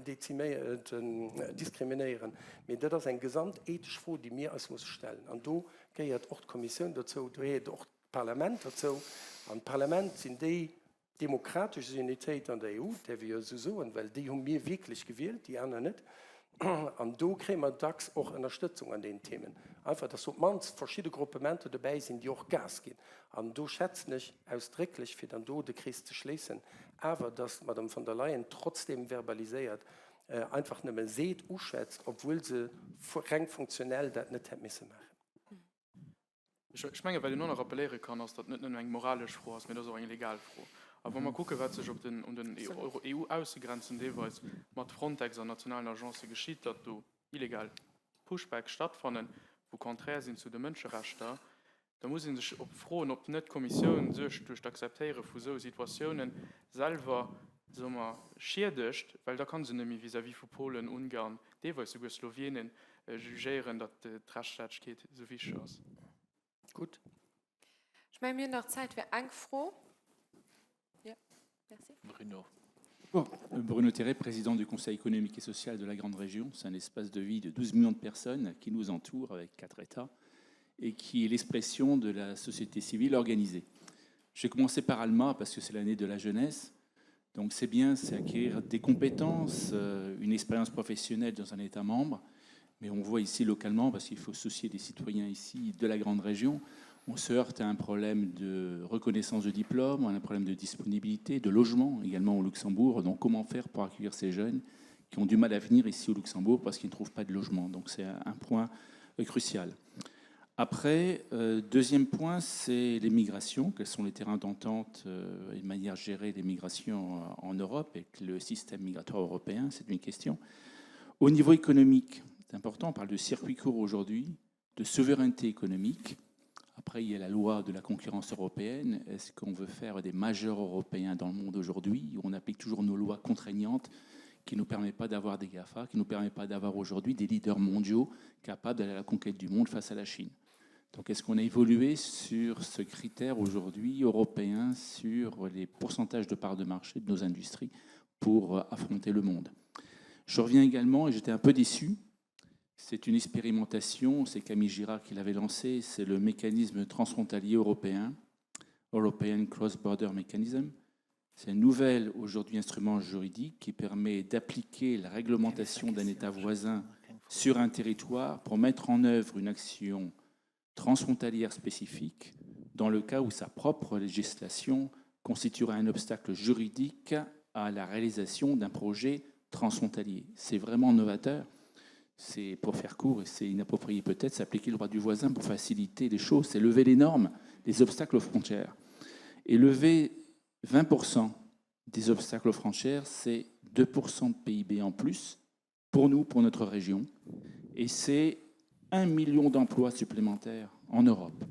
diskriminéieren, mee dat ass eng gesamtethesch Fro, déi mir eis musse stellen. An do gehéiert och d'Kommissioun dozou, do gehéiert och d'Parlament dozou. An d'Parlament sinn déi demokratesch Unitéit an der EU, däerf ee jo esou soen, well déi hu mir wierklech gewielt, déi aner net. An do kréie mer dacks och Ënnerstëtzung an deenen Themen. Einfach, dass op d'mannst verschidde Gruppementer dobäi sinn, déi och Gas ginn. An do schätzen ech ausdrécklech, fir dann do de Krees ze schléissen, awer dass d'Madame von der Leyen trotzdeem verbaliséiert, einfach nëmme seet, uschwätzt, obwuel se reng funktionell dat net hätt misse maachen. Ech mengen, wat een och nach rappelléiere kann, ass, datt net nëmmen eng moralesch Fro ass, mä et ass och eng legal Fro. A wa mer kucken, wat sech op den, un den EU-Aussegrenzen deelweis mat Frontex an nationalen Agencë geschitt, datt do illegal Pushbacks stattfannen, wou contraire sinn zu de Mënscherechter, da muss ee sech op froen, ob net d'Kommissioun sech duerch d'Akzeptéiere vu esou Situatiounen selwer, soe mer, schiedegt, well da ka se net méi vis-à-vis vu Polen, Ungarn, deelweis souguer Slowenien jugéieren, datt d'Rechtsstaatlechkeet esou wichteg ass. Gutt. Ech mengen, mir hunn nach Zäit fir eng Fro. Jo, merci. Bruno. Bruno Théret, président du Conseil économique et social de la Grande Région. C'est un espace de vie de 12 millions de personnes qui nous entoure avec quatre États et qui est l'expression de la société civile organisée. J'ai commencé par Alma parce que c'est l'année de la jeunesse. Donc c'est bien, c'est acquérir des compétences, euh, une expérience professionnelle dans un État membre. Mais on voit ici localement, parce qu'il faut soucier des citoyens ici de la grande région, on se heurte à un problème de reconnaissance de diplôme, à un problème de disponibilité, de logement également au Luxembourg. Donc comment faire pour accueillir ces jeunes qui ont du mal à venir ici au Luxembourg parce qu'ils ne trouvent pas de logement. Donc c'est un point euh, crucial. Après, euh, deuxième point, c'est les migrations. Quels sont les terrains d'entente euh, et manière de gérer les migrations euh, en Europe et le système migratoire européen, c'est une question. Au niveau économique, c'est important, on parle de circuit court aujourd'hui, de souveraineté économique. Après, il y a la loi de la concurrence européenne. Est-ce qu'on veut faire des majeurs européens dans le monde aujourd'hui où on applique toujours nos lois contraignantes qui ne nous permettent pas d'avoir des GAFA, qui ne nous permettent pas d'avoir aujourd'hui des leaders mondiaux capables d'aller à la conquête du monde face à la Chine Donc est-ce qu'on a évolué sur ce critère aujourd'hui européen sur les pourcentages de parts de marché de nos industries pour euh, affronter le monde Je reviens également, et j'étais un peu déçu, c'est une expérimentation, c'est Camille Girard qui l'avait lancé, c'est le mécanisme transfrontalier européen, European Cross-Border Mechanism. C'est un nouvel aujourd'hui instrument juridique qui permet d'appliquer la réglementation d'un État voisin sur un territoire pour mettre en œuvre une action transfrontalière spécifique dans le cas où sa propre législation constituerait un obstacle juridique à la réalisation d'un projet transfrontalier. C'est vraiment novateur. C'est pour faire court et c'est inapproprié peut-être, s'appliquer le droit du voisin pour faciliter les choses, c'est lever les normes, les obstacles aux frontières. Et lever 20% des obstacles aux frontières, c'est 2% de PIB en plus pour nous, pour notre région. Et c'est 1 million d'emplois supplémentaires en Europe.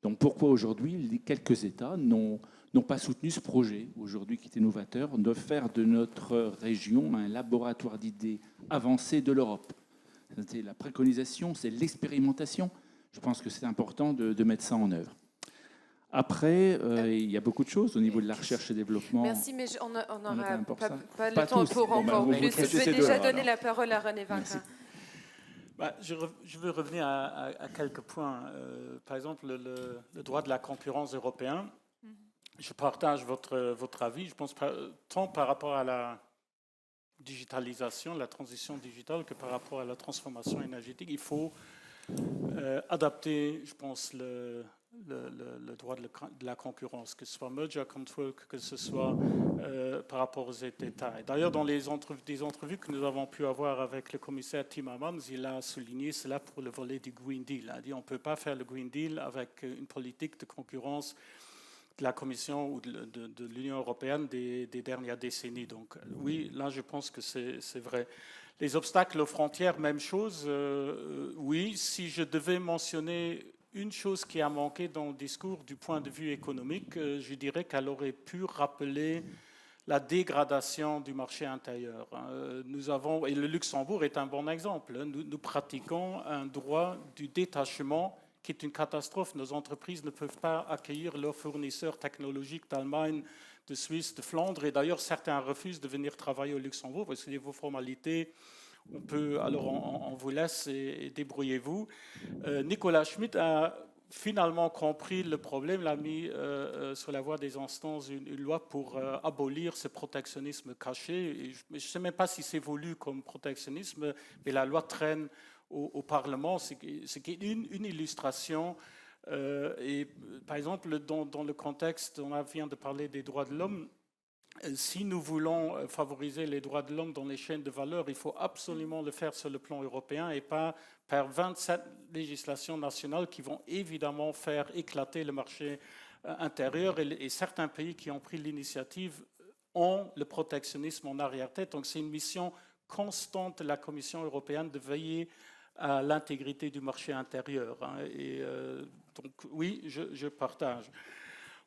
Donc pourquoi aujourd'hui quelques États n'ont pas soutenu ce projet, aujourd'hui qui est innovateur, de faire de notre région un laboratoire d'idées avancées de l'Europe C'est la préconisation, c'est l'expérimentation. Je pense que c'est important de, de mettre ça en œuvre. Après, euh, il y a beaucoup de choses au niveau de la recherche et développement. Merci, mais on n'aura pas, pas, pas, le temps pour bon, encore ben, plus. Je vais déjà donner la parole à René Vinquin. Bah, je, je veux revenir à, à, à quelques points. Euh, par exemple, le, le, le droit de la concurrence européen. Mm -hmm. Je partage votre, votre avis. Je pense par, tant par rapport à la digitalisation, la transition digitale, que par rapport à la transformation énergétique. Il faut euh, adapter, je pense, le, le, le, le droit de, le, de la concurrence, que ce soit merger control, que ce soit euh, par rapport aux États. D'ailleurs, dans les entrevues, des entrevues que nous avons pu avoir avec le commissaire Timmermans, il a souligné cela pour le volet du Green Deal. Il a dit on ne peut pas faire le Green Deal avec une politique de concurrence de la Commission ou de, de, de l'Union européenne des, des dernières décennies. Donc oui, là je pense que c'est vrai. Les obstacles aux frontières, même chose. Euh, oui, si je devais mentionner une chose qui a manqué dans le discours du point de vue économique, euh, je dirais qu'elle aurait pu rappeler la dégradation du marché intérieur. Nous avons, et le Luxembourg est un bon exemple, nous, nous pratiquons un droit du détachement qui est une catastrophe. Nos entreprises ne peuvent pas accueillir leurs fournisseurs technologiques d'Allemagne, de Suisse, de Flandre. Et d'ailleurs, certains refusent de venir travailler au Luxembourg parce que vos formalités, on peut, alors on, on vous laisse et, et débrouillez-vous. Euh, Nicolas Schmitt a finalement compris le problème, l'a mis euh, euh, sur la voie des instances une, une loi pour euh, abolir ce protectionnisme caché. Et je ne sais même pas si c'est voulu comme protectionnisme, mais la loi traîne au, au Parlement, ce qui, ce qui est une, une illustration. Euh, et par exemple, dans, dans le contexte, on vient de parler des droits de l'homme, euh, si nous voulons euh, favoriser les droits de l'homme dans les chaînes de valeur, il faut absolument le faire sur le plan européen et pas par 27 législations nationales qui vont évidemment faire éclater le marché euh, intérieur. Et, et certains pays qui ont pris l'initiative ont le protectionnisme en arrière-tête. Donc c'est une mission constante de la Commission européenne de veiller à l'intégrité du marché intérieur. Hein. Et euh, donc oui, je, je partage.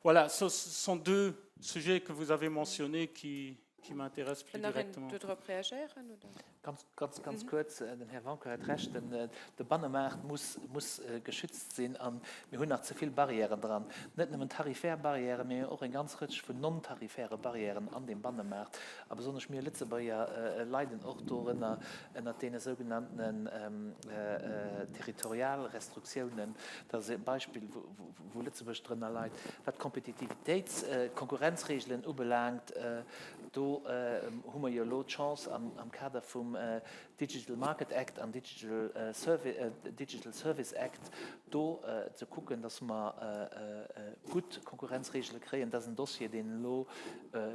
Voilà, ce sont deux sujets que vous avez mentionnés qui, qui m'intéressent plus directement. Ganz, ganz, ganz mhm. kuerz, äh, den Här Wanka huet Recht, den, äh, de Bannemaart muss, muss äh, geschützt sinn an mir hunn nach ze vill Barrièren dran. Net nëmmen tarifär Barrièren, mee och eng ganz Rëtsch vun non-tarifäre Barrièren an deem Bannemaart. A besonnesch mir Lëtzebuerger leiden och dorënner, ënnert deene sougenanntenen Territorialrestruktiounen. Dat ass e Beispill, wou Lëtzebuerg drënner leit. Wat d'Kompetitivitéits-, d'Konkurrenzregelen ubelaangt, do hu mer jo elo d'Chance am Kader vum Digital Market Act an Digital Service Act do ze kucken, dass mer gutt Konkurrenzregele kréien. Dat ass en Dossier, deen elo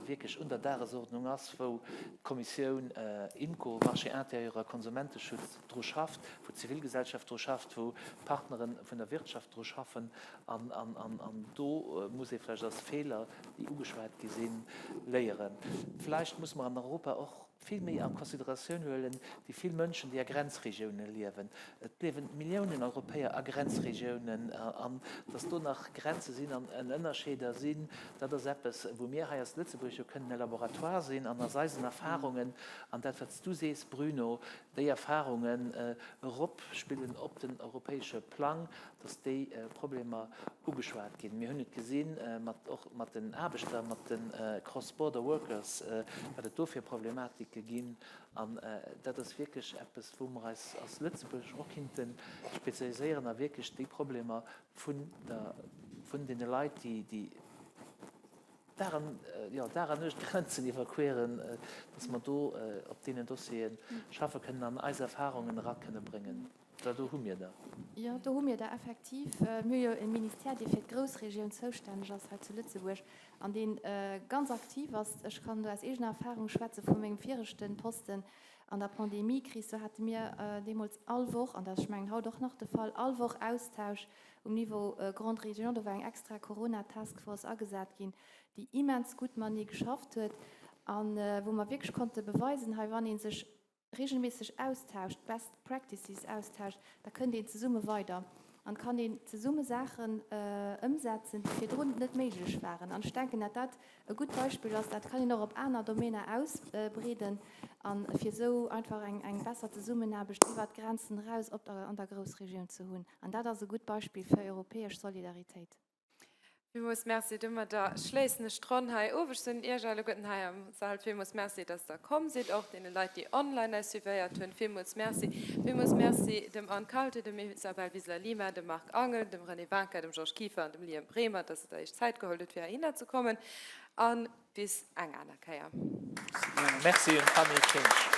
wierklech un der Dagesordnung ass, wou d'Kommissioun IMCO, Marché intérieur a Konsumenteschutz, dru schafft, wou d'Zivilgesellschaft dru schafft, wou d'Partnere vun der Wirtschaft dru schaffen. An do muss ee vläicht aus Feeler, déi ugeschwat gi sinn, léieren. Vläicht muss mer an Europa och vill méi a Consideratioun huelen, déi vill Mënschen, déi a Grenzregioune liewen. Et liewen Milliounen Europäer a Grenzregiounen, an datt do nach Grenze sinn an Ënnerscheeder sinn, dat ass eppes, wou mir hei als Lëtzebuerg jo kënnen e Laboratoire sinn an aus eisen Erfahrungen, an dat, wat s du sees, Bruno, déi Erfahrungen eropspillen op den europäesche Plang, dass déi Problemer ugeschwat ginn. Mir hunn et gesinn, mat, och mat den Aarbechter, mat de Cross-border workers, wat et do fir Problematike ginn. An dat ass wierklech eppes, wou mer eis als Lëtzebuerg och kinnte spezialiséieren a wierklech déi Problemer vun der, vun deene Leit, déi, déi Dag an, jo, Dag an Nuecht d'Grenzen iwwerqueren, dass mer do op deenen Dossiere schaffe kënnen an eis Erfahrungen era kënne bréngen. Well do hu mir der. Jo, do hu mir der effektiv. Mir hu jo e Ministère, dee fir d'Groussregioun zoustänneg ass hei zu Lëtzebuerg an dee ganz aktiv ass. Ech kann do aus eegener Erfahrung schwätze vu mengem viregte Posten an der Pandemiekris. Do hate mir deemools all Woch, an dat ass, ech mengen, haut och nach de Fall, all Woch Austausch um Niveau Grande Région. Do war eng extra Corona-Taskforce agesat ginn, déi immens gutt matenee geschafft huet a wou mer wierklech konnte beweisen, hei wann ee sech regelméisseg austauscht, best practices austauscht, da kënnt een zesumme weider an kann een zesumme Saachen ëmsetzen, déi virdrun net méiglech waren. An ech denken, dat dat e gutt Beispill ass, dat kann een och op aner Domainer ausbreeden a fir esou einfach eng eng besser Zesummenaarbecht iwwert d'Grenzen eraus op der an der Groussregioun ze hunn. An dat ass e gutt Beispill fir europäesch Solidaritéit. Villmools Merci. Domadder schléissen ech d'Ronn hei of. Ech soen Iech alleguerten hei am Sall villmools Merci, dass Der komm sidd, och deene Leit, déi online eis suivéiert hunn, villmools Merci. Villmools Merci dem Anne Kalte, dem Isabel Wiseler-Lima, dem Marc Angel, dem René Wanka, dem Georges Kieffer an dem Liam Bremer, dass se der Iech Zäit geholl hutt, fir heihinner ze kommen. A bis eng aner Kéier. Merci un d'Fanny Kinsch.